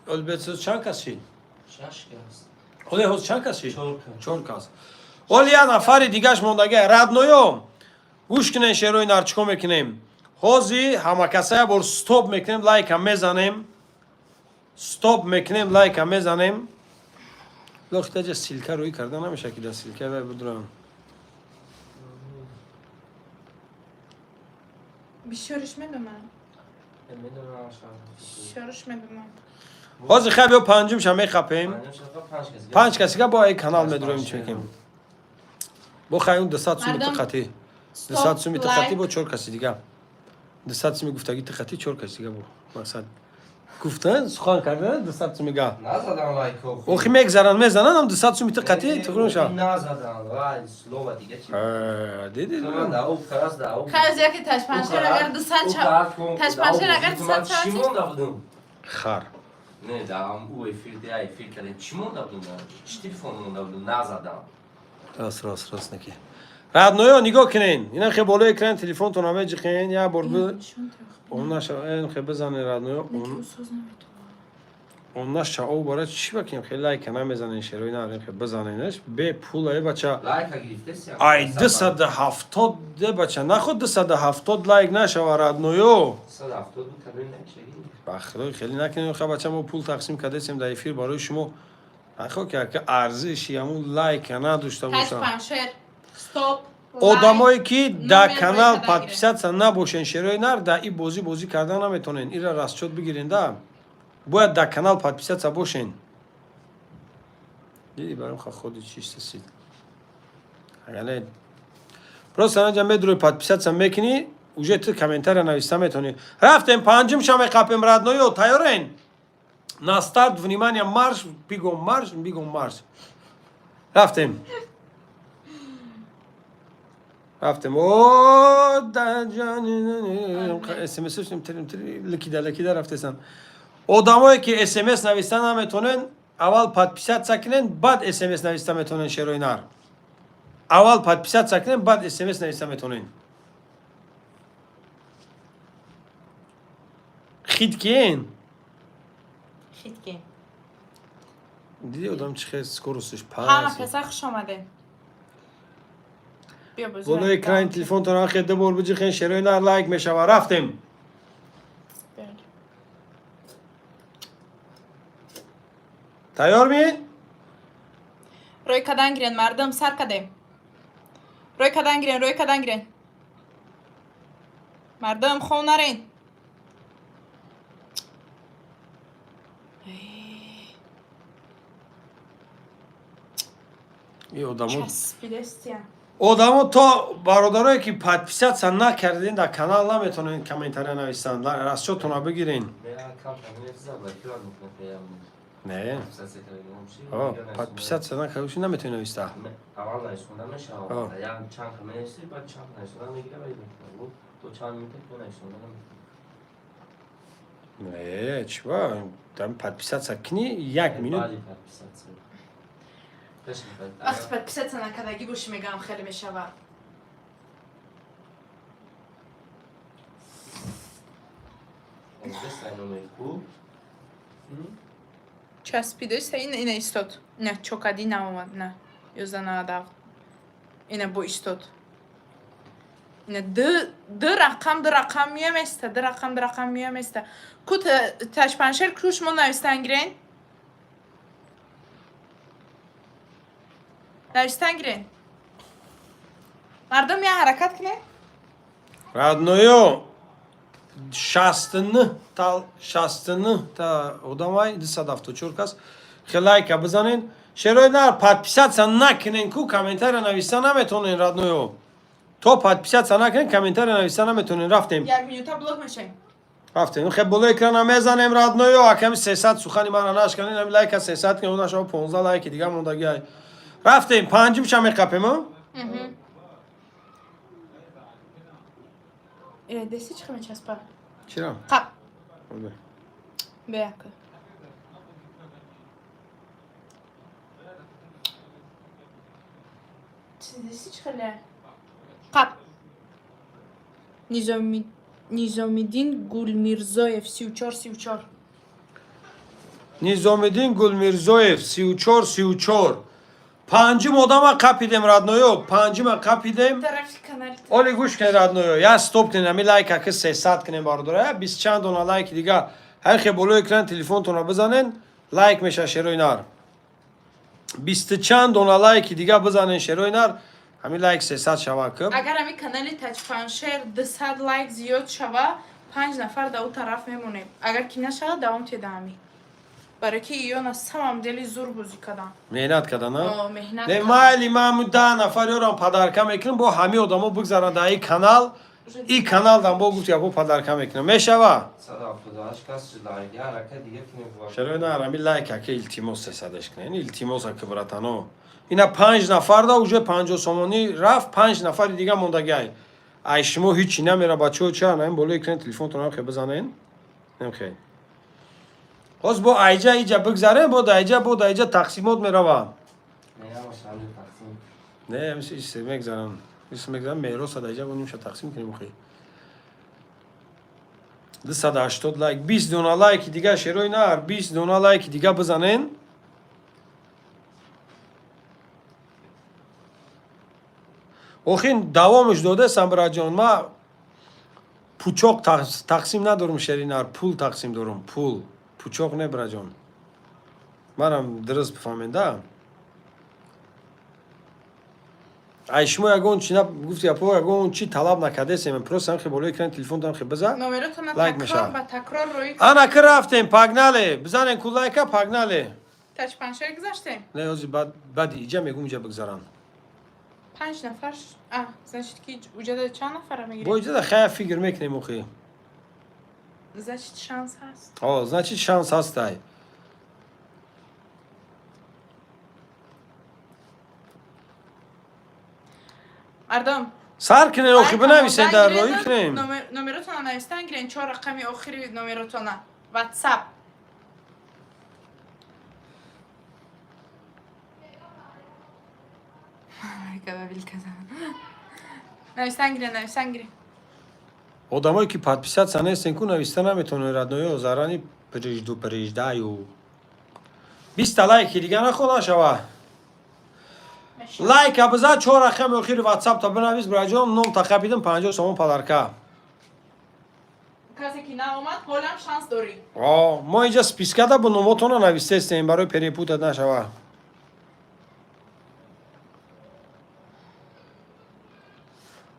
Олбет чанд кас шид? Шаш кас. Оле ҳоз чанд кас шид? Чор кас. Чор кас. Оли я нафари дигаш мондага. Родной, гӯш кунен, шерои нар, чикор мекунем? Ҳози ҳамакаса я бор стоп мекунем, лайка мезанем. Стоп мекунем, лайка мезанем. Лохтаҷа ссылка рӯй карда намеша ки да ссылка вай будурам. Бисёриш медонам. Медонам шаш. Бисёриш медонам. Ҳозир хай биё панҷумша мехапем. Панҷум шақа панҷ кас дига. Панҷ касига бо ай канал медуроем, Панҷ чӣ мекунем? Бо хай он 200 суми Мардум, тиқатӣ. стоп, 200 суми тиқатӣ лайк. бо чор каси дига. 200 суми гуфтагӣ тиқатӣ, чор каси дига бо. Мақсад. Гуфтан, сухан кардан 200 суми га. Назадан лайко. Охи мегзаран, мезанан, ам 200 суми тиқатӣ туғрун ша. Назадан вай слова дига чи. Диди. Да, о карас да о. Хай, яки ташпаншер агар 200 ча. Ташпаншер агар 200 чӣ ча. монда будум? Хар. Не, да, ам ӯ эфир да эфир кардем. Чӣ монда будум? Чӣ телефон монда будум? Назадан. Рост, рост, рост неки. Родной, нигоҳ кунен. Ина хе болои экран телефонтон меҷиқен, я бор б он наша эн хе бизанен, родной. Он он наша о бара чӣ бакем, хе лайка намезанен, шерои нар, хе бизаненаш бе пул ай бача. Лайка гирифтеси? Ай 270 де бача, наход 270 лайк нашава, родной. 270 буд кадои накшаги. Ба худои хеле накунем, ха бача, мо пул тақсим кардесем дар эфир барои шумо. Нахо ки ака арзиши ҳамун лайка надошта бошам. Ташпаншер. Стоп. Одамое ки дар Номер канал рӯй карда подписаться набошен, шерои нар, дар и бозӣ бозӣ карда наметонен. Ира расчёт бигирен да. Бояд дар канал подписаться бошен. Диди баром ха ходи чист сид. Агале просто анаҷа медурӯи, подписаться мекунӣ, уже ту комментария нависта метонӣ. Рафтем, панҷумша меқапем, родной, тайёрен? На старт, внимание, марш, бигом марш, бигом марш. Рафтем. Рафтем. О, да ҷан, СМС ликида ликида рафтесан. Одамое ки СМС нависта наметонен, аввал подписаться кунен, баъд СМС нависта метонен, шерои нар. Аввал подписаться кунен, баъд СМС нависта метонен. Хит киен? Хит ки. Диди, одам чӣ хел скорость ш Ҳама паст. каса хуш омадем. Биё, бозӣ. Болои экрани телефонтон хе ду бор биҷихен, шерои нар, лайк мешава. Рафтем. Биё. Тайёр ми? Рӯй кадан гирен, мардум, сар кадем. Рӯй кадан гирен, рӯй кадан гирен. Мардум, хов нарен. И одамо Часпидестия. Одамо то бародарое ки подписаться накардин дар канал, наметавонед комментария нависанд. Расчётона бигирен. Не, камтар менависам, блокировать мекунад паям. Не. Подписаться кардем, чи? О, подписаться накардӣ, наметавонӣ нависта. Аввал нависонда мешавад. Як чанд ка менависӣ, баъд чанд нависонда мегира ва мекунад. Бу то чанд минута ки нависонда намекунад. Не, чива там, подписаться кни, як минут. Баъди подписаться. Пеш Вақти подписаться накардагӣ бошӣ, мегӯям, хеле мешавад. Бестай номери ку. Часпидеста, ина истод. На, чокади наомад, на. 1197. Ина бо истод. Ина ду рақам, ду рақам меоместа, ду рақам, ду рақам меоместа. Ку ташпаншер куш мо навистан гирен? Навистан гирен. Мардум, я ҳаракат кунед. Родной, 69 та, 69 та одамай, 274 кас. Хе лайка бизанен, шерои нар. Подписаться накунен ку, комментария нависта наметонен. Родной, то подписаться накунен, комментария нависта наметонен. Рафтем. Як минута блок мешавем. Рафтем. Хе болои экрана мезанем, родной. Аками 300 сухани мара нашканен, ами лайка 300 ки нашава, 15 лайки дига мондагиай. Рафтем, панҷумша меқапем, а? Деси чӣ мечаспа? Чира? Қап. Бияка. Деси чӣ хеле? Қап. Низомиддин Гулмирзоев 34 34. Низомиддин Гулмирзоев 34 34. Панҷум одама қапидем, родной, панҷума қапидем. Тарафи канали. Оли гӯш кунед, родной, я стоп кунед, ами лайка ки 300 кунем, бародарая. Бист чанд дона лайки дига. Ҳар хе болои экран телефонтонро бизанен, лайк меша, шерои нар. Бисту чанд дона лайки дига бизанен, шерои нар, ҳами лайк 300 шава ки. Агар ами канали Таҷпаншер 200 лайк зиёд шава, панҷ нафар да ӯ тараф мемонем. Агар ки нашава, давом теда ами. Барои ки ё на самом деле зур бозӣ кардам. Меҳнат кардан, а? О, меҳнат Не, кардам. майли, ман 10 нафар ёрам подарка мекунам, бо ҳами одамо бигзаранд дар и канал. И канал дам бо гуфт, бо подарка мекунам. Мешава? 178 кас лайк, я ҳаракат дига кунем. Шарои нар, ами лайка ки, илтимос, сесадаш кунен, илтимос, аки, братано. Ина панҷ нафар да уже 50 сомонӣ рафт, панҷ нафари дига мондагиай. Ай шумо ҳичи намера, бачаҳо, ча наим болои экрани телефонтон хе бизанен. Намхе. Ҳоз бо айҷа иҷа бигзарем, бо дайҷа, бо дайҷа тақсимот мерава. Не, ҳамаш ҳамин тақсим. Не, ис мегзарам. Ис мегзарам, мероса дайҷа бо нимша тақсим кунем охи. 280 лайк, 20 дона лайки дига, шерои нар, 20 дона лайки дига бизанен. Охин давомаш додесам, браҷон, ма пучоқ тақсим надорум, шери нар, пул тақсим дорум, пул. Пучоқ не, браҷон. Манам дуруст бифаҳмед, да? Ай шумо ягон чи на гуфти, япо ягон чи талаб накардесем, просто ҳамхе болои экрани телефонтон хе биза. Номеротона Лайк такрор мешавад. ба такрор рӯи Ана ки рафтем, погнали, бизанем ку лайка, погнали. Таҷпаншер гузаштем. Не, ҳози баъди иҷа мегум, иҷа бигзаранд. Панҷ нафар. А, значит ки уҷада чанд нафара Бо мегирем? иҷада хая фикр мекунем охи. Значит, шанс ҳаст. О, значит, шанс ҳастай. Мардум, Сар кунен охи, бинависен, дар роҳӣ кунем. Номеротона навистан гирен, чор рақами охири номеротона. WhatsApp. Навистан гирен, навистан гирен. Одамое ки подписаться нестен ку, нависта наметавонед, родной, заранее предупреждаю. 20 лайки дига нахо нашава. Лайка биза, чор рақами охири ватсапта бинавис, бираҷон, ном тақабидим, 50 сомон подарка. Касе ки наомад, ҳолам шанс дорӣ. О, мо инҷа спискада бо номотона навистестем, барои перепутать нашава.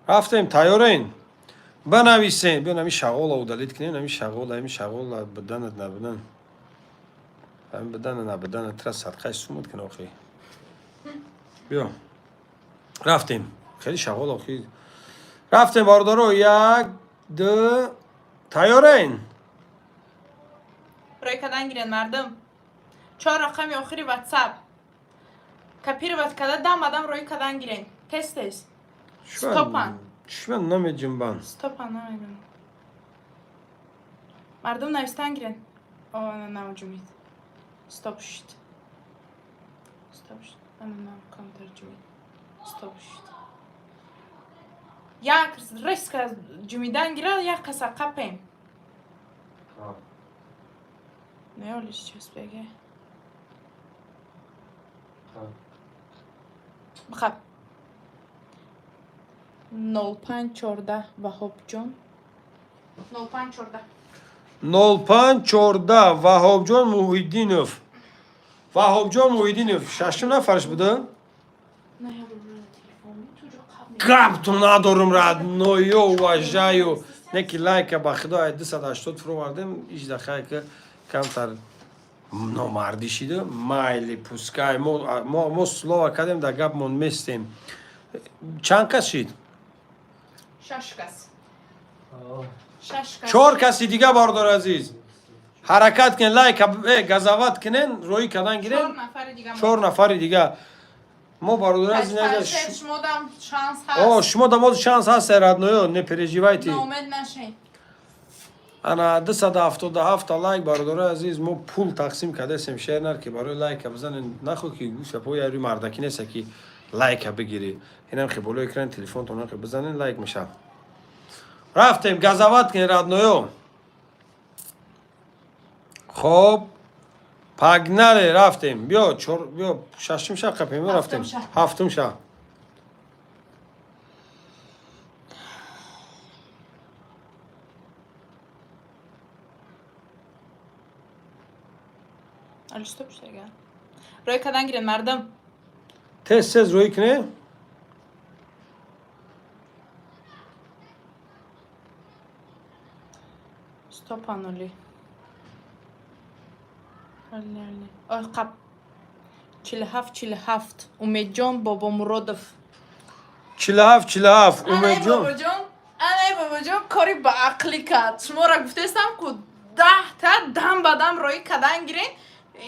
Рафтем, тайёрен? Бинависен. Биё, нами шағола удалить кунем, нами шағола, ами шағола биданат набидан. Ами бидана набидана, тра садқаи сумат кун охи. Биё. Рафтем. Хеле шағола охи. Рафтем, бародаро, як, ду, тайёрен? Рӯй кардан гирен, мардум. Чор рақами охири ватсап копировать карда, дам ба дам рӯй кардан гирен, тез тез. Стопан. Чӯ намеҷунбанд? Стопан, намедонам. Мардум, навистан гирен. О, ана навҷумид, стоп шуд, стоп шуд. Ана нав камтар ҷумид, стоп шуд. Як резко ҷумидан гира, як каса қапем. Не, оли сейчас беге. Бихаб. 0514, Ваҳобҷон, 0514. 0514, Ваҳобҷон Муҳиддинов. Ваҳобҷон Муҳиддинов шашум нафарш буда? Гапту надорум, родной, уважаю. Неки лайка, ба худо, ай 280 фуровардем, ижда хайка камтар номардӣ шида, майли, пускай. Мо слово кардем, дар гапмон местем. Чанд кас шид? Шаш кас, шаш кас. Чор каси дига, бародари азиз, ҳаракат кунен, лайка газават кунен, роӣ кардан Чор гирен. Нафари дига. Чор нафари дига мо, бародари азиз. Панҷшер, шумодам шанс О, ҳаст. Шумо дамоз шанс ҳаст, родной, не переживайте. Ноумед нашед. Ана 277 лайк, бародарои азиз, мо пул тақсим кардасем, шер нар ки барои лайка бизанен, нахо ки гӯшапо яри мардаки неста ки лайка бигирӣ. Инам хе болои экрани телефонтон хе бизанен, лайк меша. Рафтем, газават кунед, родной ё. Хоб, погнали, рафтем. Биё, чор, биё, шашум ша қапем, рафтем. Ҳафтум ша. Ҳафтум ша. Али, стоп шудага. Рӯй кардан гирен, мардум. Тез тез рӯй кунед. Стопан, оли. Оли, оли. Ой, қап. 47, 47. Умедҷон Бобомуродов. 47, 47, Анай Умедҷон. бобоҷон, анай бобоҷон кори ба ақлӣ кард. Шуморо гуфтестам, ку 10 та дам ба дам роӣ кардан гирен.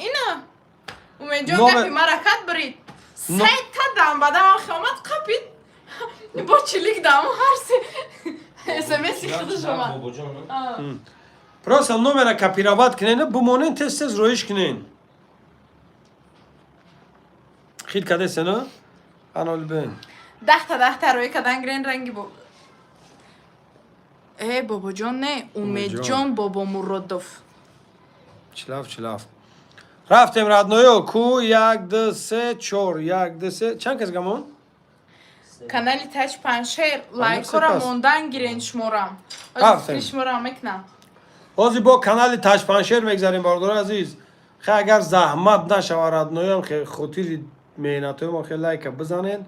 Ина Умедҷон гапи мара кард, бирид. Сета дам ба дам омад, қапид. Бо чилик дам ҳар се смси худаш омад. Бобоҷон. Просто номера копировать кунен, бимонен, тез тез роиш кунен. Хит кадесена? Анол бен. 10 та, 10 та роӣ кардан гирен, ранги бо э бобоҷон, не, Умедҷон Бобомуродов. 47, 47. Рафтем, родной ё, ку як, ду, се, чор, як, ду, се. Чанд кас гамон? Канали Таҷ Паншер, лайкора кас. мондан гирен шуморам. Рафтем. Шуморам мекунам. Ҳозир бо канали Таҷпаншер мегзарем, бародари азиз. Хе, агар заҳмат нашава, родной ам, хе хотири меҳнатҳои мо хе лайка бизанен,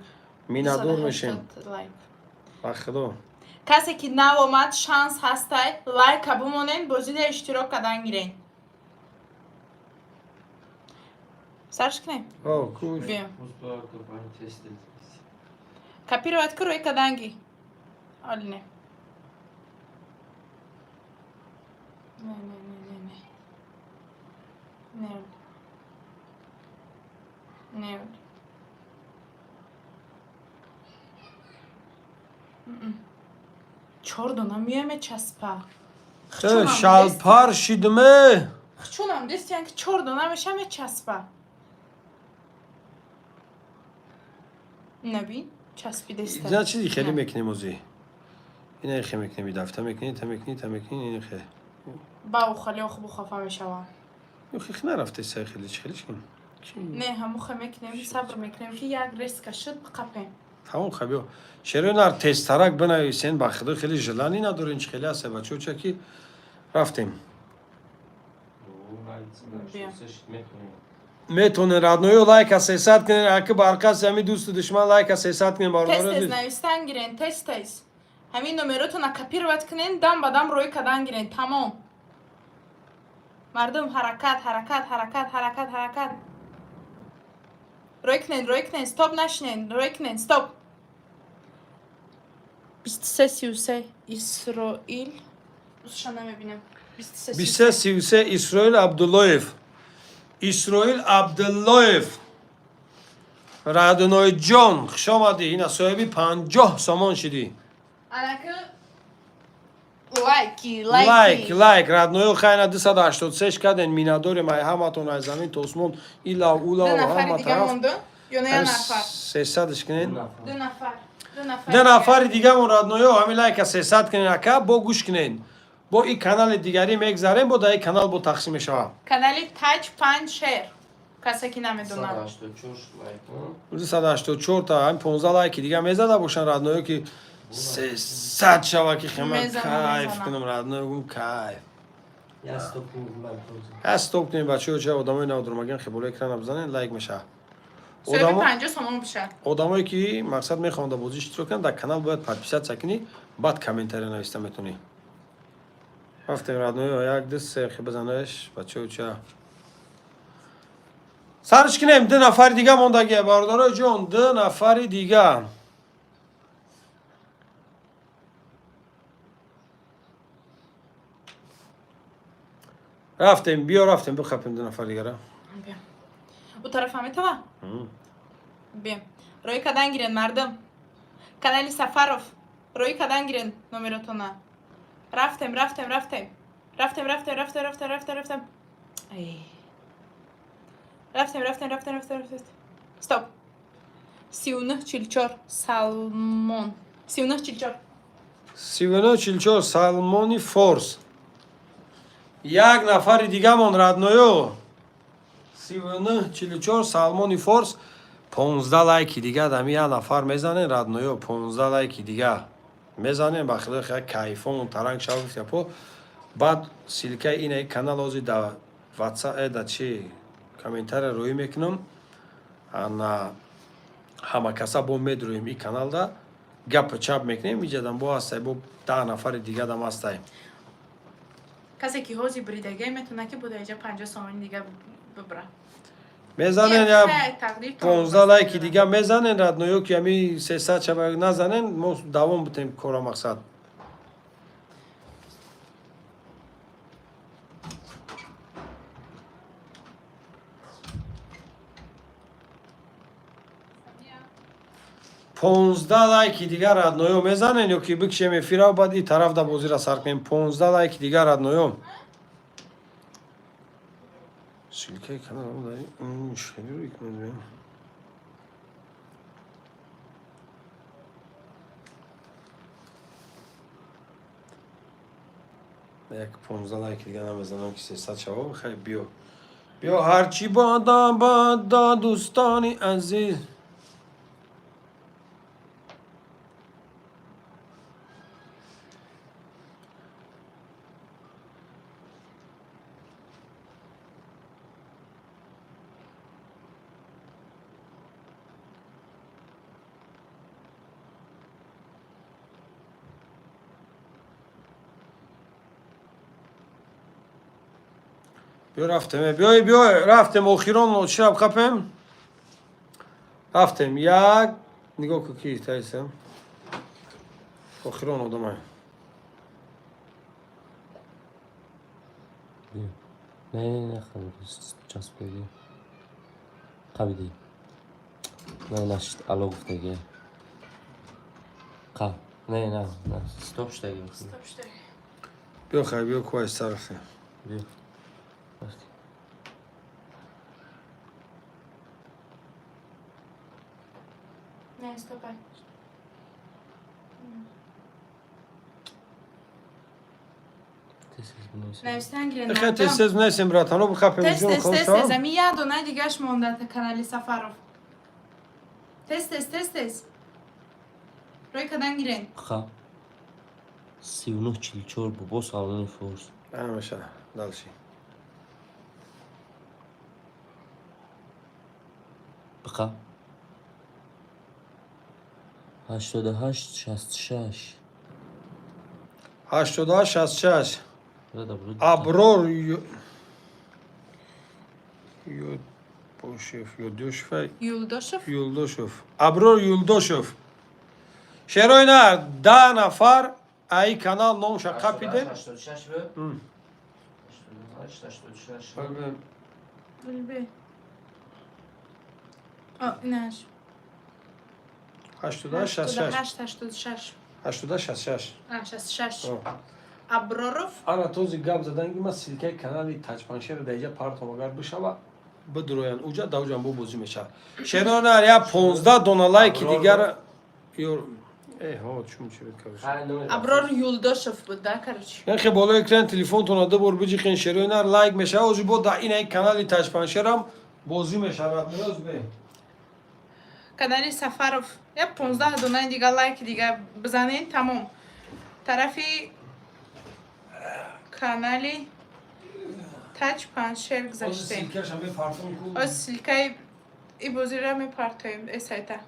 миннатдор мешем. 280 лайк. Ба худо. Касе ки нав омад, шанс ҳастай, лайка бимонен, бозида иштирок кардан гирен. Сарш кунем? О, куш. Биём. Копировать ку, рӯи карданги. Оли не. Не, не, не, не, не. Не. Не. М-м. Чор дона меояме, часпа. Шалпар шидме. Хчунам дестиян ки чор дона меша, мечаспа. Набин, часпидеста. Ина чизи хеле мекунем ози. Ина хе мекунем, дафта мекунӣ, та мекунӣ, та мекунӣ, ина хе. Ба ухали охбу хафа мешавам. Ё хи нарафте сай хеле чи хеле чи кунем? Не, ҳамуха мекунем, сабр мекунем, ки як резко шуд, биқапем. Тамом, ха, биё. Шерои нар, тезтарак бинависен, ба худо хеле желание надорен, чи хеле аста, бачаҳо, чаки рафтем. Биё. Метонен, родной ё, лайка 300 кунен, аки барқаси ҳами дӯсту душман лайка 300 кунен. Тез тез бародари. навистан гирен, тез тез. Ҳамин номеротона копировать кунен, дам ба дам рӯй кадан гирен, тамом. Мардум, ҳаракат, ҳаракат, ҳаракат, ҳаракат, ҳаракат. Рӯй кунен, рӯй кунен, стоп нашинен, рӯй кунен, стоп. 23 33 Исроил. Усша намебинам. 23 23 33 Исроил Абдуллоев. Исроил Абдуллоев. Родной ҷон, хуш омадӣ. Ина соҳиби 50 сомон шидӣ. Анаки лайки, лайк. Лайки. Лайк, родной ё, хайна 283 карден, минадорем ай ҳаматон, аз замин то осмон, ила ула Ду нафари ҳама дига тараф. монду? Ё не, як нафар? 300-ш кунен. Ду нафар. Ду нафар. Ду нафари дигамон, родной ё, ҳамин лайка 300 кунен, ака, бо гӯш кунен. Бо ин канали дигарӣ мегзарем, бо дар ин канал бо тақсим мешавад. Канали Таҷ Панҷ Шер. Касе ки намедонад. 184 лайк. 284 та ҳамин 15 лайки дига мезада бошанд, родной ё, ки 300 шава, ки хема Мезанам, кайф мезанам. кунам, родной, гум кайф. Я стоп кунем лайк. Ҳа, стоп кунем, бачаҳо, ча одамои навдурмаган хе болои экрана бизанен, лайк мешавад. Соҳиби Одамо 50 сомон бишад. Одамое ки мақсад мехоҳанд дар бозӣ иштирок кунанд, дар канал бояд подписаться кунӣ, баъд комментария нависта метавонӣ. Рафтем, родной ё, як, ду, се, хе бизанеш, бачаҳо, ча сарш кунем. Ду нафари дига мондагия, бародарои ҷон, ду нафари дига. Рафтем, биё, рафтем, бихапем ду нафари дигара. Биё. У тарафа метава? Биё. Рӯй кадан гирен, мардум. Канали Сафаров. Рӯй кадан гирен номеротона. Рафтем, рафтем, рафтем. Рафтем, рафтем, рафтем, рафтем, рафтем, рафтем. Ай. Рафтем, рафтем, рафтем, рафтем, рафтем. Стоп. 39 44 Салмон. 39 44. 39 44 Салмони Форс. Як нафари дигамон, родной ё, 39 44 Салмони Форс. 15 лайки дига дами як нафар мезанен, родной ё, 15 лайки дига мезанем, ба худои хая кайфомон таранг шава, гуфт япо. Баъд ссылка и инаи канал ози да ватсап да чи комментария рӯӣ мекунам, ана ҳама каса бо медрӯем, и каналда гапа чап мекунем, иҷадам бо ҳастай, бо 10 нафари дигадам ҳастай. Касе ки ҳози бридагай метавонад, ки бо даиҷа 50 сомони дига бибра. Мезанен я Тақдир. 15 лайки дига мезанен, родной ё, ки ами 300 шава назанен, мо давом бутем кора, мақсад. 15 лайки дига, родной ё, мезанен ё ки бикшем эфира, баъд и тараф да бозира сар кунем. 15 лайки дига, родной ё. Ссылка и канал хеле рӯй кунед. Як 15 лайки дига намезанам, ки 300 шава. Хай, биё, биё, ҳарчи бада бада, дӯстони азиз. Биё, рафтем, биёй, биёй, рафтем, охирон чираб хапем, рафтем. Як нигоҳ ку, ки таисем, охирон одамай. Не, не, не, хабиди, часпиди. Қабиди. Не, нашид, ало гуфтаги. Қа. Не, не, не, стоп шудаги. Стоп шудаги. Биё, хай, биё, куайста рафтем. Биё. Рафтем. Не, стопай. Навистан гирен. Хе тез бинависем, братано, бихапем. Тез тез тез тез. Ами як дона дигаш монда та канали Сафаров. Тез тез тез тез. Рӯй кадан гирен. Ха. 39 44 бобо салони форс. Ҳамаша дальше. Биқа. 88 66. 88 66. Аброр Юдбошев, Юдошев, Юлдошев. Юлдошев. Аброр Юлдошев. Шерои нар, 10 нафар ай канал номша қапиде. 86 б. 88 86. Гулбе. О, инаш. 88 66. 88 86. 88 66. А, 66. Аброров. Ана този гап задан ки ма ссылкаи канали Таҷпаншер дар иҷа партом, агар бишава, бидроян уҷа давҷан бо бозӣ мешавад. Шерои нар, я 15 дона лайки дигар Э, чум чивет, короче. Аброр Юлдошев буд, да, короче. Яхе болои экран телефонтона ду бор биҷиқен, шерои нар, лайк мешава. Ози бо дар ин канали Таҷпаншерам бозӣ мешавад. Мироз бе. Канали Сафаров. Я 15 дона дига лайк дига бизанен, тамом. Тарафи канали Таҷ Паншер гузаштем. Ссылкаша мепартом ку. Оз ссылкаи и бозиро мепартоем э сайта.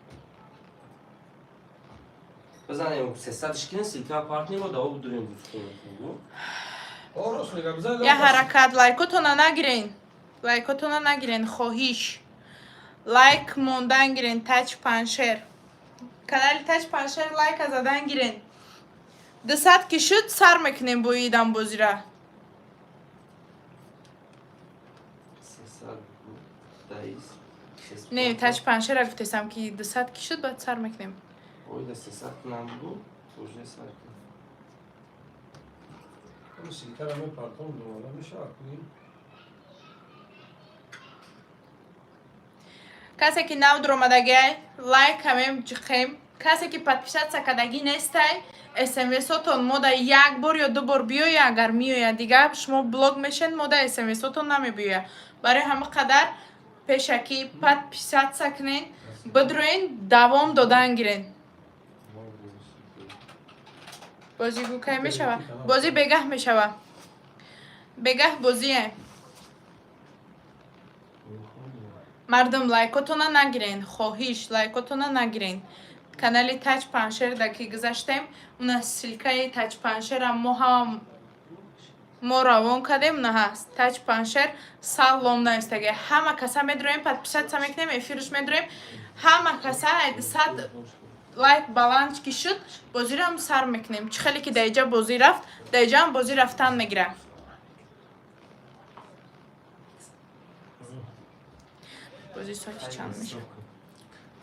Бизанем 300 шкин ссылка партнер да об дурем гуфтем. Орос мега бизан. Я ҳаракат, лайкотона нагирен. Лайкотона нагирен, хоҳиш. Лайк мондан гирен Таҷ Паншер. Канали Таҷ Паншер лайка задан гирен. 200 ки шуд, сар мекунем бо идам бозира. 300 даис. Не, Таҷ Паншера гуфтесам ки 200 ки шуд, баъд сар мекунем. Ой, да 300 нам бу. Уже сар. Ссылкара мепартом, думала мешава. Касе ки нав дуромадагиай, лайк ҳамем ҷиқем. Касе ки подписаться кардагӣ нестай, смсотон мода як бор ё ду бор биёя, агар меояд, дига шумо блок мешен, мода смсотон намебиёя. Барои ҳама қадар пешакӣ подписаться кунен, бидроен, давом додан гирен. Бозӣ гӯкай мешава? Бозӣ бегаҳ мешава. Бегаҳ бозие. Мардум, лайкотона нагирен, хоҳиш, лайкотона нагирен. Канали Таҷ Паншерда ки гузаштем, уна ссылкаи Таҷ Паншера мо ҳама мо равон кардем, уна ҳаст. Таҷ Паншер салом навистаги. Ҳама каса медроем, подписаться мекунем, эфирш медроем. Ҳама каса 100 лайк баланд ки шуд, бозиро сар мекунем. Чӣ хеле ки даиҷа бозӣ рафт, даиҷаам бозӣ рафтан мегирад. Бозӣ соати чанд мешавад?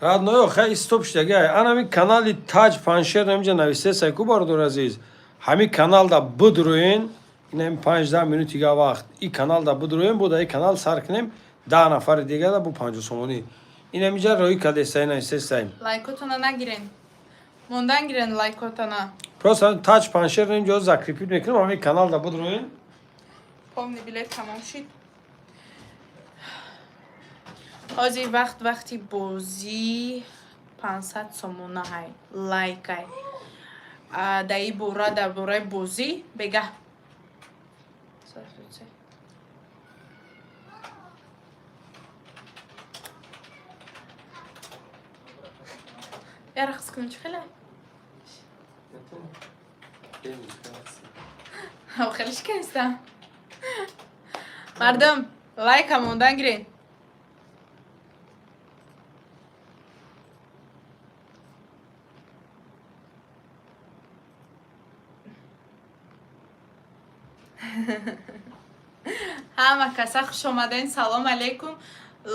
Родноё, хай стоп шудагай. Ана ҳамин канали Таҷ Паншер ҳаминҷа нависесай ку, бародар азиз. Ҳамин каналда бидроен, ин ҳамин 5-10 минут дига вақт. И каналда бидроен, бо да и канал сар кунем, 10 нафари дигада бо 50 сомонӣ. Ин ҳаминҷа роӣ кардесай, нависесай. Лайкотона нагирен. Мондан гирен лайкотона. Просто Таҷ Паншер ҳаминҷо закрепить мекунем, ҳамин каналда бидроен. Полный билет тамом шид. Ҳозир вақт вақти бозӣ 500 сомона ҳай лайкай. Дар ин бора, дар бораи бозӣ бегаҳ. Соат се. Я рақс кунем, чӣ хеле? Хеле шикастам. Мардум, лайка мондан гирен. Ҳама каса хуш омаден, салом алейкум.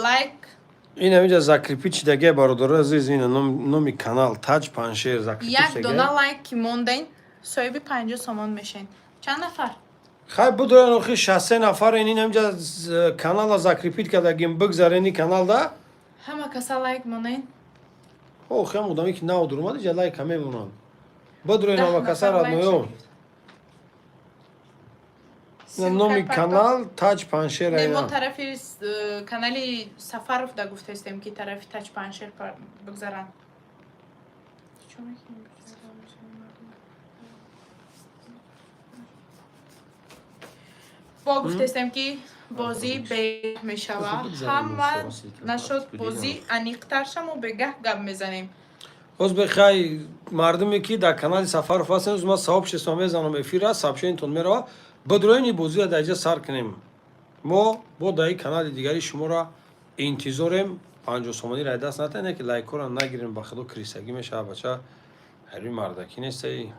Лайк Ин ҳаминҷа закрепить шудагай, бародари азиз, ин номи канал Таҷ Паншер закрепить як шудагай. Дона лайк ки монден, соҳиби 50 сомон мешен. Чанд нафар? Хай будоян, охи 63 нафар ин ҳаминҷа канала закрепить кардагим, бигзарен ин каналда. Ҳама каса лайк монен. Охи ҳам одаме ки нав дуромад, иҷа лайка мемонанд. Бидроен 10 ҳама каса, нафар лайк родноё. шагирифт. Номи канал Таҷ Паншер. Не, мо Айна. Тарафи канали Сафаров да гуфтаистем, ки тарафи Таҷ Паншер бигзаранд. Чӣ мекунем? Бо гуфтаистем, ки бозӣ бе мешава. Ҳама нашод, бозӣ аниқтар шамо, бегаҳ гап мезанем. Боз бехай, мардуме ки дар канали Сафаров ҳастем, ма сообщество мезанам, эфира сообщение тон мерава. Бидроини бозиро дар иҷа сар кунем. Мо бо дар ин канали дигари шуморо интизорем. 50 сомонӣ рай даст натане, ки лайкҳоро нагирем. Ба худо, крисагӣ мешава, бача. Ҳарви мардакӣ нестаи.